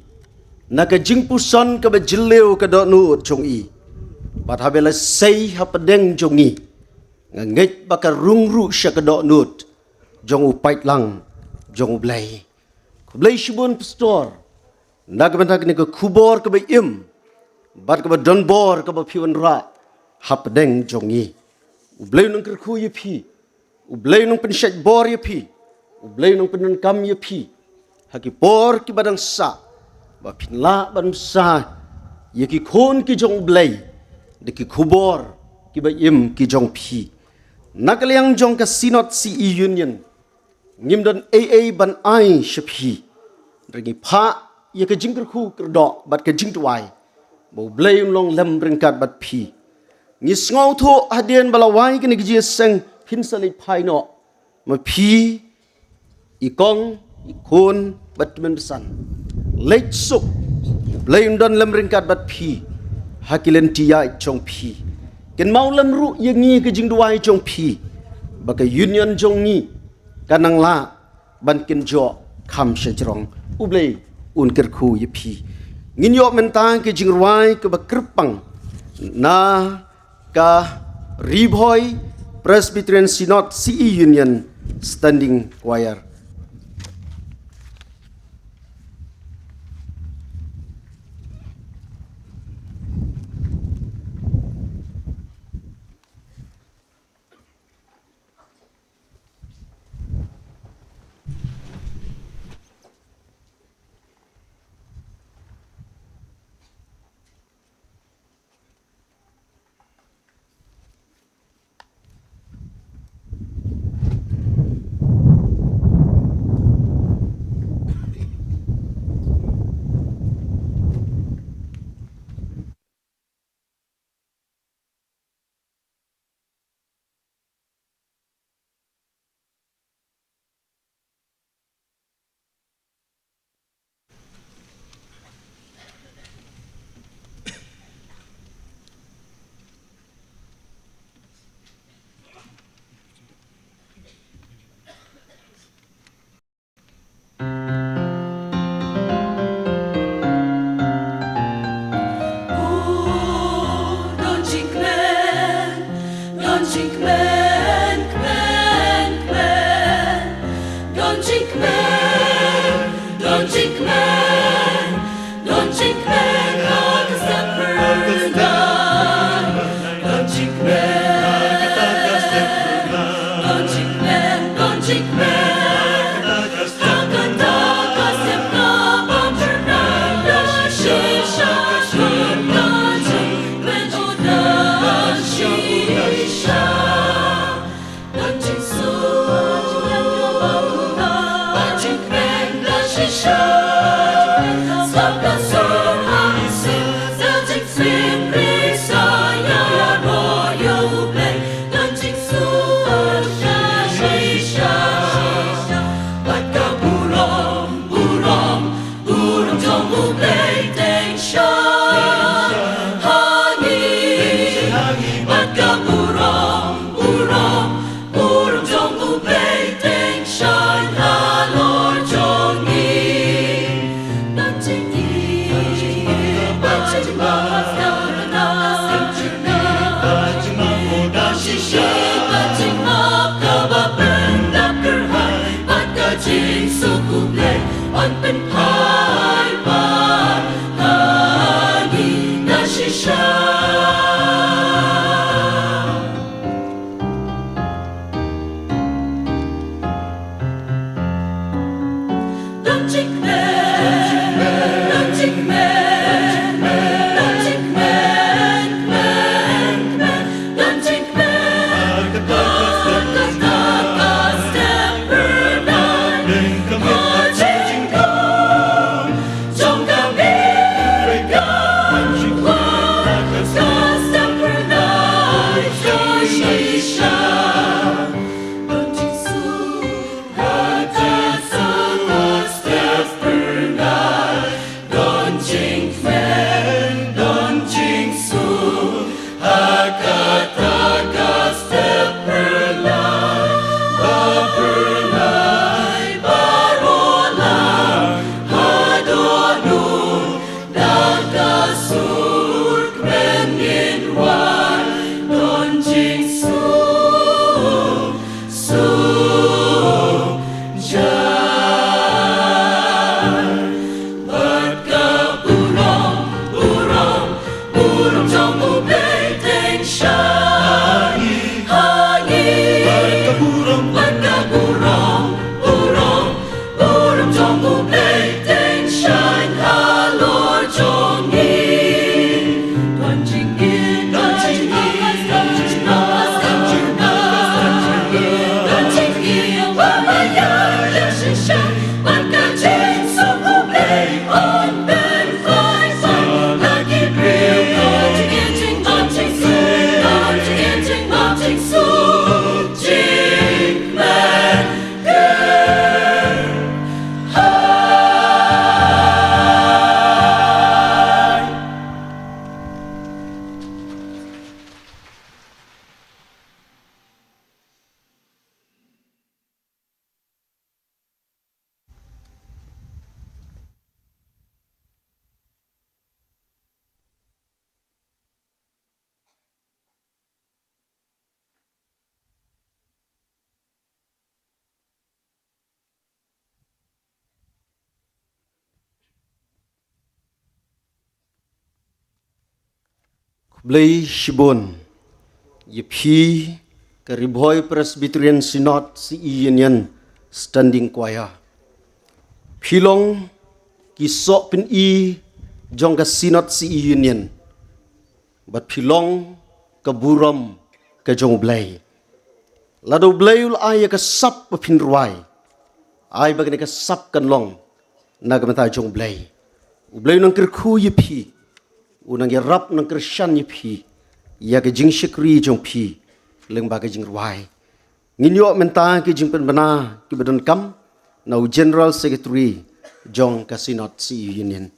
na ka jingpuson kaba jylliew ka dohnud jong i. Bad haba la sei hapdeng jong ngi, nga ngeit ba ka rung ruh sha ka dohnud jong u paidlang jong U Blei. Khublei shibun pastor, na ka bynta kane ka khubor kaba im bad kaba donbor kaba phi wanrah hapdeng jong ngi. U Blei un kyrkhu ïa phi. U Blei un nang pynshait bor ïa phi. U Blei un nang pyndonkam ïa phi ha ki por kiba dang sah, ba phin lah ban bsa ïa ki khun ki jong U Blei da ki khubor kiba im ki jong phi. Na ka liang jong ka Synod C E Union, ngim don ei ei ban ai sha phi. Hynrei ngi phah ïa ka jingkyrkhu kyrdoh bad ka jingduwai ba U Blei un long lem ryngkat bad phi. Ngi sngewthuh hadien ba la wai kane ka jingïaseng, phin sa leit phai noh, ma phi, i kong, i khun bad ki mynbasan. Leit suk, U Blei un don lem ryngkat bad phi ha ki lynti ïaid jong phi. Kynmaw lem ruh ïa ngi ha ka jingduwai jong phi, ba ka Union jong ngi kan nang lah ban kynjoh kham shajrong. U Blei un kyrkhu ïa phi. Ngin ïoh mynta ka jingrwai kaba kyrpang na ka Ri Bhoi Presbyterian Synod C E Union Standing Choir. Blei shibun ïa phi ka Ri Bhoi Presbyterian Synod C E Union Standing Choir. Phi long ki sohpyni jong ka Synod C E Union. Bad phi long ka burom ka jong U Blei. Lada U Blei u la ai ïa ka sap ba phin rwai, ai ba kane ka sap kan long na ka bynta jong U Blei. U Blei u nang kyrkhu ïa phi, u nang ïarap, u nang kyrshan ïa phi ïa ka jingshakri jong phi lyngba ka jingrwai. Ngin ïoh mynta ki jingpynbna kiba donkam na u General Secretary jong ka Synod C E Union.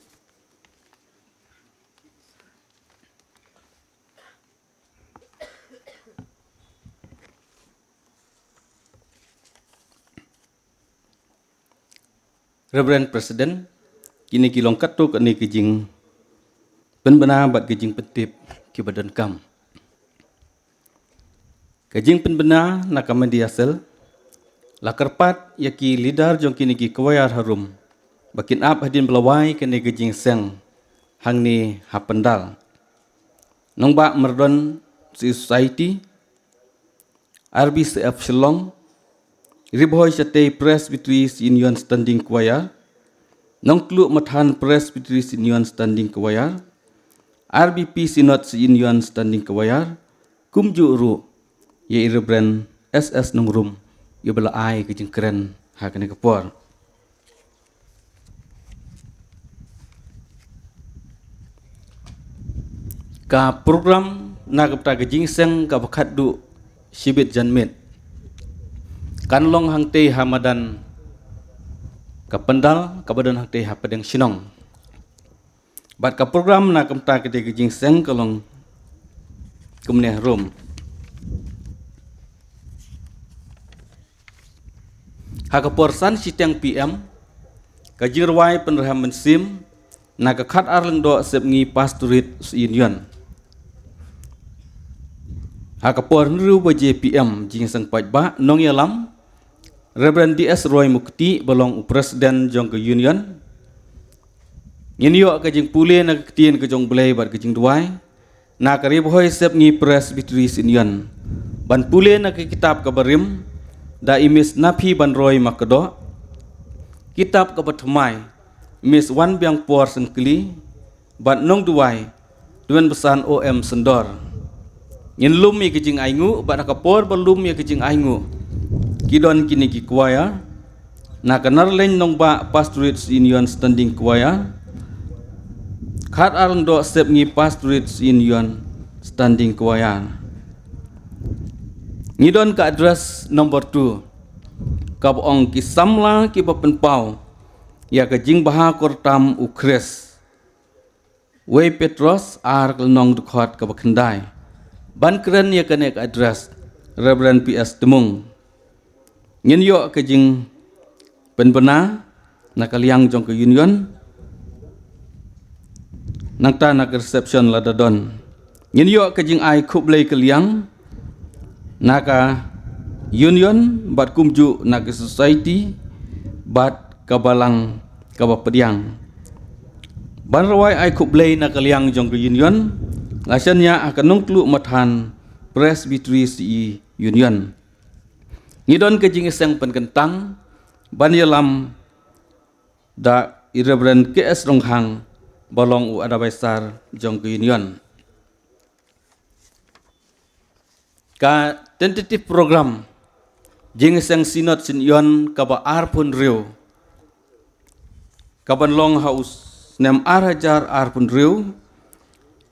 Reverend President, kine ki long katto katne ki jingpynbna bad ki jingpyntip kiba donkam. Ka jingpynbna na ka media cell la kyrpad ïa ki leader jong kine ki choir harum ba kin ap hadien ba la wai kane ka jingseng hangne ha pandal. Nongbah Myrdon C E Society, R B C F Shillong, Ri Bhoi Shatei Presbytery Union Standing Choir, Nongtluh Mathan Presbytery Union Standing Choir, R B P Synod Union Standing Choir, kumjuh ruh ïa i Reverend S S Nongrum, ïa ba la ai ka jingkren ha kane ka por. Ka program na ka bynta ka jingseng kaba khatduh shibit janmiet kan long hangtei ha madan ka pandal kaba don hangtei ha pdeng shnong. Bad ka program na ka bynta katei ka jingseng ka long kumne harum. Ha ka por san shiteng P M, ka jingrwai pynrhem mynsiem na ka khatar lyngdoh sepngi Pastorate Union. Ha ka por hynriew baje P M, jingseng paidbah nongïalam Reverend D S Roy Mukti ba long u President jong ka Union. Ngin ïoh ka jingpule na ka ktien ka jong U Blei bad ka jingduwai na ka Ri Bhoi Sepngi Presbytery Union. Ban pule na ka kitab kaba rim da i Miss Naphi Banroy Makdoh, kitab kaba thymmai Miss Wanbiangpor Syngkli, bad nongduwai Tymmen Basan O M Syndor. Ngin lum ïa ka jingainguh, bad ha ka por ba lum ïa ka jingainguh, ki don kine ki choir, na ka Narleiñ Nongbah Pastorate Union Standing Choir, khatar lyngdoh sepngi Pastorate Union Standing Choir. Ngi don ka address number two, kaba ong ki samla kiba pynpaw ïa ka jingbha kyrtam U Khrist. Wei Petros ar ka lynnong dkhot kaba khyndai. Ban kren ïa kane ka address, Reverend P S Tymung. Ngin ïoh ka jingpynbna na ka liang jong ka Union. Nangta na ka reception lada don. Ngin ïoh ka jingai khublei ka liang na ka Union bad kumjuh na ka Society bad ka Balang kaba pdiang. Ban rwai ai khublei na ka liang jong ka Union, la shaniah ha ka Nongtluh Mathan Presbytery C E Union. Ngi don ka jingïaseng pynkyntang ban ïalam da i Reverend K S Ronghang ba long u advisor jong ka Union. Ka tentative program jingïaseng Synod Union kaba arphew hynriew, kaban long ha u snem ar hajar arphew hynriew,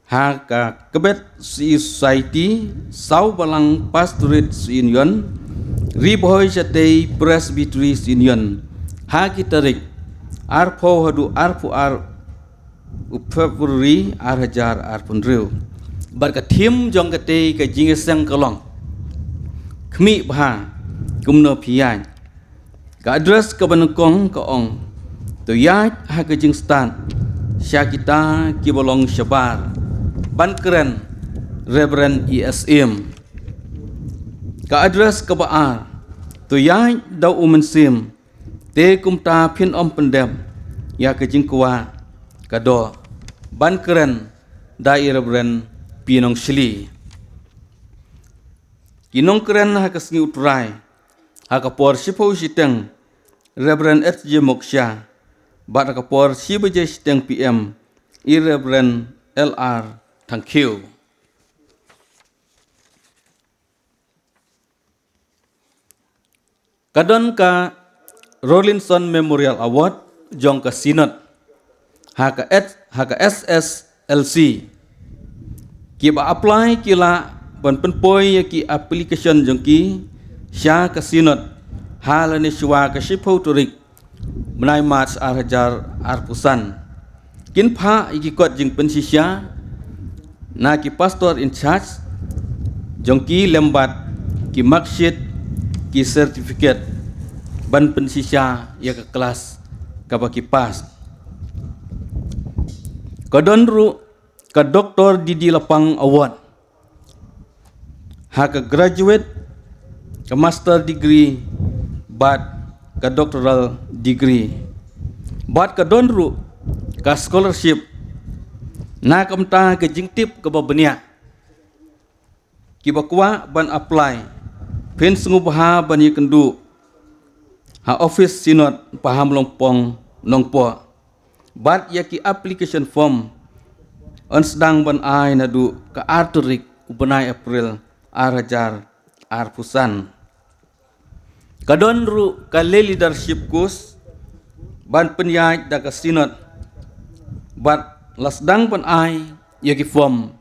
ha ka Kbet C E Society, Saw Balang Pastorate Union, Ri Bhoi Shatei Presbytery Union, ha ki tarik arphew haduh arphew ar u February ar hajar arphew hynriew. Bad ka theme jong katei ka jingïaseng ka long, Khmih Bha Kumno Phi Ïaid. Ka address kaba nyngkong ka ong, To ïaid ha ka jingstad sha kita kiba long shabar. Ban kren, Reverend E S Im. Ka address kaba ar, To ïaid da u mynsiem, te kumta phin ym pyndep ïa ka jingkwah ka doh. Ban kren da i Reverend P Nongshli. Ki nongkren ha ka sngi U Trai, ha ka por shiphew shiteng, Reverend H J Moksha, bad ha ka por shi baje shiteng P M, i Reverend L R Thangkhiew. Ka don ka Rawlinson Memorial Award jong ka Synod ha ka S-, ha ka S S L C. Kiba apply ki lah ban pynpoi ïa ki application jong ki sha ka Synod ha lane shuwa ka shiphew tarik bnai March ar hajar arphew san. Kin phah ïa ki kot jingpynshisha na ki pastor in charge jong ki lem bad ki marksheet, ki certificate ban pynshisha ïa ka klas kaba ki pass. Ka don ruh ka Doktor D D Lapang Award ha ka graduate, ka master degree bad ka doctoral degree. Bad ka don ruh ka scholarship na ka bynta ka jingtip kaba bniah. Kiba kwah ban apply, phin sngewbha ban ïakynduh ha office Synod Pahamlongpong, Nongpoh. Bad ïa ki application form yn sdang ban ai naduh ka ar tarik u bnai April ar hajar arphew san. Ka don ruh ka lay leadership course ban pynïaid da ka Synod, bad la sdang ban ai ïa ki form.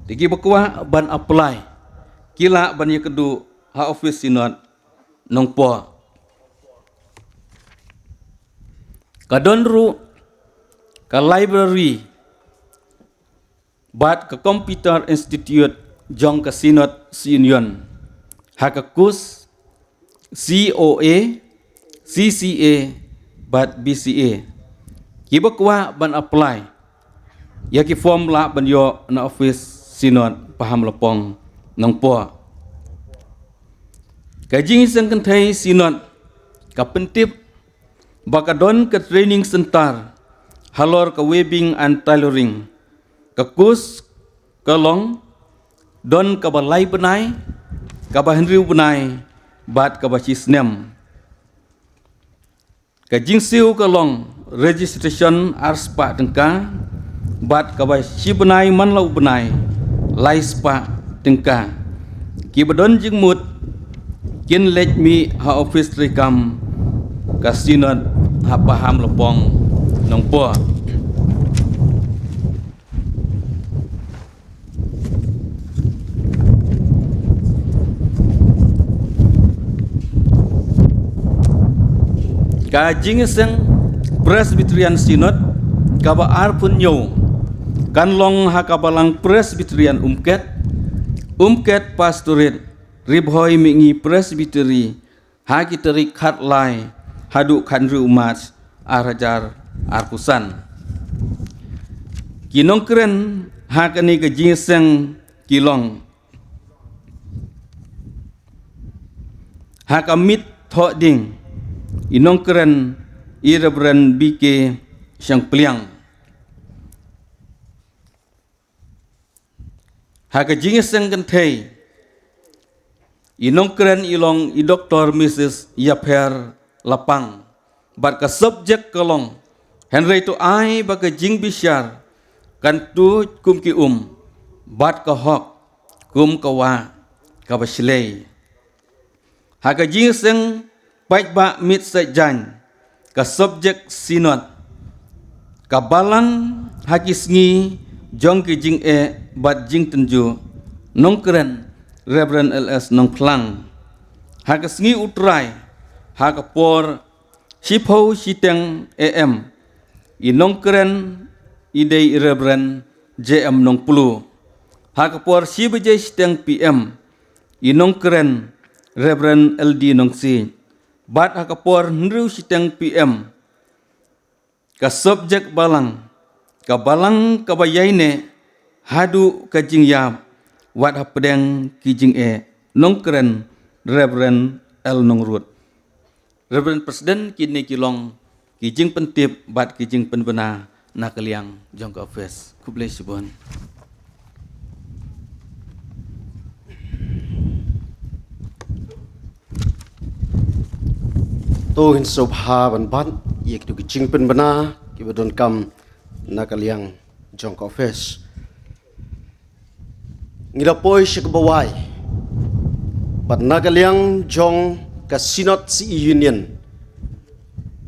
Te kiba kwah ban apply, ki lah ban ïakynduh ha office Synod Nongpoh. Ka don ruh ka library bad ka Computer Institute jong ka Synod Union ha ka course C O A, C C A bad B C A. Kiba kwah ban apply, ïa ki form lah ban ïoh na office Synod Pahamlongpong, Nongpoh. Ka Jingïaseng Kynthei Synod ka pyntip ba ka don ka training center halor ka weaving and tailoring. Ka course ka long don kaba lai bnai, kaba hynriew bnai bad kaba shi snem. Ka jingsiew ka long registration ar spah tyngka, bad kaba shi bnai man la u bnai lai spah tyngka. Kiba don jingmut kin leit mih ha office treikam ka Synod ha Pahamlongpong, Nongpoh. Ka Jingïaseng Presbyterian Synod kaba arphew hynñiew kan long ha ka Balang Presbyterian Umket, Umket Pastorate, Ri Bhoi Mihngi Presbytery, ha ki tarik khatlai haduh khathynriew March ar hajar arphew san. Ki nongkren ha kane ka jingïaseng ki long: ha ka miet thohdieng, i nongkren i Reverend B K Shangpliang. Ha ka Jingïaseng Kynthei, i nongkren i long i Doktor Missus Ïapher Lapang. Bad ka subject ka long: Hynrei to ai ba ka jingbishar kan tuid kum ki um, bad ka hok kum ka wah kaba shlei. Ha ka Jingïaseng Paidbah Miet Saitjaiñ, ka subject Synod: Ka Balang ha ki sngi jong ki jingeh bad jingtynjuh, nongkren Reverend L S Nongphlang. Ha ka sngi U Trai, ha ka por shiphew shiteng A M, i nongkren i dei i Reverend J M Nongplu. Ha ka por shi baje shiteng P M, i nongkren Reverend L D Nongsiej. Bad ha ka por hynriew shiteng P M, ka subject Balang: Ka Balang kaba ïaineh haduh ka jingïap, wat hapdeng ki jingeh, nongkren Reverend L Nongrut. Reverend President, kine ki long ki jingpyntip bad ki jingpynbna na ka liang jong ka office. Khublei shibun. To ngin sngewbha ban bat ïa kito ki jingpynbna kiba donkam na ka liang jong ka office. Ngi da poi sha kaba wai. Bad na ka liang jong ka Synod C E Union,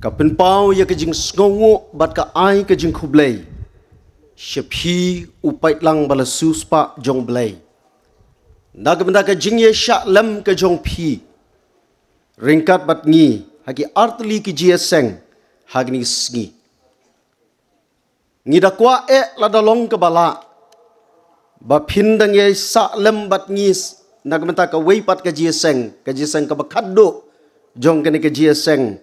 ka pynpaw ïa ka jingsngewnguh bad ka ai ka jingkhublei sha phi u paidlang ba la siewspah jong U Blei, na ka bynta ka jingïasyllok lem ka jong phi ryngkat bad ngi ha ki artylli ki jingïaseng ha kine ki sngi. Ngi da kwah eh lada long kaba lah ba phin dang ïasyllok lem bad ngi na ka bynta kawei pat ka jingïaseng, ka jingïaseng kaba khatduh jong kane ka jingïaseng,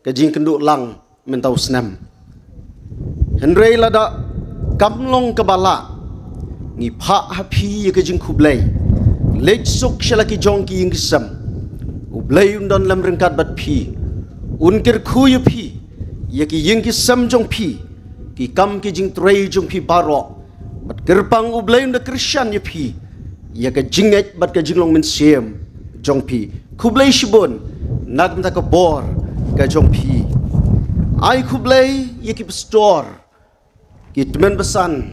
ka jingkynduh lang mynta u snem. Hynrei lada kam long kaba lah, ngi phah ha phi ïa ka jingkhublei. Leit suk sha la ki jong ki ïing ki sem. U Blei un don lem ryngkat bad phi. Un kyrkhu ïa phi, ïa ki ïing ki sem jong phi, ki kam ki jingtrei jong phi baroh. Bad kyrpang U Blei un da kyrshan ïa phi ïa ka jingngeit bad ka jinglong mynsiem jong phi. Khublei shibun na ka bynta ka bor ka jong phi. Ai khublei ïa ki pastor, ki tymmen basan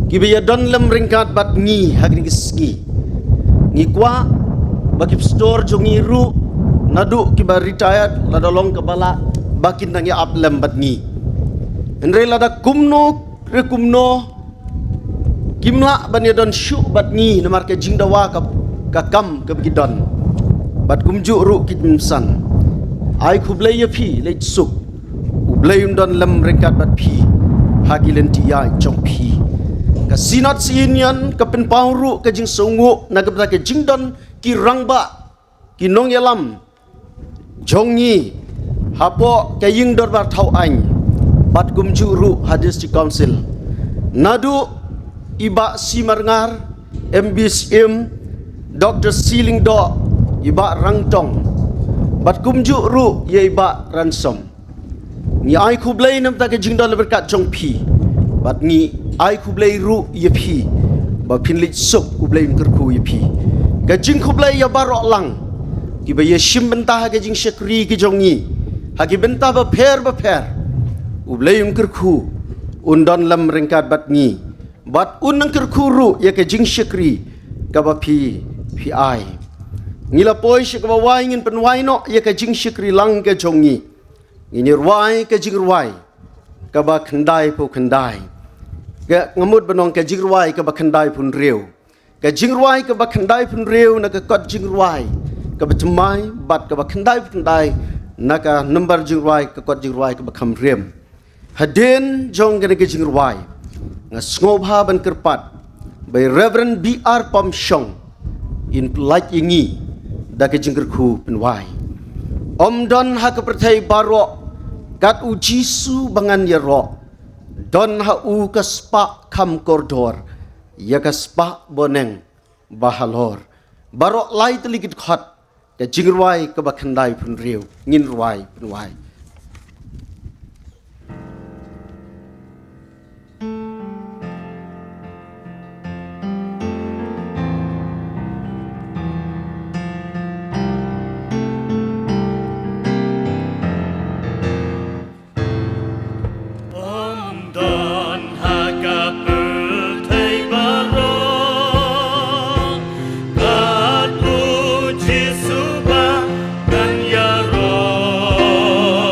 kiba ïadon lem ryngkat bad ngi ha kine ki sngi. Ngi kwah ba ki pastor jong ngi ruh, naduh kiba retired, lada long kaba lah ba kin dang ïa ap lem bad ngi. Hynrei lada kumno re kumno kim lah ban ïadon shuh bad ngi namar ka jingdawa ka, ka kam kaba ki don. Bad kumjuh ruh ki tymmen basan, ai khublei ïa phi, leit suk. U Blei un don lem ryngkat bad phi ha ki lynti ïaid jong phi. Ka Synod C E Union ka pynpaw ruh ka jingsngewnguh na ka bynta ka jingdon ki rangbah, ki nongïalam jong ngi hapoh ka ïing dorbar thaw aiñ bad kumjuh ruh ha District Council. Naduh i Bah C Marngar, M B Syiem, Doctor C Lyngdoh, i Bah Rangtong, bad kumjuh ruh ïa i Bah Ransom. Ngi ai khublei na ka bynta ka jingdon lem ryngkat jong phi. Bad ngi ai khublei ruh ïa phi ba phin leit suk, U Blei un kyrkhu ïa phi. Ka jingkhublei ïa baroh lang kiba ïashim bynta ha ka jingshakri ka jong ngi ha ki bynta bapher bapher. U Blei un kyrkhu, un don lem ryngkat bad ngi. Bad un nang kyrkhu ruh ïa ka jingshakri kaba phi, phi ai. Ngi la poi sha kaba wai, ngin pynwai noh ïa ka jingshakri lang ka jong ngi. Ngin ïa rwai ka jingrwai kaba khyndaiphew khyndai. Ka, nga mut ban ong ka jingrwai kaba khyndaiphew hynriew. Ka jingrwai kaba khyndaiphew hynriew na ka kot jingrwai kaba thymmai bad kaba khyndaiphew khyndai na ka nombar jingrwai ka kot jingrwai kaba kham rem. Hadien jong kane ka jingrwai, nga sngewbha ban kyrpad ba i Reverend B R Pamshong in pyllait ïa ngi da ka jingkyrkhu pynwai. Ym don ha ka pyrthei baroh kat u Jisu ba ngan ïaroh, don ha u ka spah kham kordor, ïa ka spah bneng ba halor. Baroh lai tylli ki dkhot, ka jingrwai kaba khyndaiphew hynriew, ngin rwai pynwai. Ym don ha ka pyrthei baroh kat u Jisu ba ngan ïaroh.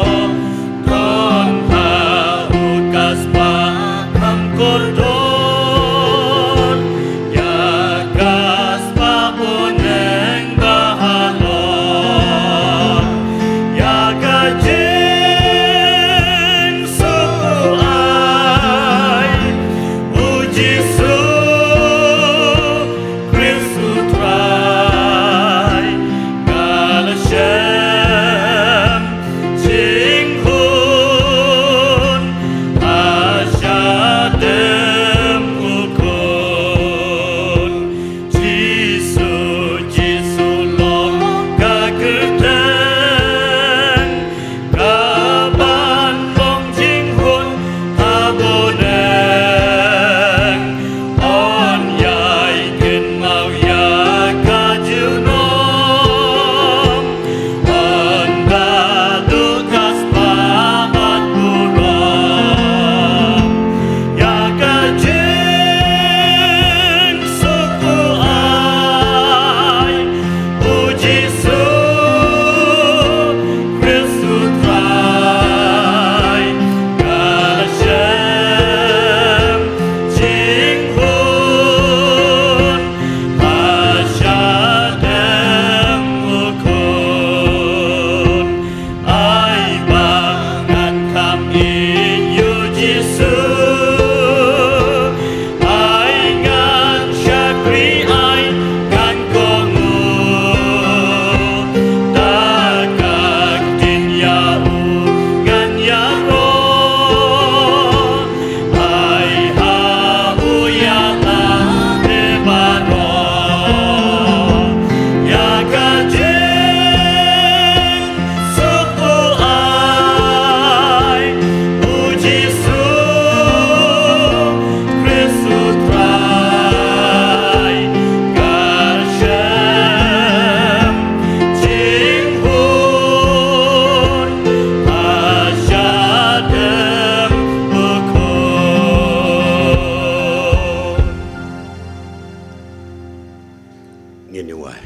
Ngin ïa wai.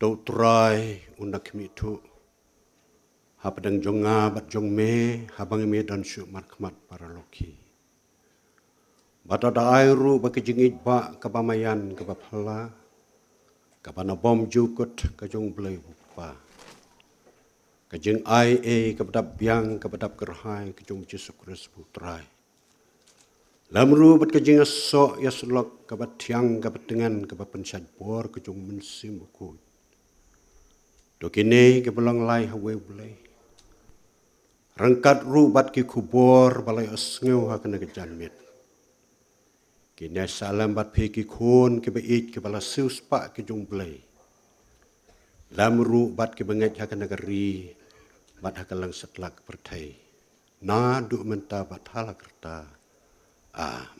To Trai, u na khmih thuh hapdeng jong nga bad jong me, haba ngi me don shuh markhmat para lokhi. Bad to da ai ruh ba ka jingïeit ba kaba maïan kaba phylla, kaba na bym jukut ka jong Blei u Kpa, ka jingai ei kaba dap biang kaba dap kyrhai ka jong Jisu Khrist u Trai, lem ruh bad ka jingïasoh ïasyllok kaba thiang kaba tngen kaba pynshait bor ka jong u Mynsiem Bakhuid, to kine kiba long lai ha uwei u Blei, ryngkat ruh bad ki khubor ba la ïohsngew ha kane ka janmiet, kine sa lem bad phi ki khun kiba ïeit kiba la siewspah ki jong u Blei, lem ruh bad kiba ngeit ha kane ka ri bad ha ka lang satlak pyrthei, naduh mynta bad ha la karta. Amen.